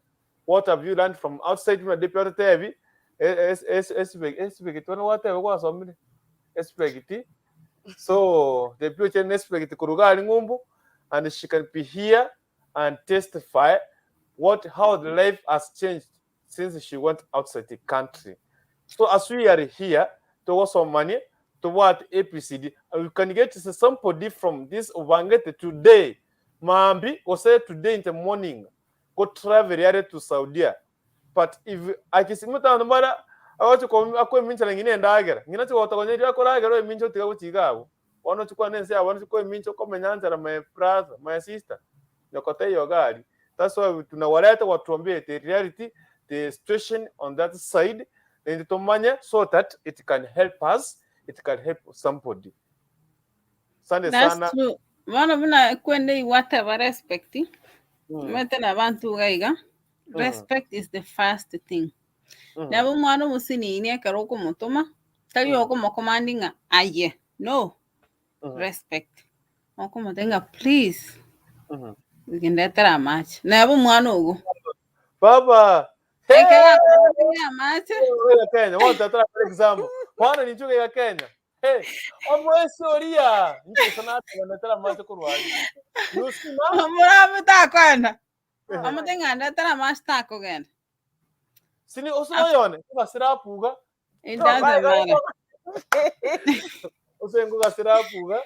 What have you learned from outside? Mna DP otete ebi es wana wate kwa somile espegiti. So the future espegiti kurugali ngumbu, and she can be here and testify what how the life has changed since she went outside the country. So as we are here to some money to what APCD, we can get somebody from this Ubangete today. Mambi go say today in the morning go travel yare to Saudi. But if akisimuta mara awacho ko mincha ngine ndagera ngina chiko tokonye akoragera emincho tiga guchigabo ono chukwa nense abano chukwa emincho komenyanzara my brother my sister nyokote iyo gari. That's why tunawaleta watuambie the reality, the situation on that side, and tumanye so that it can help us, it can help somebody. Sande That's sana. true. Bono buna kwende iwateba respect. Mete na bantu gaiga. Respect is the first thing. Nabo mwana musinini ekero okomotoma tari okomokomandinga aye no respect okomotenga please ugendetera amache nabo mwana ogo baba ekero akomotenga amache ya Kenya won't atara for example mwana ni nchuge ya Kenya hey omwesi oria ncho sana ndetera amache kurwaji nusima omurame takwenda omotenga ndetera amache takogenda sini osinoyone gasirapuga It doesn't matter. Osengo gasirapuga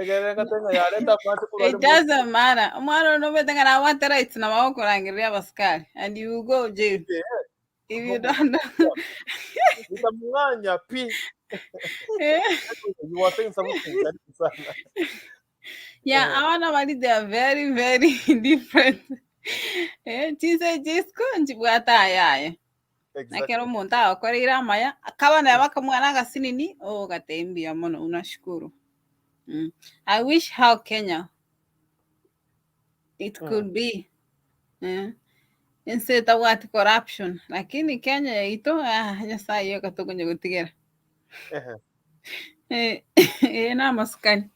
egerenga tenga yareta amache kurwaji It doesn't matter. Omwana ono obetenga nawate rights na magokorangeria abasikari and you will go jail if you don't know. Nitamng'anya pi. You are saying something karibu sana. Yeah, abana bari they are very very different. Chise chisiko nchibwata ayaye. Nakero omonto agokoreire amaya akabana bakamwana agasinini ogatembia mono unashukuru. I wish how Kenya it could be. Instead of what corruption, lakini Kenya yaito Nyasaye yoka tukunye gutigera. Na maskani.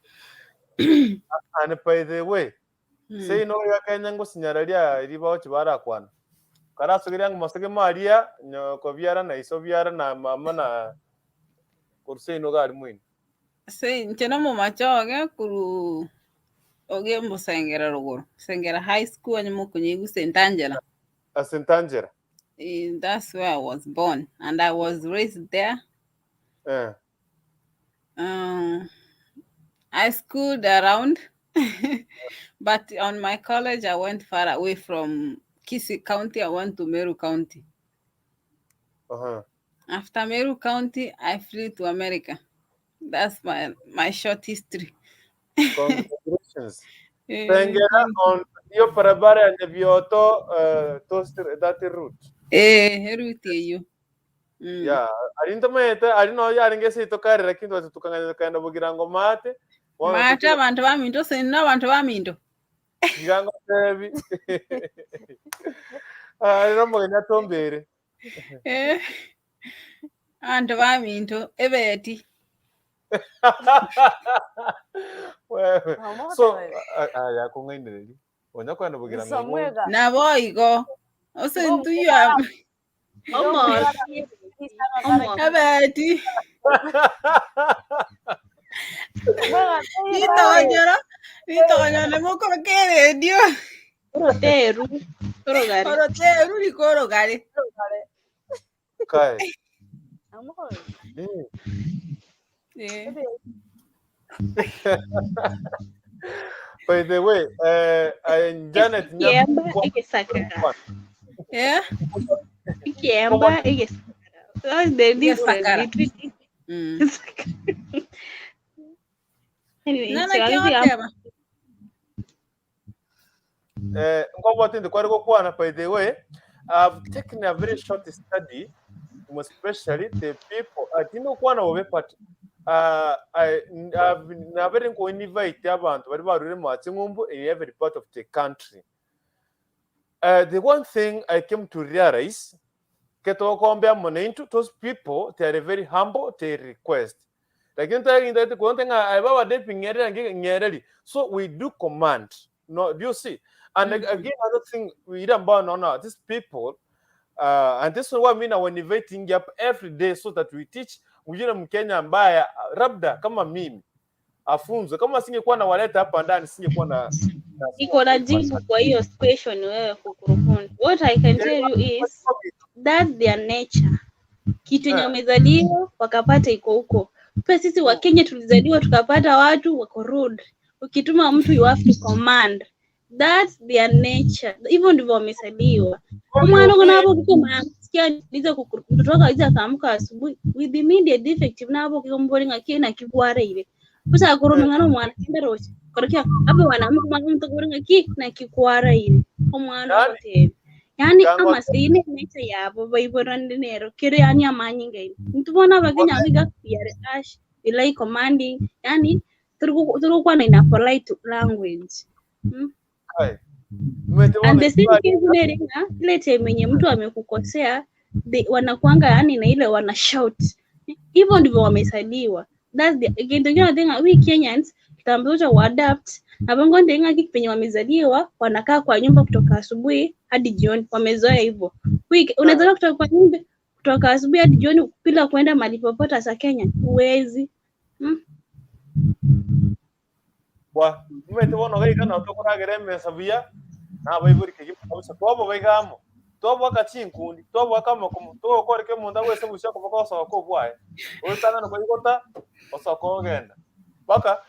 And by the way, say no ya Kenya ngusinyararia riba chibarakwana. Karasugira ngo masage Maria nyoko biara na iso biara na mama na kurse no gari mwini. Se nche no mumachoge kuru oge musengera ruguru. Sengera High School anyuma kunyigu St. Angela. St. Angela. That's where I was born and I was raised there. I schooled around, but on my college I went far away from Kisii County. I went to Meru County. After Meru County, I flew to America. That's my short history. Congratulations. Sengera on hiyo barabara ya Nyabioto toast that route. Route hiyo. Yeah, arinto mete arino yaringese itokarira kintu ati tukanganya kaenda bugirango mate. Mate abantu baminto sinno abantu baminto. Girango tebi. Arino mugenya tombere. Abantu baminto ebeti. Wewe. So aya kung'ainireri. Onya kwenda bugirango. Nabo igo. Ose ntuyo. Omor. Ebeti. Ritonyoro, ritonyoro mukoroke redio. Oroteru, orogari. Oroteru riko orogari. Kai. Eh. Eh. By the way, Janet Ikiemba Nyamko igisakara. Yeah. Ikiemba igisakara. That's the difference Igesakara. between Anyway, Nana so kioteba. Ngwabwate ndi kwari gukwana. By the way, I've taken a very short study, more especially the people atino kwana bobe, but I I've nabere nko invite abantu bari barure mu ngumbu in every part of the country. The one thing I came to realize, ketokombea monentu, those people, they are very humble. They request, lakini tarinda kuonte nga baba depi nyerere nyerere, so we do command, no? Do you see? And again, another thing we ambao naona these people, and this is what I mean when inviting up every day so that we teach mwingine Mkenya ambaye labda kama mimi afunzwe. Kama singekuwa nawaleta hapa ndani, singekuwa na Iko na jibu kwa hiyo question wewe kukuruhuni. What I can tell you is that their nature. Kitu yenye wamezaliwa wakapata iko huko. Pia sisi Wakenya tulizaliwa tukapata watu wako rude. Ukituma mtu, you have to command. That's their nature. Hivyo ndivyo wamezaliwa. Umwana uko kiko masikia liza mtoto wako aweza akaamka asubuhi with immediate effect nabo kikomboringa kina kigwareire. Busa kurumingana omwana kindaroche. Korokia abe wanaamka mwana mtu kuringa ki na kigwareire. Omwana Yani, ogotebi. Yani kango amasine nature yabo baibora nero kere yani amanyinga ine. Ntubona abakenya biga we are ash, we like commanding, yani turukwana in a polite language. Hai. Mwete And bona the same ikiwa case neringa ile time yenye mtu amekukosea, wanakuanga yani na ile wana shout. Hivyo ndivyo wamesaliwa. That's the kintu kingine thinga we Kenyans kitambo cha adapt na bongo ndenga kitu penye wamezaliwa wanakaa kwa nyumba kutoka asubuhi hadi jioni, wamezoea hivyo. We unaweza kutoka kwa nyumba kutoka asubuhi hadi jioni bila kuenda mahali popote hasa Kenya, huwezi. Wa mwete bona gaika na tokoragere emesa buya na baiburi kigima kabisa twabo baigamo twabwaka chinkundi twabwaka makumu togokora omonto agwese busia koboka osoka obwaye otang'ana koigota osoka ogenda mpaka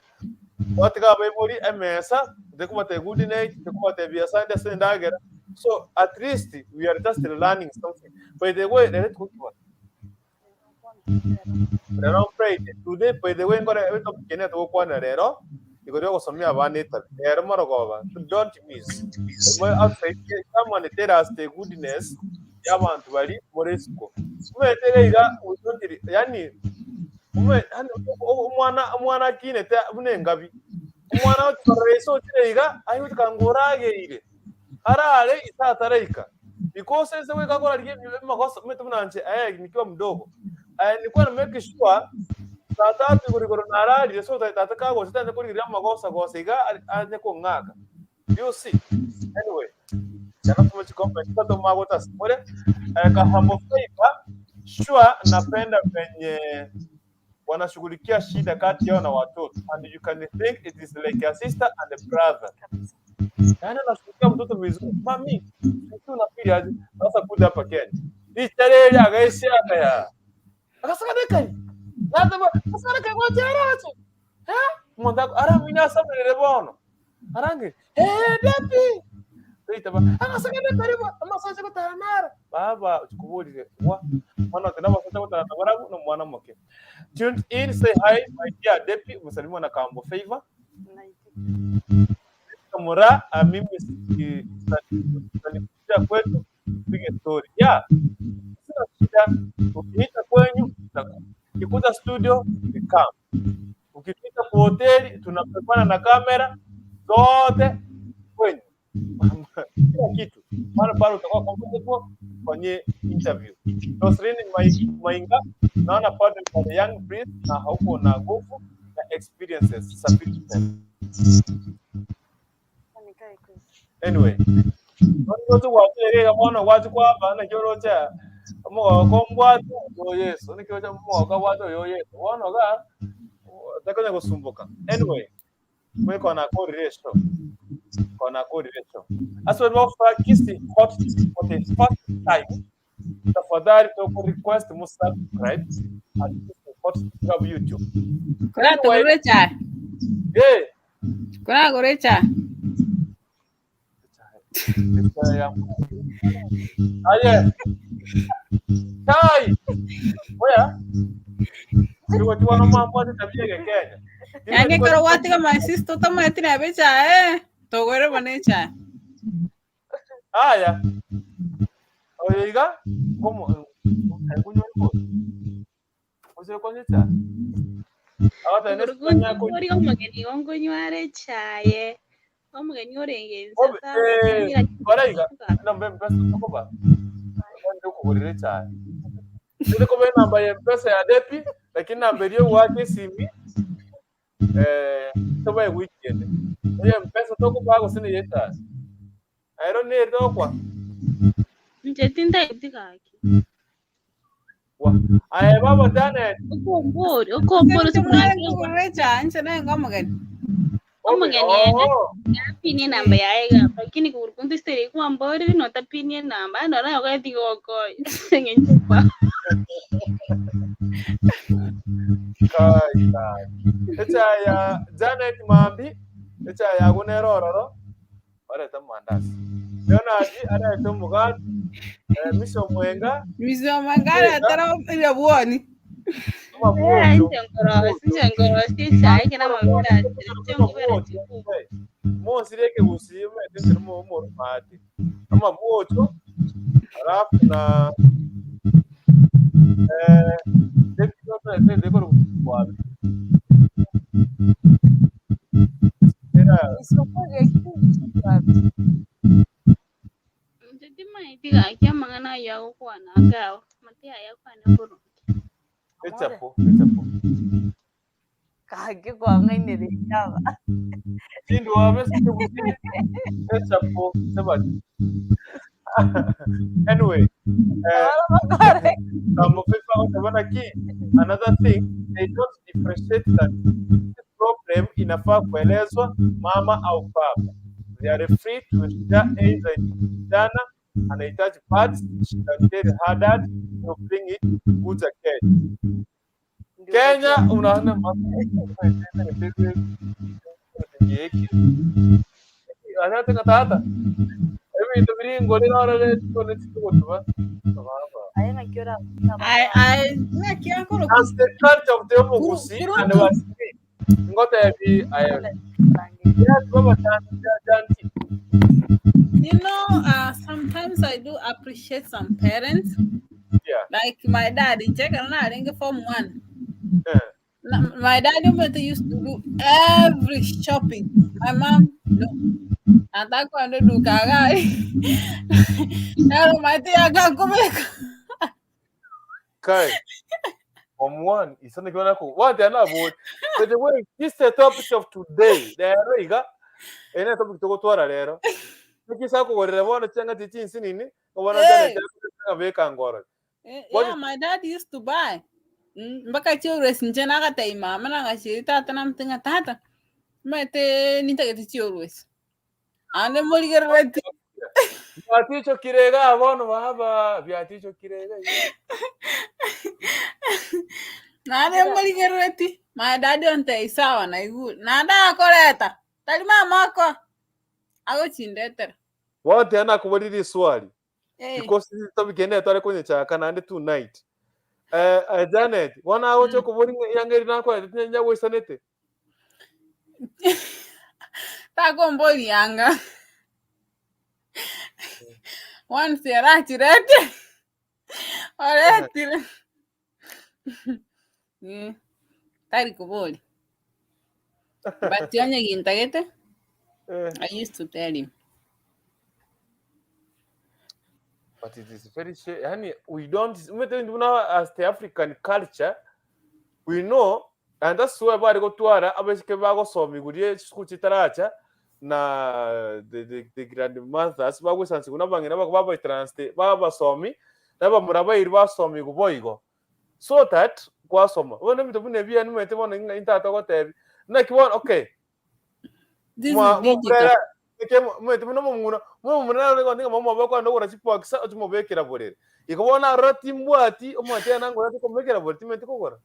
watiga baiburi emesa tekubatebia good night, tekubatebia asante ase endagera. So at least we are just learning something. By the way, rero tukukibona rero Friday today, by the way, ngore topic ene tugokwana rero igoro gosomia abana etabi rero morogoba. Don't miss. Outside, someone tell us the goodness y'abantu bari muri siko umetere iga utondiri yani ume yani omwana akinete buna engabi omwana otikorera otire iga ayi otikangurageire arare isataraika because ese wekakora rye makosa mtu mnanje nikiwa mdogo, nilikuwa na make sure saa tatu igoro nararire so tata kagocha tande kurigira makosa gose iga anje kung'aka. You see? Anyway, jana tumechikombe tatu magota simure kahambo favor. Sure, napenda venye wanashughulikia shida kati yao na watoto, and you can think it is like a sister and a brother. Yani anashughulikia mtoto vizuri. Mami, sisi unafeel aje sasa kuja hapa Kenya ichareri agaisiaka ya akasakanekani natema asakanekani kwacharacho eh umuntu aramina asamerere bono arange eh depi tuitaba akasakanekani karibu amasaje kutaranara baba ukubulire wa mwana tena amasaje kutaranara barabu no mwana muke. Tuned in, say hi, my dear Depi, msalimu na Kambo Favor Mura. Mimi tanikuja kwetu tupige story. Yeah, sina shida. Ukiniita kwenyu, ukikuja studio, we come. Ukituita kwa hoteli, tunapepana na kamera zote kwenyu, kila kitu mara pale utakuwa comfortable kwenye interview. Rosrin Mainga, naona pale kwa young prince na hauko na nguvu na experiences sufficient. Anyway, ndoto gwaterera mwana gwachi kwaba na kyorocha omogoko mbwate oyo Yesu nikirocha omogoko bwate oyo Yesu bono ga takonya gusumbuka. Anyway, mwe kona ko relation kona ko relation as well for kisi hot for the first time. Tafadhali toko request mu subscribe at support club YouTube. Anyway, Kuratogore echae. eh Kuragora echae. Aye. Chai. Oya. Igo tiwana mambo ati tabia ya Kenya. Yaani ekero gwatiga my sister otamanyeti neba echae, togore bono echae. Aya. Oyo iga komo kunywa ko. Ose konye cha. Awata ne Ngurugunda konya ko. ori omogeni ongonyware echae omogeni orenge Obe nsasa okamira bara iga namba mpesa tokoba. Ndio kugurira chai. Ndio koba namba ya mpesa ya depi lakini namba iliyo wake simi toba ya weekend. Iyo mpesa tokoba go sine yeta. I don't need tokwa. nje tindaiti gaki Wa. Aye baba Janet. okombori okombori Inche mware sikunakire nkogorera echae, inche naye omogeni. Obe omogeni ene oh. gapinie enamba yaye gapa lakini kurukundu istere kwamborire notapinie enamba nora ogetiga okoyo eng'encho kwa Kai kai. Echa ya Janet Mambi, echa ya gunero ororo, bareta mandasi. Leonard arete omugati, Miso Mwenga, Miso Mwenga aretera erabwoni. amabucho. Inche nkorosi inche nkorosi echae kera amabere atire inche nkobere chikuba Mosireke gusime ndetse n'umurumati. Amabucho alafu na era Inche timaiti gaki amang'ana aywo agokwana agawa mati aya akwane burungi echapo echapo Kaki kwang'ainire chaba. Sindu wabe sikugusi echapo sebati. Anyway, Abara bakore. some FIFA ki another thing they don't differentiate that this problem inafaa kuelezwa mama au baba. They are free to share either kijana anahitaji pads, she can tell her dad to bring it kuja Kenya. Ndio Kenya utachora. unaona anataka tata ebintu biringore norore tukone tukutuba Aye ng'aki ora Ai ai ng'aki ankoro As the culture of the Omugusi and kuruntu Wasiri ngotebi aye yes baba tanti. You know, sometimes I do appreciate some parents. Yeah. Like my dad, in Czech, I form one. Eh. My daddy used to do every shopping. My mom, no. Atakwenda duka gari. Naro mati akakubeka. Kai form one isana kiona ko what they not about. But the way this the topic of today rero iga ene topic tugotwara rero nikisa kugorera bono changa tichinsi nini obona Hey. jana beka ngoro. What Yeah, is my dad used to buy. Mpaka chiorwesi nche nakatai mama nakashiri tata namutinga tata. Mate nitagete chiorwesi. Ande morigerereti. Byaticho kirega bono baba byaticho kirega. Nande morigerereti. My dad onte sawa na igu. Nanda akoreta. Tari mama ako. Agochindetera. What ana kuborira swali Eh. because this topic ene tware kwenye chaka nande tonight. Janet wana agocho kubori yangeri nakwa tinya gwisanete. Takombori yanga. Once yarachirete. Oretire. Tari kubori. But onye gintagete. I used to tell him. But it is very yani we don't now as the African culture we know, and that's why bari gotwara abashike bagosoma igurie school chitaracha na the grandmothers bagwisansi kuna bangina baba translate baba somi naba murabairi basomi guboigo so that kwasoma bona bintu bune bia nimete bona intata gotebi na kibona okay This mwa is digital. murera Mwete muno munguna mwe munana ngo ndinga mama bako ndo gora chipwakisa ochimobekera borere ikobona roti mbwati omwate nango roti komekera borere timete kogora.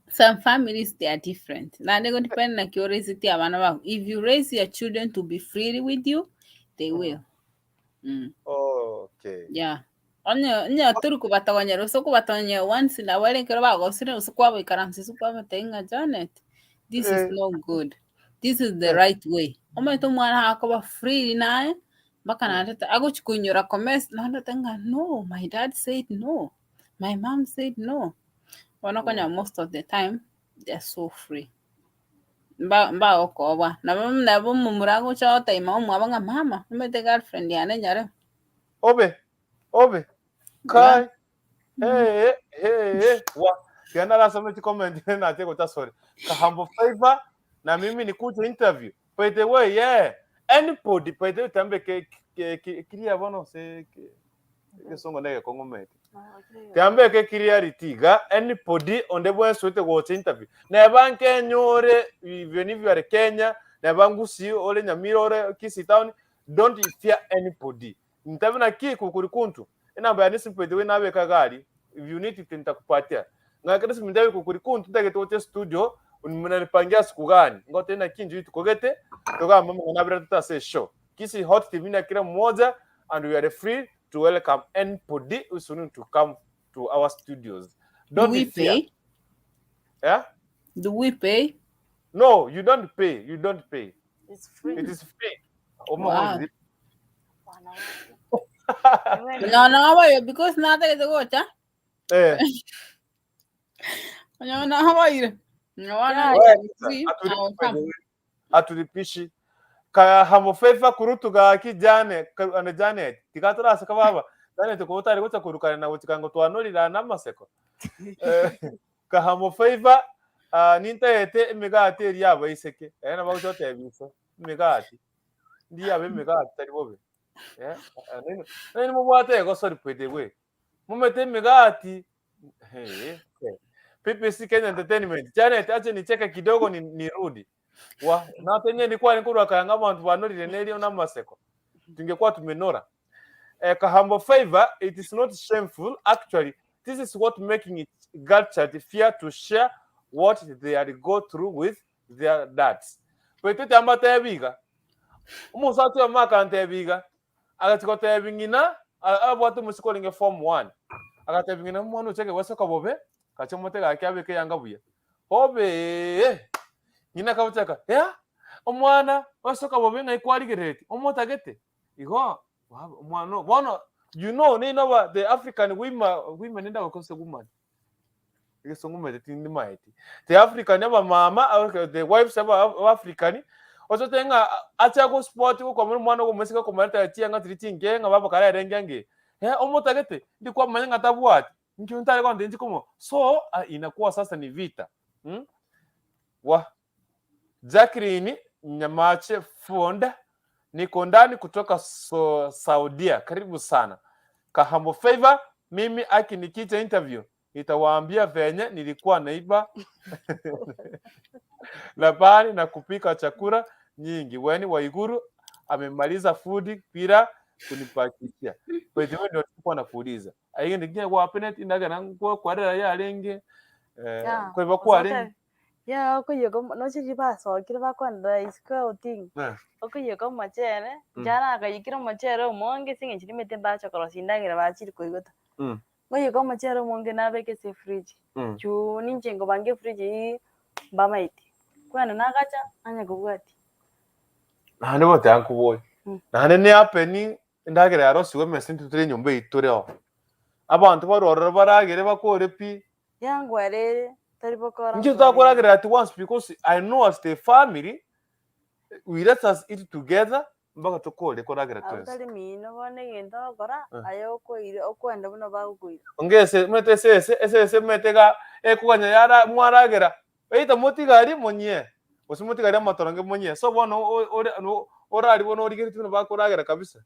Some families, they are different. Now they're going to depend on curiosity. If you raise your children to be free with you, they will. Okay. Yeah. Onye turi kubatagonyera uso kubatagonyera once in a while nkero bagosire uso kwabo ikaransi uso kwabo tenga Janet. This is no good. This is the right way. Omaito mwana akoba free naye mpaka nateta agochikunyura comments na tenga no, my dad said no. My mom said no. Wanakonya most of the time they're so free. Mba mba okoba nabo nabo mumurago cha taima omwaba nga mama umete girlfriend yane nyare. Obe obe kai hey hey hey wa yana la some comment na te kota sorry kahambo favor na mimi nikuje interview by the way, yeah, anybody by the way tambe ke ke kiria bono se ke songo ndege kongomete tambe ke kiria ritiga anybody onde bwenso te gocha interview na banke nyore even if you are Kenya na bangusi ole Nyamira ore Kisii town, don't fear anybody. Ntabona ki kukuri kuntu inamba ya simple the way nawe kagari, if you need it nitakupatia ngakati simndawe kukuri kuntu ndagete studio mnanipangia siku gani ngote na kinju tukogete toka mama nabira tutase show Kisii Hot TV na kila mmoja, and we are free to welcome anybody who is willing to come to our studios. Don't Do we fear. Pay? Yeah? Do we pay? No, you don't pay. You don't pay. It's free. It is free. Wow. No, no, voy because nada que te gocha. Eh. No, no, voy. No, no, Atulipishi. Ka hamofefa kurutuga ki jane ane Janet tikatora saka baba Janet ko utari gocha kurukana na gochikango twanolira namaseko ka hamofefa nintaete emigati eri abaiseke na bagocha tebisa emigati ndi abe emigati tari bobe nini mubwate go sorry pwede we mumete emigati hey PPC Kenya Entertainment Janet ache nicheke kidogo ni nirudi wa na tenye nilikuwa nikuru akayanga abantu banolire neri namaseko tungekuwa tumenora. Kahambo favor, it is not shameful actually. This is what making it culture fear to share what they are go through with their dads. Petete ambata ebiga umusatu ya maka ntebiga agatiko tebingina abwatu musikolinge form 1 agatebingina mwana ucheke wesoka bobe kachomotega akabeke yanga buya obe nyina kabuchaka ya omwana wasoka bobe ngai kwarigereti omotagete igo omwana bono you know ni no the African women nenda bakose woman igesongo tindi maeti the African aba mama the wives aba African ozotenga acha go sport ko kwa mwana go mesika ko marta chianga tritinge nga baba kara rengenge omotagete ndi kwa manya ngatabwati nki ntare kwa ndinji komo so inakuwa sasa ni vita wa Jacqueline Nyamache Fonda niko ndani kutoka Saudia, karibu sana Kahambo Favor. Mimi akinikicha interview nitawaambia venye nilikuwa naiba labani na kupika chakula nyingi. Weni Waiguru amemaliza food bila kunipakishia. Kwa hivyo ndio tulikuwa nakuuliza ayi ndiye kwa penet indaga nangu kwa dara ya lenge kwa hivyo kwa lenge ya okuyo no chiri baso kira bakwanda isiko oting okuyo ko machere jana akayikira machere omonge singe chiri mete bacho korosindagira bachiri koigota ngoyo ko machere omonge nabeke se fridge chu ninje ngo bange fridge bamaiti kwana nagacha anya kubwati nahane bote ankuboye nahane ne apeni ndagira yarosiwe mese ntutire nyumba itureo abantu barorora baragere bakore pi yangwarere nje tutakoragira at once because I know as the family we let us eat together mpaka tukore koragira twese atari mino bone gento kora ayo koire okwenda buno bagukuira ongese mwete sese ese mwete ga ekuganya yara mwaragira eita mutigari munye osimutigari amatorange munye so bono orari bono origere tuno bakoragira kabisa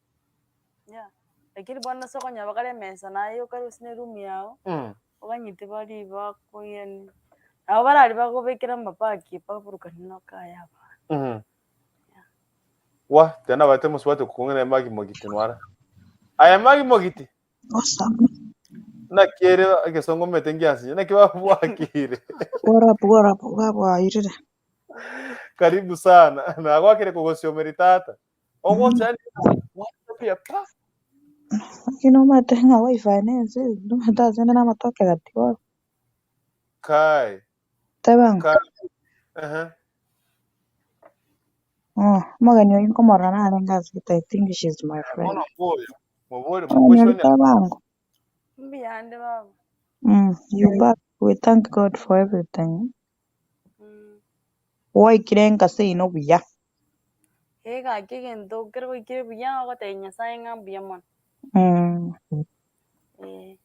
yeah lakini bono soko nyabakare mesa nayo kari usine room yao oganyite bari bakoyeni Nabo barari bagobekera amabagi baburukani nokaya aba. Wa tena bate musibate kukung'ana emagi mogiti nwara. Aya magi mogiti. Awesome. Nakere egesongo mete ngiasinye naki babwakire. What up, what up, wabwairire. Karibu sana. Nagwakire kugosiomerera tata. Ogocha pia pa. Lakini nomate ng'a wifi nense, nomate asende n'amatoke gati wa. Kai. Tebango. Kai. Aha. Oh, omogeni oyo nkomorora narenge ase I think she's my friend. Bono mboyo. Mobore Omogeni ori mokweshoni. Tebango. Mbuyande baba. You back. We thank God for everything. Waikire nkase ino buya. Ega kegento kero goikire buya ogotebia Nyasaye ng'a mbuya mono. Eh.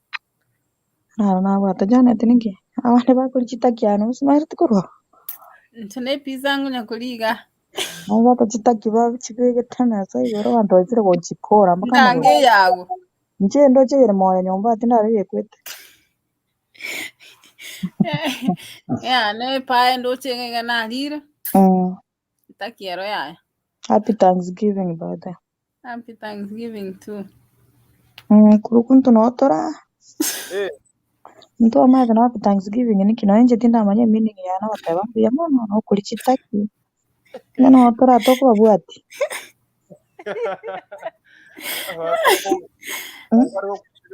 Naro nabwate Janet ninki? Abande bakori chitaki ano basimaete korwa. Inche ne pizza ngonya koriga. Nabwate chitaki bachibegete emesa igoro abanto baisire gochikora mpaka Ndange amagoro. yago. Inche ndoche ere moyo nyomba tindararia ekwete. Ya ne pae ndoche ng'aiga narire. Takiero yaya. Happy Thanksgiving brother. Happy Thanksgiving too. Kuru kuntu notora. Eh. Ntu amaete na happy Thanksgiving niki noe inche tindamanya meaning yaye nabateba mbuya mono nokori chitaki. Ng'a notora tokobabwati.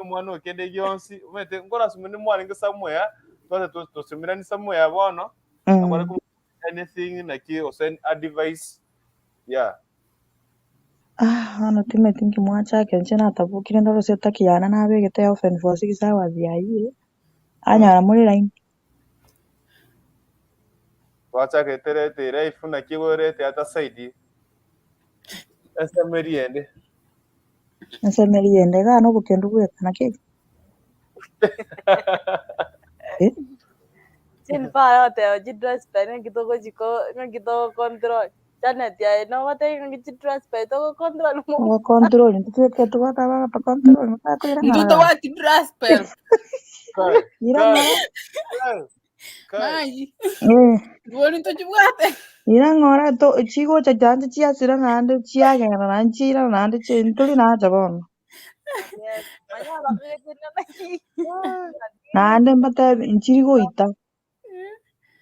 Omwana okende gionsi omanyete nkorasomera mwarenge somewhere twase tosomerani somewhere bono akware anything naki ose advice, yeah. Ah, bono timeti nki mwachake inche natabokire ndore ase etaki yane nabegete oven for 6 hours yayire, anyora more line. Twachakete rete life naki gorete atasaidi esemeri ende. Ensemeri ende iga nobokendu bweka naki eh? Jennifer agoteba chidrasperi ng'aki togochiko ng'aki togocontrol. Janet aye nogotebia ng'aki chidrasperi togocontrol mo. Ogocontrol intwe twataba control mutakoira Ntu ng'a tobwati dry spell. Kai. Ira Kai. ng'ora Kai. Kai. Mayi. Eh. Mbori ntochibwate. Ira ng'ora to chigocha chianche chiasira naende chiagenda naende chiairana naende chi ntori nacha bono. Yes. Manya bakagete naki. Naende mbatebi nchiri goita.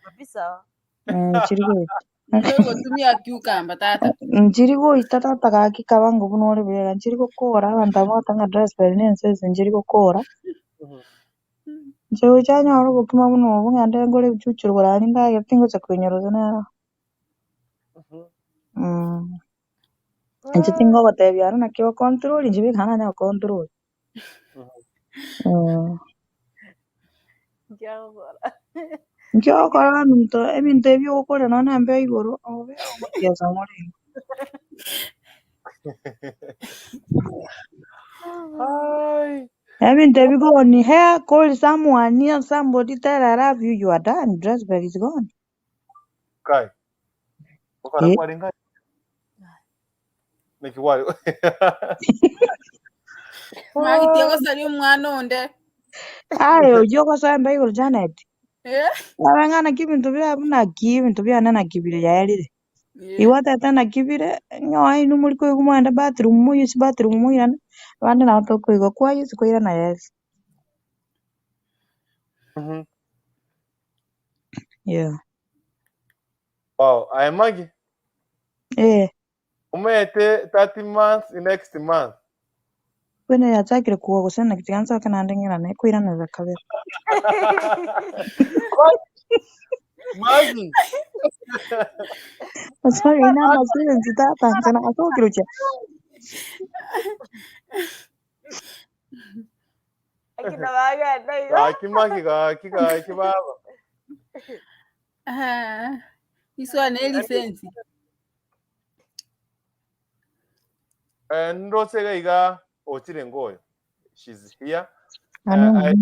Kabisa. Nchiri goita. Ntogotumia cucumber tata. Nchiri goita tata gaki kaba ngubu nore buya nchiri gokora abanto aba bagoteba ng'a dry spell nense nchiri gokora. Inche gocha nyore obokima buna obo ng'ende ngore ebichuchu rogoro aria ndagere tingocha koinyora nero. Inche tingogotebia aro naki ocontrol inche beka nanye gocontrol. Nkiagokora. Nkiogokora ebinto ebinto ebi ogokora nonya na embeo igoro obe ogochiesa morenge. Ai. Ebinto ebi gone here, call someone here, somebody tell I love you, you are done, dry spell is gone. Kai. Okara Eh. kwarenga naki wari. Magi tiagosaria omwana onde. Aye, oyio ogosoa embeo igoro Janet. Eh? Abe ng'a naki ebinto bira naki ebinto biane naki bire yaerire. Igo atete naki bire, nyowe inwe muri koigwa mwagenda bathroom moyuse bathroom moirane, abande nabo tokoigwa kwayusi koirana yaerire. Yeah. Wow, aye Maggie. Eh, Umete 30 months next month. Bwene yachakire kuwa gose naki tiga nsoke naende ng'irane ekoiranera kabere. Maggie. Sorry, namba sirenzi tata nche nasokire ochia. Akina bagenda igo. Gaki Maggie gaki gaki baba. Ah. Iswa ne lisensi. Eh, ndose iga ochire ngoyo. She's here. Ano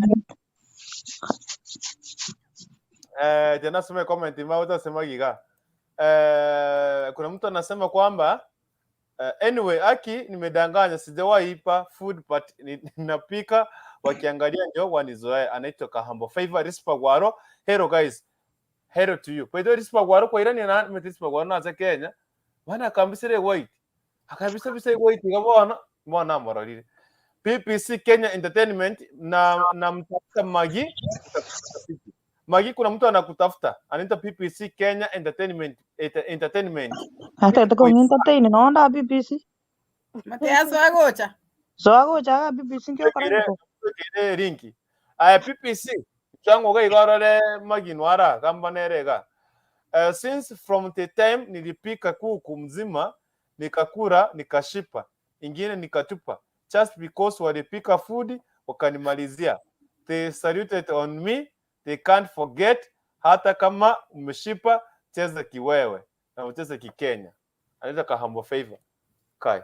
Jana some comment ma utasema giga. Kuna mtu anasema kwamba anyway aki nimedanganya sijawahi ipa food but ninapika wakiangalia ndio wanizoea. Anaitwa Kahambo Favor Rispa Gwaro. Hello guys. Hello to you. By the way, Rispa Gwaro kwa irani na mete Rispa Gwaro na za Kenya. Bana akambisire white. Akabisa bisa white gabona mwana moralire. PPC Kenya Entertainment na mtafuta Magi. Magi, kuna mtu anakutafuta. Anaitwa PPC Kenya Entertainment Entertainment. Ate ko entertain no nda BBC. Matiaso agocha. So agocha BBC nkio Kire kora. kire rinki. Aya PPC chango ga igarore Magi nwara kamba nerega. Since from the time nilipika kuku mzima nikakula nikashipa, ingine nikatupa just because walipika food wakanimalizia. They saluted on me, they can't forget. Hata kama umeshipa, cheza kiwewe na ucheze kikenya. Anaitwa Kahambo Favor Kai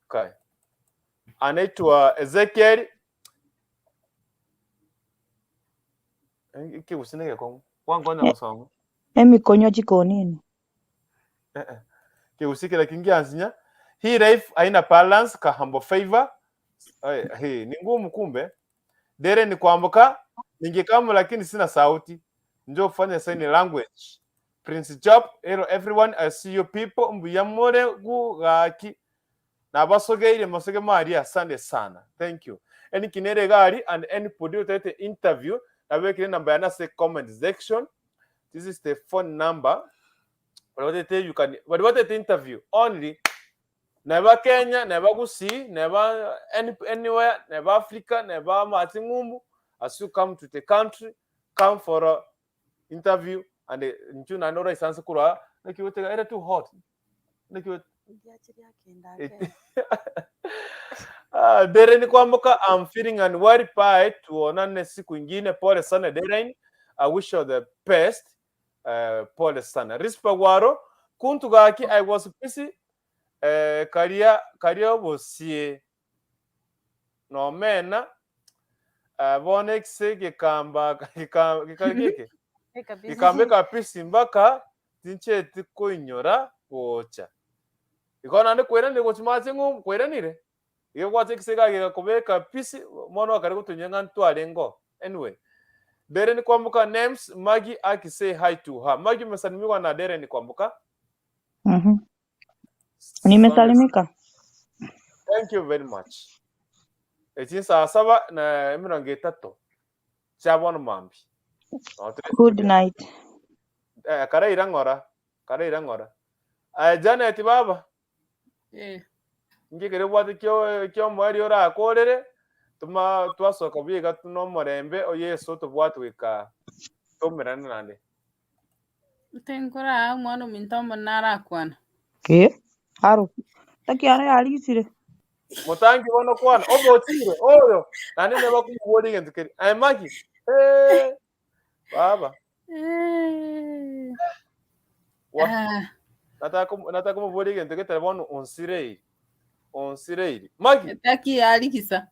Kai, anaitwa Ezekiel kigusinege kongo wangonya gusoma Emikonyo jikonini. Eh, eh. Kihusike kingi ansinya hii life haina balance. Kahambo Favor. Ay, hii ni ngumu kumbe. Dere ni kuambuka ningekamu lakini sina sauti. Njoo kufanya sign language. Prince Job, hello everyone, I see you people. Mbuyamore gugaki nabasogeire masoge mari, asante sana, thank you. Any kinere gari and any producer interview nabekire namba yana se comment section. This is the phone number. But you can, but what the interview only neba Kenya, neba Gusii, neba anywhere, neba Africa, neba Matingumbu. As you come to the country, come for a interview and nchu na nora isanse kura nikiwetega era too hot nikiwet. Ah, Deren Kwamboka, I'm feeling unworried pie. Tuonane siku ingine. Pole sana Deren. I wish you the best. Pole sana. Rispa Gwaro, kuntu gaki I was busy. Karia karia bosie nomena bonex gikamba gikamba gikambe kapisi mpaka tincheti koinyora gocha ikona ndi kwiranire gochimache ng'u kwiranire igo gwacha ekisega gigakobeka pisi mono akari gotonyenga ntware ngo. Anyway, Deren Kwamboka names Maggie aki say hi to her. Maggie, umesalimiwa na Deren Kwamboka. Asante. Nimesalimika. Thank you very much. Eki saa saba na emirongo etato chia bono mambi. No, Good night. Karaira ng'ora karaira ng'ora. Aya Janet baba. Eh. Ngikere bwate kio kio mweri orakorere tuma twasoka biga tunomorembe o Yesu tubwate wika tumerane nande. Tenkora mwana ominto omonene arakwana. Eh? Aro. Takiara yarigisire. Mutangi bono kwana obotire oyo nande neba kumubori egento keri. Aya Magi, eh baba. Eh. Wa Ah, nataka kumubori egento getare bono onsireiri onsireiri Magi. Taki yarigisa.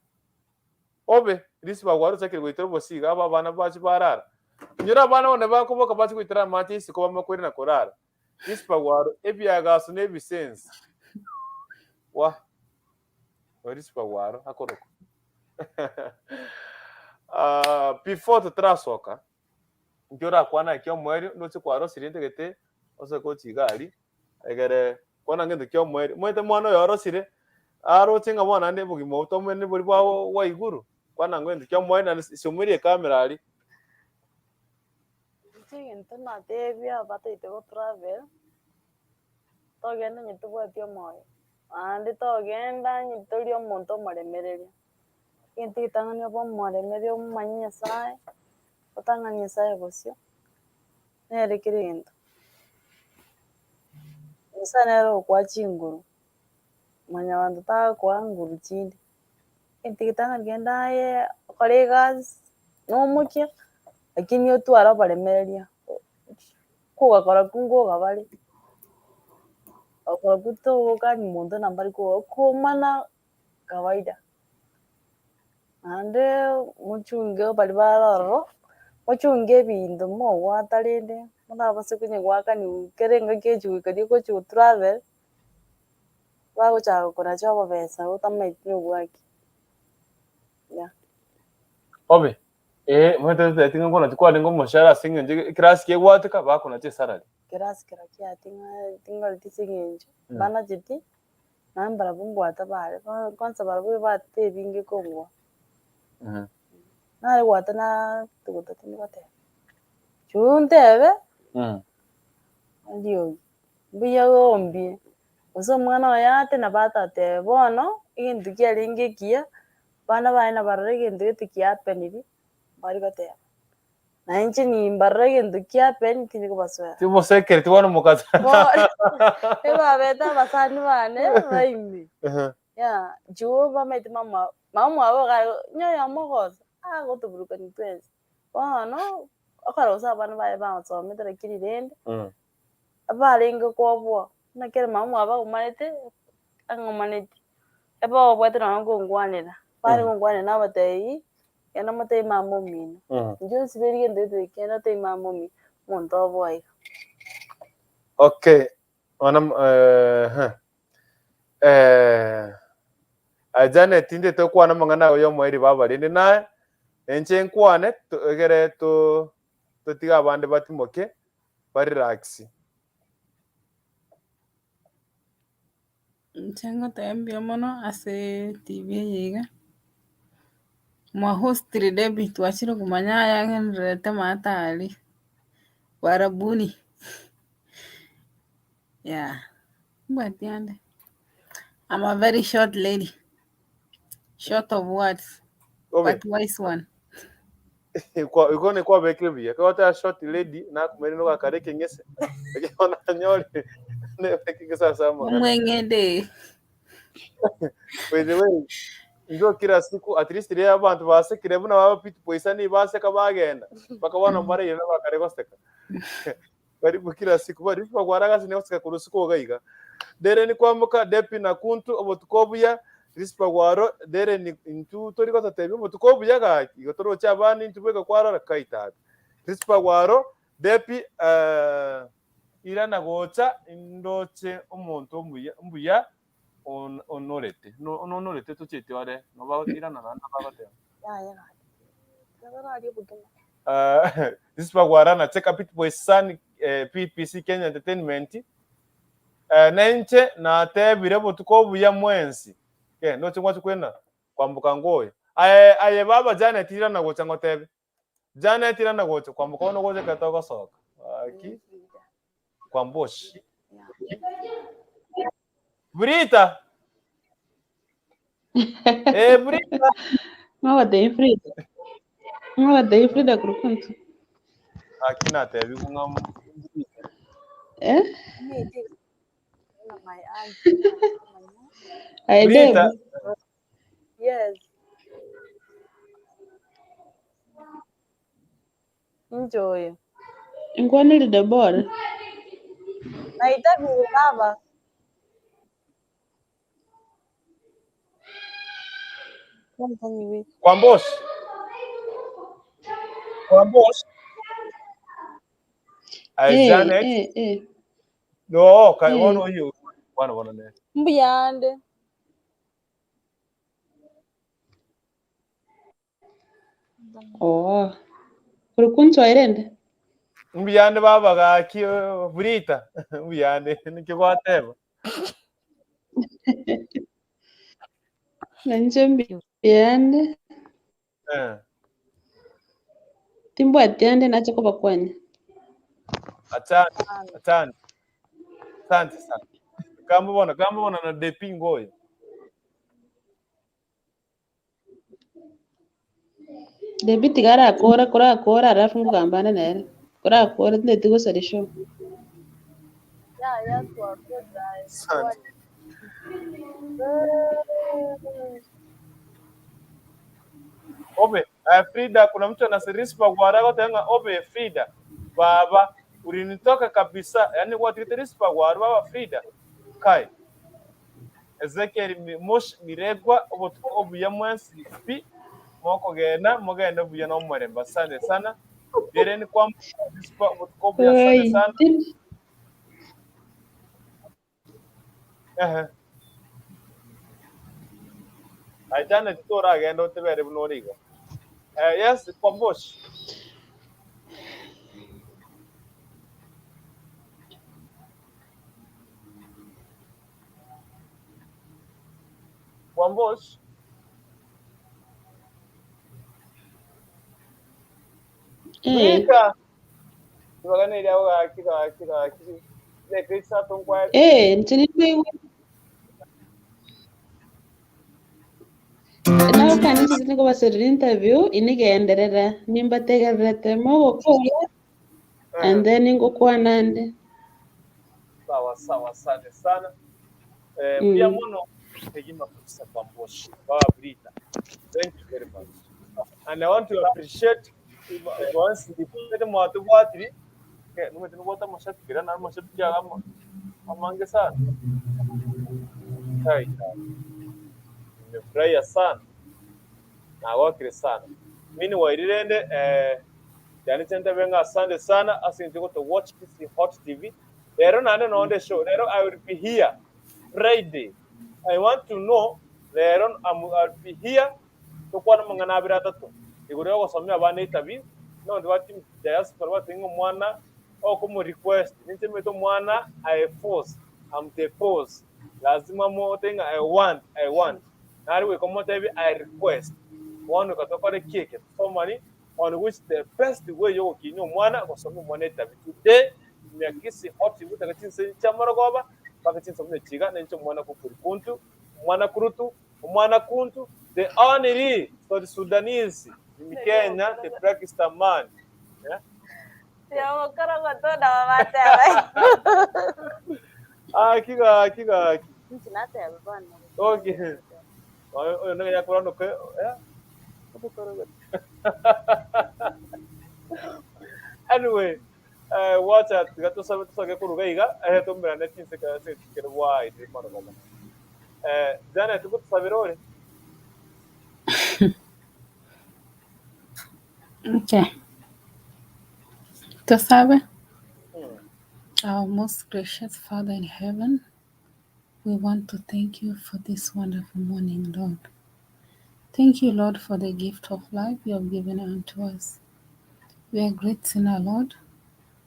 Obe risi bagwaro chakiri goitera obosiga aba abana bachi barara nyora abana bone bakoboka bachi goitera amache isiko bamakwere na korara risi bagwaro ebiagaso na ebisensi wa risi bagwaro akoroko. Before tutarasoka nkio orakwana ekio omweri ndoche kwarosirie ntegete ase kochigari egere kwana ngento kia omweri mwete mwana oyo orosire aroche ng'a bono naende obogima obo tomwene bori bwa bwa iguru kwana ngento kia omweri naende siomerie ekamera aria. Inche natebia bataite go travel togenda onye tobwati omoyo naende togenda onye tori omonto omoremereria. Egento egetang'ani obe omoremereria omomanye Nyasaye, otang'ani Nyasaye bosio, nere kera egento. Nyasaye nere ogokoa chinguru, mwanyabanto tagokoa nguru chinde. Egento egetang'ani genda aye okore egasi, nomokia, lakini otware oboremereria, kogakora ku ngoga bare, okora ku togokani monto nambari koga okomana kawaida. Naende mochunge bari bare ororo, mochunge ebinto mogwata rende, morabase konya goakaniwa kera engaki echuika rigochi gotravel, bagochaka konacha obobesa otamaeti nobwaki. Yeah. Obe Mwete tinga ngona tikwale ngo moshara singe nje class kegwatika bakona che salary. Kerasi kero kiating'a ting'oreti ase eng'encho, banacheti, naende mbarabwo mbwate bare, bono kwanza barabwo batete ebinge kong'ua. Nare gwata na tuguta tindi goteba, chuu ntebe, riogi, mbuya gombie, gose omwana oye ate nabo atatebe bono, egento kiarenge ekiya, abana baye nabarora egento gete kiapeniri, mbari goteba. Na inche nimbarora egento kiapen tindi kobasoera. Timosekere tibono mukaza. Bono, ebabete abasani bane baime. Yeah, juu bamaete mama mama mwabo iga nyoyo omogoso, agotoburukani twensi. Bono, okora gose abana baye bagosomete lakini rende, abarenge koboa, buna kere mama mwabo agomarete, ang'omaneti, ebe obwate nonye nkongwanera, bare gongwanera nabatebi, genda motebi mama omino, inche onsiberi gento gete genda otebi mama omino, omonto oboa iga. Okay. Ona Janet inde tokwana amang'ana ago yomoeri baba rende naye enche nkwane egere to totiga abande batimoke barelax. Inche ngoteba mbuya mono ase TV eye iga, mwahostire Debbie twachire komanya aya agendererete maate aria, Warabuni. Yeah, mbwati ande. I'm a very short lady. Short of words, Obe but wise one. Kwa ikone kwa bekire buya kwa short lady nakumere no gakare kengese ona nyore ne kengese asa amang'ana. Omweng'ende. By the way, njo kila siku at least rero abantu basekire buna baba pit poisani baseka bagenda bakabona mara yena bakare goseka karibu kila siku bari bagwaraga sine goseka kurusiku gaiga dere ni kwambuka depi na kuntu obotuko buya rispa gwaro dere ni intu tori gotatebia obotuko buya gaki igo toroche abana intu bweka kwarora kaitata rispa gwaro depi irana gocha ndoche omonto mbuya mbuya onorete no onorete tochete ore no ba irana na bagoteba Yaya gaki. Tiga obogima. Rispa gwara na check up it boy san PPC Kenya Entertainment nenche natebire botuko buya mwensi ke noche ngwachi kwena kwambuka ngoyo aye aye baba Janet irana gocha ngotebe Janet irana gocha kwambuka ono gocha katoka soka aki kwamboshi Brita Brita Mwabateye Frida. Mwabateye Frida kurukuntu. aki natebi kunga Eh? My aunt. Aye Brita Deb. Yes. Enjoy. Nkwanire Deborah. Nahitaji baba. Kwamboshi kwamboshi aye Janet no kai wono uyu wana wana ne Mbuyande. Oh. Kurukuntu airende. Mbuyande baba gaki Brita mbuyande nikigwateba Nanje mbuyande. Timbwati ande nacho kobakwanya. Asante, asante. Asante sana. Kama bona na depi ngoyo. Debi tigara kora kora kora alafu ngugambana naye. Kora kora tinde tigo show. Ya tuambie guys. Asante. Obe, Frida kuna mtu anasirispa kwa haraka tena obe Frida. Baba, ulinitoka kabisa. Yaani kwa titirispa kwa baba Frida. Kai. Ezekiel Mosh Miregwa obotuko obuya mwensi pi moko gena mogenda obuya no mweremba. Asante sana. Dere ni kwa rispa obotuko obuya asante Oi. sana. Aitana titora agenda otebere buno origa. Yes, Kwambosh. Kwambosh. Eh. Rita. Tubaganira aho gaki gaki gaki. Reka isato nkwa. Eh, nchini nawe kanisa nikobasirira interview inigenderera nimbategererete mogokora and then ingokwana nde. Sawa sawa, asante sana. Pia muno tegima kabisa Kwambosh. Baba Brita. Thank you very much. And I want to appreciate once the mwatu bwatiri. Nume tinubota mashabiki na mashabiki agamo amange sana. Kai. Nimefurahia sana. Na wakire sana. Mimi wairirende yani tenda benga asante sana asante to watch Kisii Hot TV. Lero nane no show. Lero I will be here Friday. I want to know lero I'll be here tukwana mangana abira atatu. Iguru gosomia abana interview. No ndi wati diaspora wati mwana o request. Ninche mwana I force. I'm the force. Lazima mo tenga I want. Nari we come I request. One ukatokore keke. Somebody on which the best way yo kinyo mwana gosomia mwana interview. Today Kisii Hot TV takachinse chamorogoba bakachinse mune chiga nencho mwana kukurikuntu mwana kurutu mwana kuntu the only for the Sudanese in Kenya the Pakistan man. Yeah. Ah kiga kiga. Okay. Oyo no ya kurando ke yeah. Anyway, wacha tiga tusabe kuruga iga tombera netinse ka se kero wai de mara goma. Jana tuko tusabirore. Okay. Tusabe. Our most gracious Father in heaven, we want to thank you for this wonderful morning, Lord. Thank you, Lord, for the gift of life you have given unto us. We are great sinner, Lord.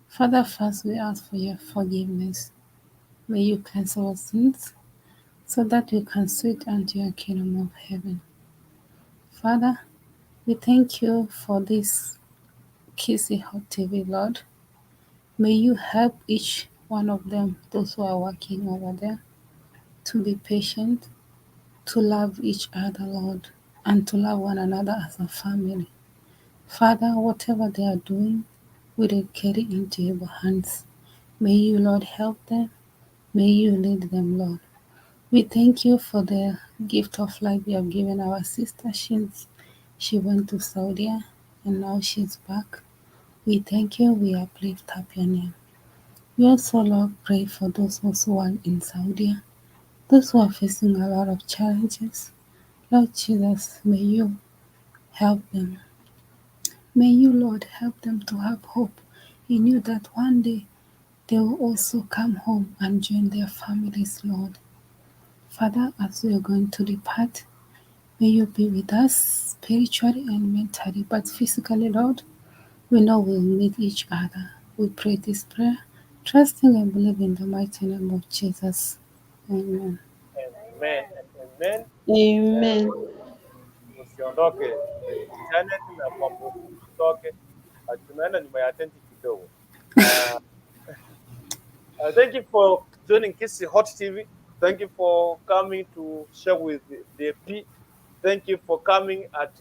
Father, first we ask for your forgiveness. May you cleanse our sins so that we can sweet unto your kingdom of heaven. Father, we thank you for this Kisii Hot TV, Lord. May you help each one of them, those who are working over there, to be patient, to love each other, Lord, and to love one another as a family. Father, whatever they are doing, we will carry into your hands. May you, Lord, help them. May you lead them, Lord. We thank you for the gift of life you have given our sister. She went to Saudi and now she's back. We thank you. We uplift up your name. We also, Lord, pray for those who are in Saudi, those who are facing a lot of challenges. Lord Jesus, may you help them. May you, Lord, help them to have hope in you that one day they will also come home and join their families, Lord. Father, as we are going to depart, may you be with us spiritually and mentally, but physically, Lord, we know we'll meet each other. We pray this prayer, trusting and believing in the mighty name of Jesus. Amen. Amen. Amen. Amen. Usiondoke. Janet na Kwambosh usiondoke. Tunaenda nyuma ya tenti kidogo. Thank you for joining Kisii Hot TV. Thank you for coming to share with the P. Thank you for coming at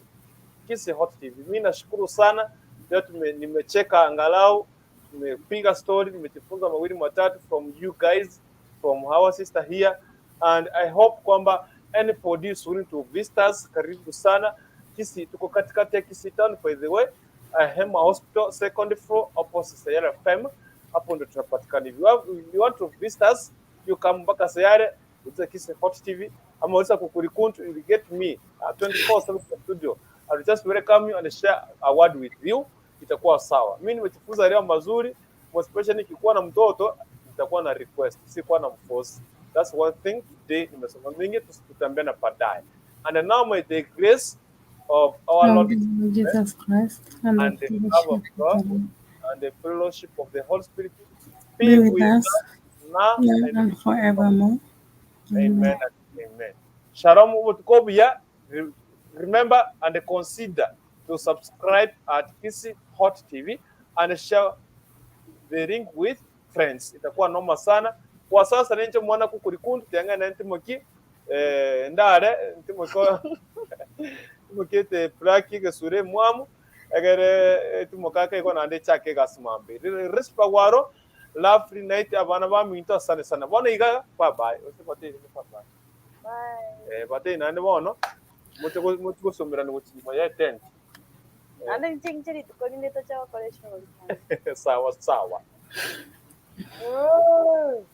Kisii Hot TV. Mimi nashukuru sana. Leo nimecheka angalau, tumepiga story, nimejifunza mawili matatu from you guys, from our sister here, and I hope kwamba anybody is willing to visit us, karibu sana. Kisii, tuko katikati ya Kisii town, by the way, Hema Hospital, second floor, opposite Sayare FM. Hapo ndo tunapatikana. If you want to visit us, you come mpaka Sayare, uta Kisii Hot TV, ama uta Kukurikuntu, you will get me at 24/7 studio. I will just welcome you and share a word with you. Itakuwa sawa. Mimi nimejifunza leo mazuri, especially nikikuwa na mtoto nitakuwa na request, sikuwa na mforce. That's one thing today nimesoma mingi, tutambia na baadaye. And now my the grace, of our Of Lord the Lord Jesus Christ and and the the love of fellowship of God the Lord and the fellowship of the Holy Spirit be be with with us us now now and and forevermore. amen Amen. and amen. Shalom Kobia. Remember and consider to subscribe at Kisii Hot TV and share the link with friends. Itakuwa noma sana. Kwa sasa ninche mwana kukurikundu tianga na ntimoki ndare ntimoki ntimoki te plaki gesure mwamu egere timokaka iko nande chake gasimambe. Rispa waro love night abana ba minto sana sana. Bona iga bye bye. Osipate bye bye. Bye. Bate nande bono mutu gusomera ni gukinyuma ya tent. Ande nche rituko rinde tocha gokora eshughuli. Sawa sawa. Oh.